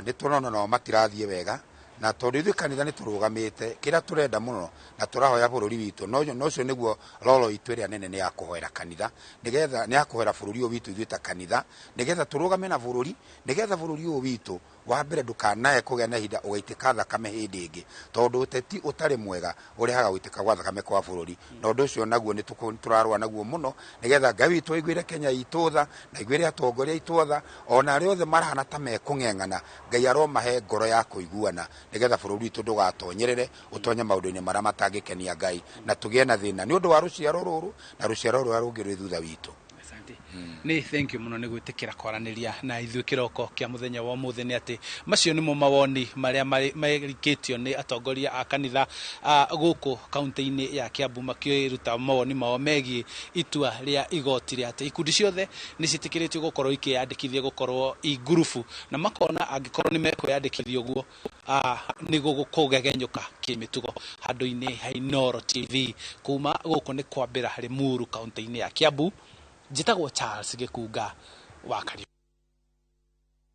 Speaker 6: nĩ tũrona nao matirathiĩ wega, na tondũ ithuĩ kanitha nĩ tũrũgamĩte kĩrĩa tũrenda mũno na tũrahoya bũrũri witũ, no ũcio nĩguo roro itũ ĩrĩa nene nĩ ya kũhoera kanitha, nĩgetha nĩ ya kũhoera bũrũri ũyũ witũ ithuĩ ta kanitha, nĩgetha tũrũgame na bũrũri, nĩgetha bũrũri ũyũ witũ wa mbere ndũkanae kũgĩa na ihinda ũgaitĩka thakame hĩndĩ ĩngĩ, tondũ ũteti ũtarĩ mwega ũrehaga gũitĩka gwa thakame kwa bũrũri. Na ũndũ ũcio naguo nĩ tũrarũa naguo mũno, nĩgetha Ngai witũ aiguĩre Kenya itũ tha, na aiguĩre atongoria aitũ tha, ona arĩa othe marahana ta mekũng'eng'ana, Ngai aromahe ngoro ya kũiguana, nĩgetha bũrũri witũ ndũgatonyerere ũtonye maũndũ-inĩ marĩa matangĩkenia Ngai, na tũgĩe na thĩna nĩ ũndũ wa rũciaro rũrũ na rũciaro rũrĩa rũngĩ rwĩ thutha witũ.
Speaker 5: Asante. Nĩ thank you mũno nĩ gwĩtĩkĩra kwaranĩria na ithuĩ kĩroko kĩa mũthenya wa ũmũthĩ. Nĩ atĩ macio nĩmo mawoni marĩa merikĩtio nĩ atongoria a kanitha gũkũ kaunti-inĩ ya Kiambu, makĩruta mawoni mao megiĩ itua rĩa igoti rĩa atĩ ikundi ciothe nĩ ciĩtĩkĩrĩtio gũkorwo ikĩyandĩkithia gũkorwo i ngurubu, na makona angĩkorwo nĩ mekwĩyandĩkithia ũguo nĩ gũkũgegenyũka kĩmĩtugo. Handũ-inĩ ha Inooro TV kuma gũkũ nĩ kwambĩra Limuru kaunti-inĩ ya Kiambu, njĩtagwo Charles Gĩkunga wa Kariuki.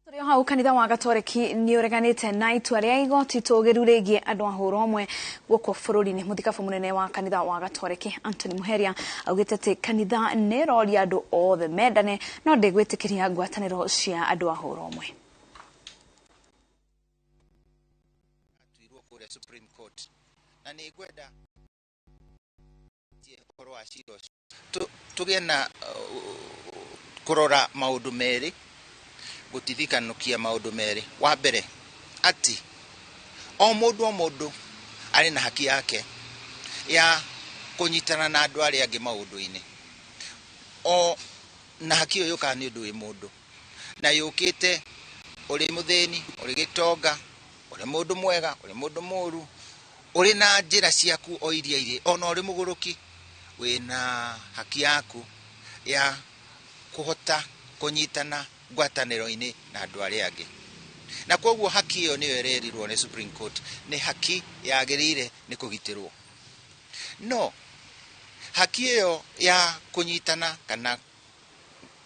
Speaker 4: Tũrĩ o hau, kanitha wa Gatoreki nĩ ũreganĩte na itua rĩa igoti tũgĩru rĩgiĩ andũ a hũra ũmwe gũkũ bũrũri-inĩ. Mũthikabu mũnene wa kanitha wa Gatoreki Anthony Muheria augĩte atĩ kanitha nĩ ĩroria andũ othe mendane, no ndĩgwĩtĩkĩria ngwatanĩro cia andũ a hũra ũmwe.
Speaker 7: Atuirwo kũrĩa Supreme Court, na nĩ ngwenda ũhoro wa cira ũcio tũgĩe na kũrora maũndũ merĩ. Gũtithikanukia maũndũ merĩ. Wa mbere, atĩ o mũndũ arĩ na haki yake ya kũnyitana na andũ arĩa angĩ maũndũ-inĩ. O na haki ĩyo yũkaga nĩ ũndũ wĩ mũndũ, na yũkĩte ũrĩ mũthĩni, ũrĩ gĩtonga, ũrĩ mũndũ mwega, ũrĩ mũndũ mũru, ũrĩ na njĩra ciaku o iria irĩ, ona ũrĩ mũgũrũki, wĩna haki yaku ya kũhota kũnyitana ngwatanĩro-inĩ na andũ arĩa angĩ. Na koguo haki ĩyo nĩyo ĩrerirwo nĩ Supreme Court nĩ haki yagĩrĩire nĩ kũgitĩrwo. No haki ĩyo ya kũnyitana kana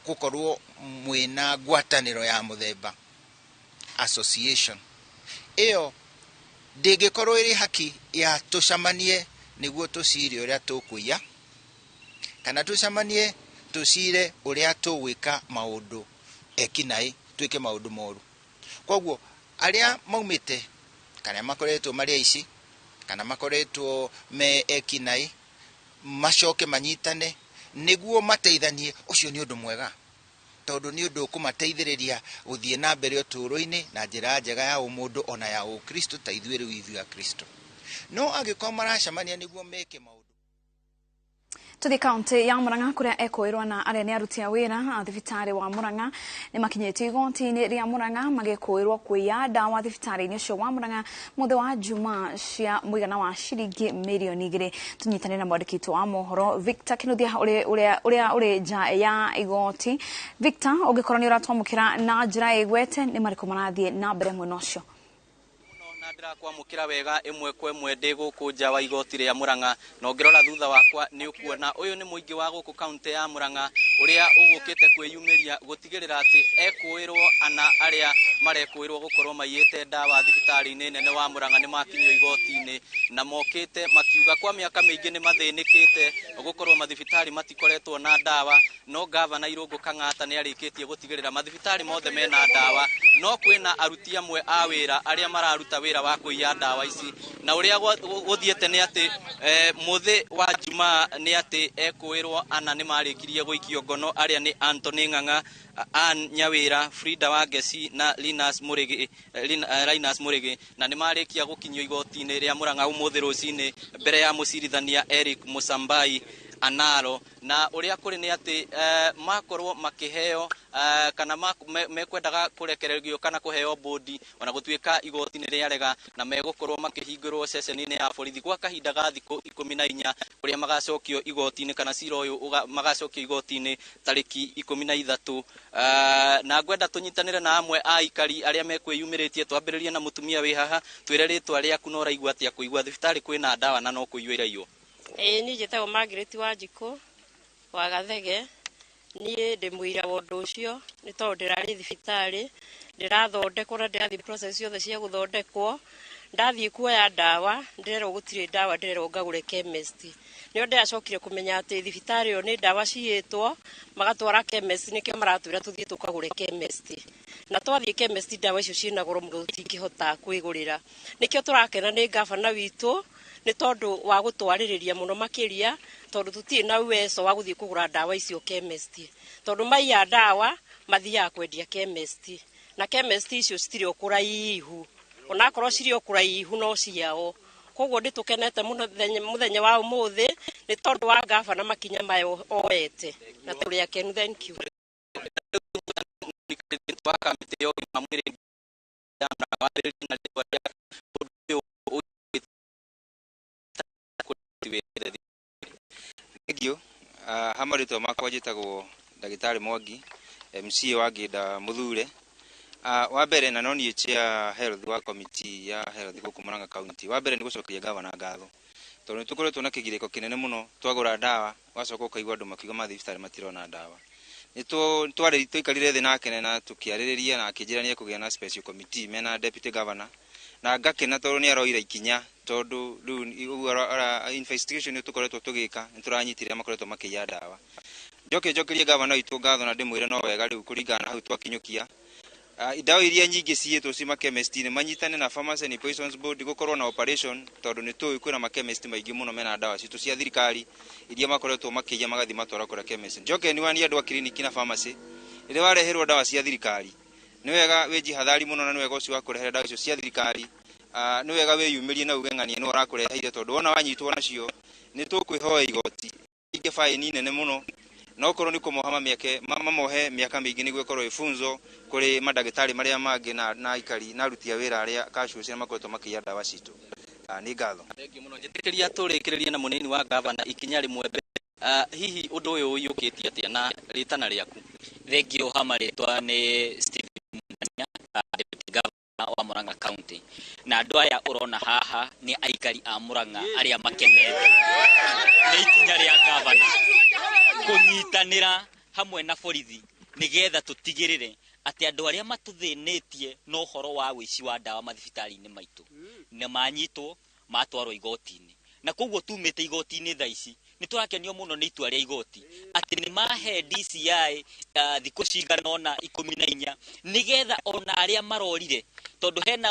Speaker 7: gũkorwo mwĩna ngwatanĩro ya mũthemba association, ĩyo ndĩngĩkorwo ĩrĩ haki ya tũcemanie nĩguo tũcire ũrĩa tũkũiya, kana tũcemanie tũcire ũrĩa tũgwĩka maũndũ ekinaĩ, twĩke maũndũ moru. Koguo arĩa maumĩte kana makoretwo marĩ aici kana makoretwo me ekinaĩ macoke manyitane nĩguo mateithanie, ũcio nĩ ũndũ mwega, tondũ nĩ ũndũ ũkũmateithĩrĩria gũthiĩ na mbere ũtũũro-inĩ na njĩra njega ya ũmũndũ ona ya ũkristo ta ithuĩ rĩu ithuĩ Akristo. No angĩkorwo maracemania nĩguo meke maũndũ.
Speaker 4: Tuthi kaunti ya Murang'a kuria ekwirwo na aria ni aruti a wira a thibitari wa Murang'a ni makinyĩtio igoti-inĩ rĩa Murang'a magĩkũĩrwo kũiya ndawa thibitari-inĩ ũcio wa Murang'a mũthĩ wa Jumaa cia mũigana wa ciringi mirioni 2. Tũnyitane na mwandĩki witũ wa mohoro Victor Kinuthia ũrĩa ũrĩ nja ya igoti. Victor, ũngĩkorwo nĩ ũratwamũkĩra na njĩra ĩgwete, nĩ marĩkũ marathiĩ na mbere mwena ũcio?
Speaker 8: Ndĩrakwamũkĩra wega ĩmwe kwa ĩmwe ndĩ gũkũ nja wa igoti rĩa Murang'a, na ũngĩrora thutha wakwa nĩ ũkuona ũyũ nĩ mũingĩ wa gũkũ kaunti ya Murang'a ũrĩa ũgũkĩte kwĩyumĩria gũtigĩrĩra atĩ ekũĩrwo ana arĩa marekũĩrwo gũkorwo maiyĩte ndawa thibitarĩ-inĩ nene wa Murang'a nĩ makinyio igoti-inĩ, na mokĩte makiuga kwa mĩaka mĩingĩ nĩ mathĩnĩkĩte gũkorwo mathibitarĩ matikoretwo na ndawa, no gavana Irũngũ Kang'ata nĩ arĩkĩtie gũtigĩrĩra mathibitarĩ mothe mena ndawa, no kwĩna aruti amwe a wĩra arĩa mararuta wĩra wa kũiya ndawa ici. Na ũrĩa gũthiĩte nĩ atĩ mũthĩ wa Jumaa nĩ atĩ ekũĩrwo ana nĩ marĩkirie gũikio ngono, arĩa nĩ Anthony Ng'ang'a, Ann Nyawĩra, Frida Wangeci na Linus Mũrĩgĩ, Linus Mũrĩgĩ, na nĩ marĩkia gũkinyio igoti-inĩ rĩa Murang'a ũmũthĩ rũcinĩ mbere ya mũcirithania Eric Musambai Anaro. Na ũrĩa kũrĩ nĩ atĩ makorwo makĩheo kana mekwendaga kũrekererio kana kũheo bodi ona gũtuĩka igoti nĩ rĩarega, na megũkorwo makĩhingũrwo ceceni-inĩ ya borithi gwa kahinda ga thikũ 14 kũrĩa magacokio igoti-inĩ kana cira ũyũ magacokio igoti-inĩ tarĩki 13. Na ngwenda tũnyitanĩre na amwe a aikari arĩa mekwĩyumĩrĩtie, twambĩrĩrie na mũtumia wĩ haha, twĩre rĩtwa rĩaku na ũraigua atĩa kũigua thibitarĩ kwĩna ndawa na no kũiywo iraiywo.
Speaker 9: Ĩĩ niĩ njĩtagwo Margaret Wanjikũ wa Gathege. Niĩ ndĩ mũira wa ũndũ ũcio nĩ tondũ ndĩrarĩ thibitarĩ, ndĩrathondekwo na ndĩrathiĩ process ciothe cia gũthondekwo. Ndathiĩ kuoya ndawa, ndĩrerwo gũtirĩ ndawa, ndĩrerwo ngagũre chemist. Nĩo ndĩracokire kũmenya atĩ thibitarĩ ĩyo nĩ ndawa ciyĩtwo, magatwara chemist, nĩkĩo maratwĩra tũthiĩ tũkagũre chemist. Na twathiĩ chemist ndawa icio ciĩna goro mũno tũtingĩhota kwĩgũrĩra. Nĩkĩo tũrakena nĩ gavana witũ nĩ tondũ wa gũtwarĩrĩria mũno makĩria, tondũ tũtirĩ na uwezo wa gũthiĩ kũgũra ndawa icio chemist, tondũ maiya ndawa mathiaga kwendia chemist, na chemist icio citirĩ o kũraihu, onakorwo cirĩ o kũraihu no ciao. Koguo nĩ tũkenete mũno mũthenya wa ũmũthĩ nĩ tondũ wa gavana makinya maya oete, na tũrĩ akenu. Thank you.
Speaker 10: Thank you. Ha marĩtwa makwa njĩtagwo Ndagĩtarĩ Mwangi, MCA wa Ngĩnda Mũthure. Wa mbere na no niĩ chair health wa committee ya health gũkũ Murang'a County. Wa mbere nĩ gũcokeria gavana ngatho, tondũ nĩ tũkoretwo na kĩgirĩko kĩnene mũno twagũra ndawa, wacoka ũkaigua andũ makiuga mathiĩ thibitarĩ matirona ndawa. Nĩ twaikarire thĩ nake na tũkĩarĩrĩria na akĩnjĩra nĩ ekũgĩa na special committee mena deputy governor, na ngakena tondũ nĩ aroire ikinya, tondũ rĩu ũguo investigation nĩ tũkoretwo tũgĩka, nĩ tũranyitire makoretwo makĩiya ndawa. Njoke njokerie gavana witũ ngatho na ndĩmwĩre no wega rĩu kũringana na hau twakinyũkia. Ndawa iria nyingĩ ciĩtwo ci makemesti-inĩ manyitane na Pharmacy and Poisons Board gũkorwo na operation, tondũ nĩ tũĩ kwĩna makemesti maingĩ mũno mena ndawa citũ cia thirikari iria makoretwo makĩiya magathiĩ matwara kũrĩa chemist. Njoke nĩ wani andũ a kiriniki na pharmacy, rĩrĩa wareherwo ndawa cia thirikari Nĩ wega wĩjihathari mũno na nĩ wega ũcio wakũrehere ndawa icio cia thirikari. Nĩ wega wĩyumĩrie na uge ng'ania nĩ ũrakũreheire tondũ wona wanyitwo nacio nĩ tũkwĩhoya igoti ingĩ baini nene mũno na okorwo nĩ kũmoha mamohe mĩaka mĩingĩ nĩguo ĩkorwo ĩfunzo kũrĩ mandagĩtarĩ marĩa mangĩ na aikari na aruti a wĩra arĩa casuals arĩa makoretwo makĩiya ndawa citũ. Nĩ ngatho.
Speaker 8: Thengiũ mũno. Njĩtĩkĩria tũrĩkĩrĩrie na mũnini wa gavana ikinya rĩmwe mbere. Hihi ũndũ ũyũ ũiyũkĩtie atĩa na rĩtana rĩaku?
Speaker 11: Thengiũ ha marĩtwa nĩ Stephen Mwania, Deputy Governor wa Murang'a County. Na andũ aya ũrona haha nĩ aikari a Murang'a arĩa makenete nĩ ikinya rĩa gavana kũnyitanĩra hamwe na borithi nĩgetha tũtigĩrĩre atĩ andũ arĩa matũthĩnĩtie na ũhoro wa ũici wa ndawa mathibitarĩ-inĩ maitũ nĩ manyitwo matwarwo igoti-inĩ. Na koguo tumĩte igoti-inĩ thaa ici nĩ tũrakenio mũno nĩ itua rĩa igoti atĩ nĩ mahe DCI thikũ cigana ũna 14 nĩgetha ona arĩa marorire tondũ hena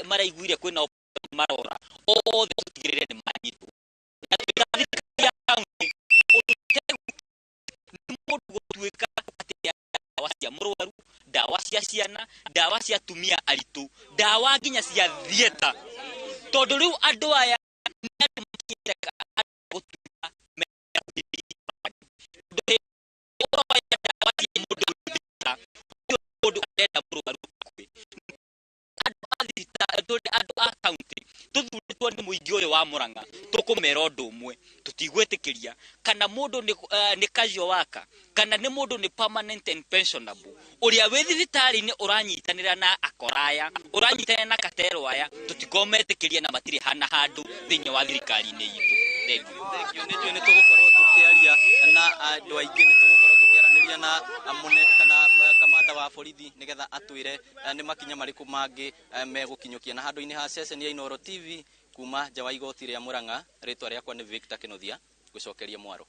Speaker 11: maraiguire kwĩna marora othe tũtigĩrĩre nĩ manyitwo. Na twĩta thirikari ya kaunti ũndũ nĩ mũndũ gũtuĩka atĩ ndawa cia mũrwaru, ndawa cia ciana, ndawa cia atumia aritũ, ndawa nginya cia theatre, tondũ rĩu andũ aya nĩ andũ makinyĩte gũtuĩka ndawa cia mũndũ mũndũ arenda mũrwaru akue. Andũ a thibitarĩ, andũ a kaunti tũthurĩtwo nĩ mũingĩ ũyũ wa Murang'a tũkũmera ũndũ ũmwe, tũtigwĩtĩkĩria kana mũndũ nĩ casual worker kana nĩ mũndũ nĩ permanent and pensionable ũrĩa wĩ thibitarĩ-inĩ ũranyitanĩra na akoraya ũranyitanĩra na katero aya tũtikometĩkĩria na matirĩ hana handũ thĩinĩ wa thirikari-inĩ itũ. Thengiũ.
Speaker 8: Thengiũ. Nĩ njũĩ nĩ tũgũkorwo tũkĩaria na andũ aingĩ, nĩ tũgũkorwo tũkĩaranĩria na mũne kana kamanda wa borithi nĩgetha atwĩre nĩ makinya marĩkũ mangĩ megũkinyũkia. Na handũ-inĩ ha ceceni ya Inooro TV kuma nja wa igoti rĩa Murang'a, rĩtwa rĩakwa nĩ Victor Kinuthia, ngũcokeria mwaro.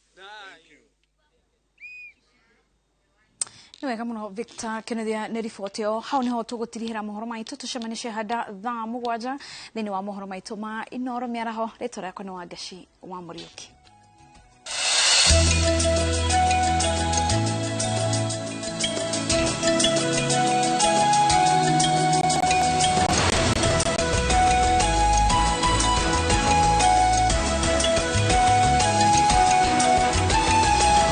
Speaker 4: Nĩ wega mũno Victor Kinuthia nĩ riboti ĩyo. Hau nĩho tũgũtirihĩra mohoro maitũ, tũcemanie handa thaa 7 thĩinĩ wa mohoro maitũ ma Inooro mĩaraho. Rĩtwa rĩakwa nĩ Wangeci wa Mũriũki.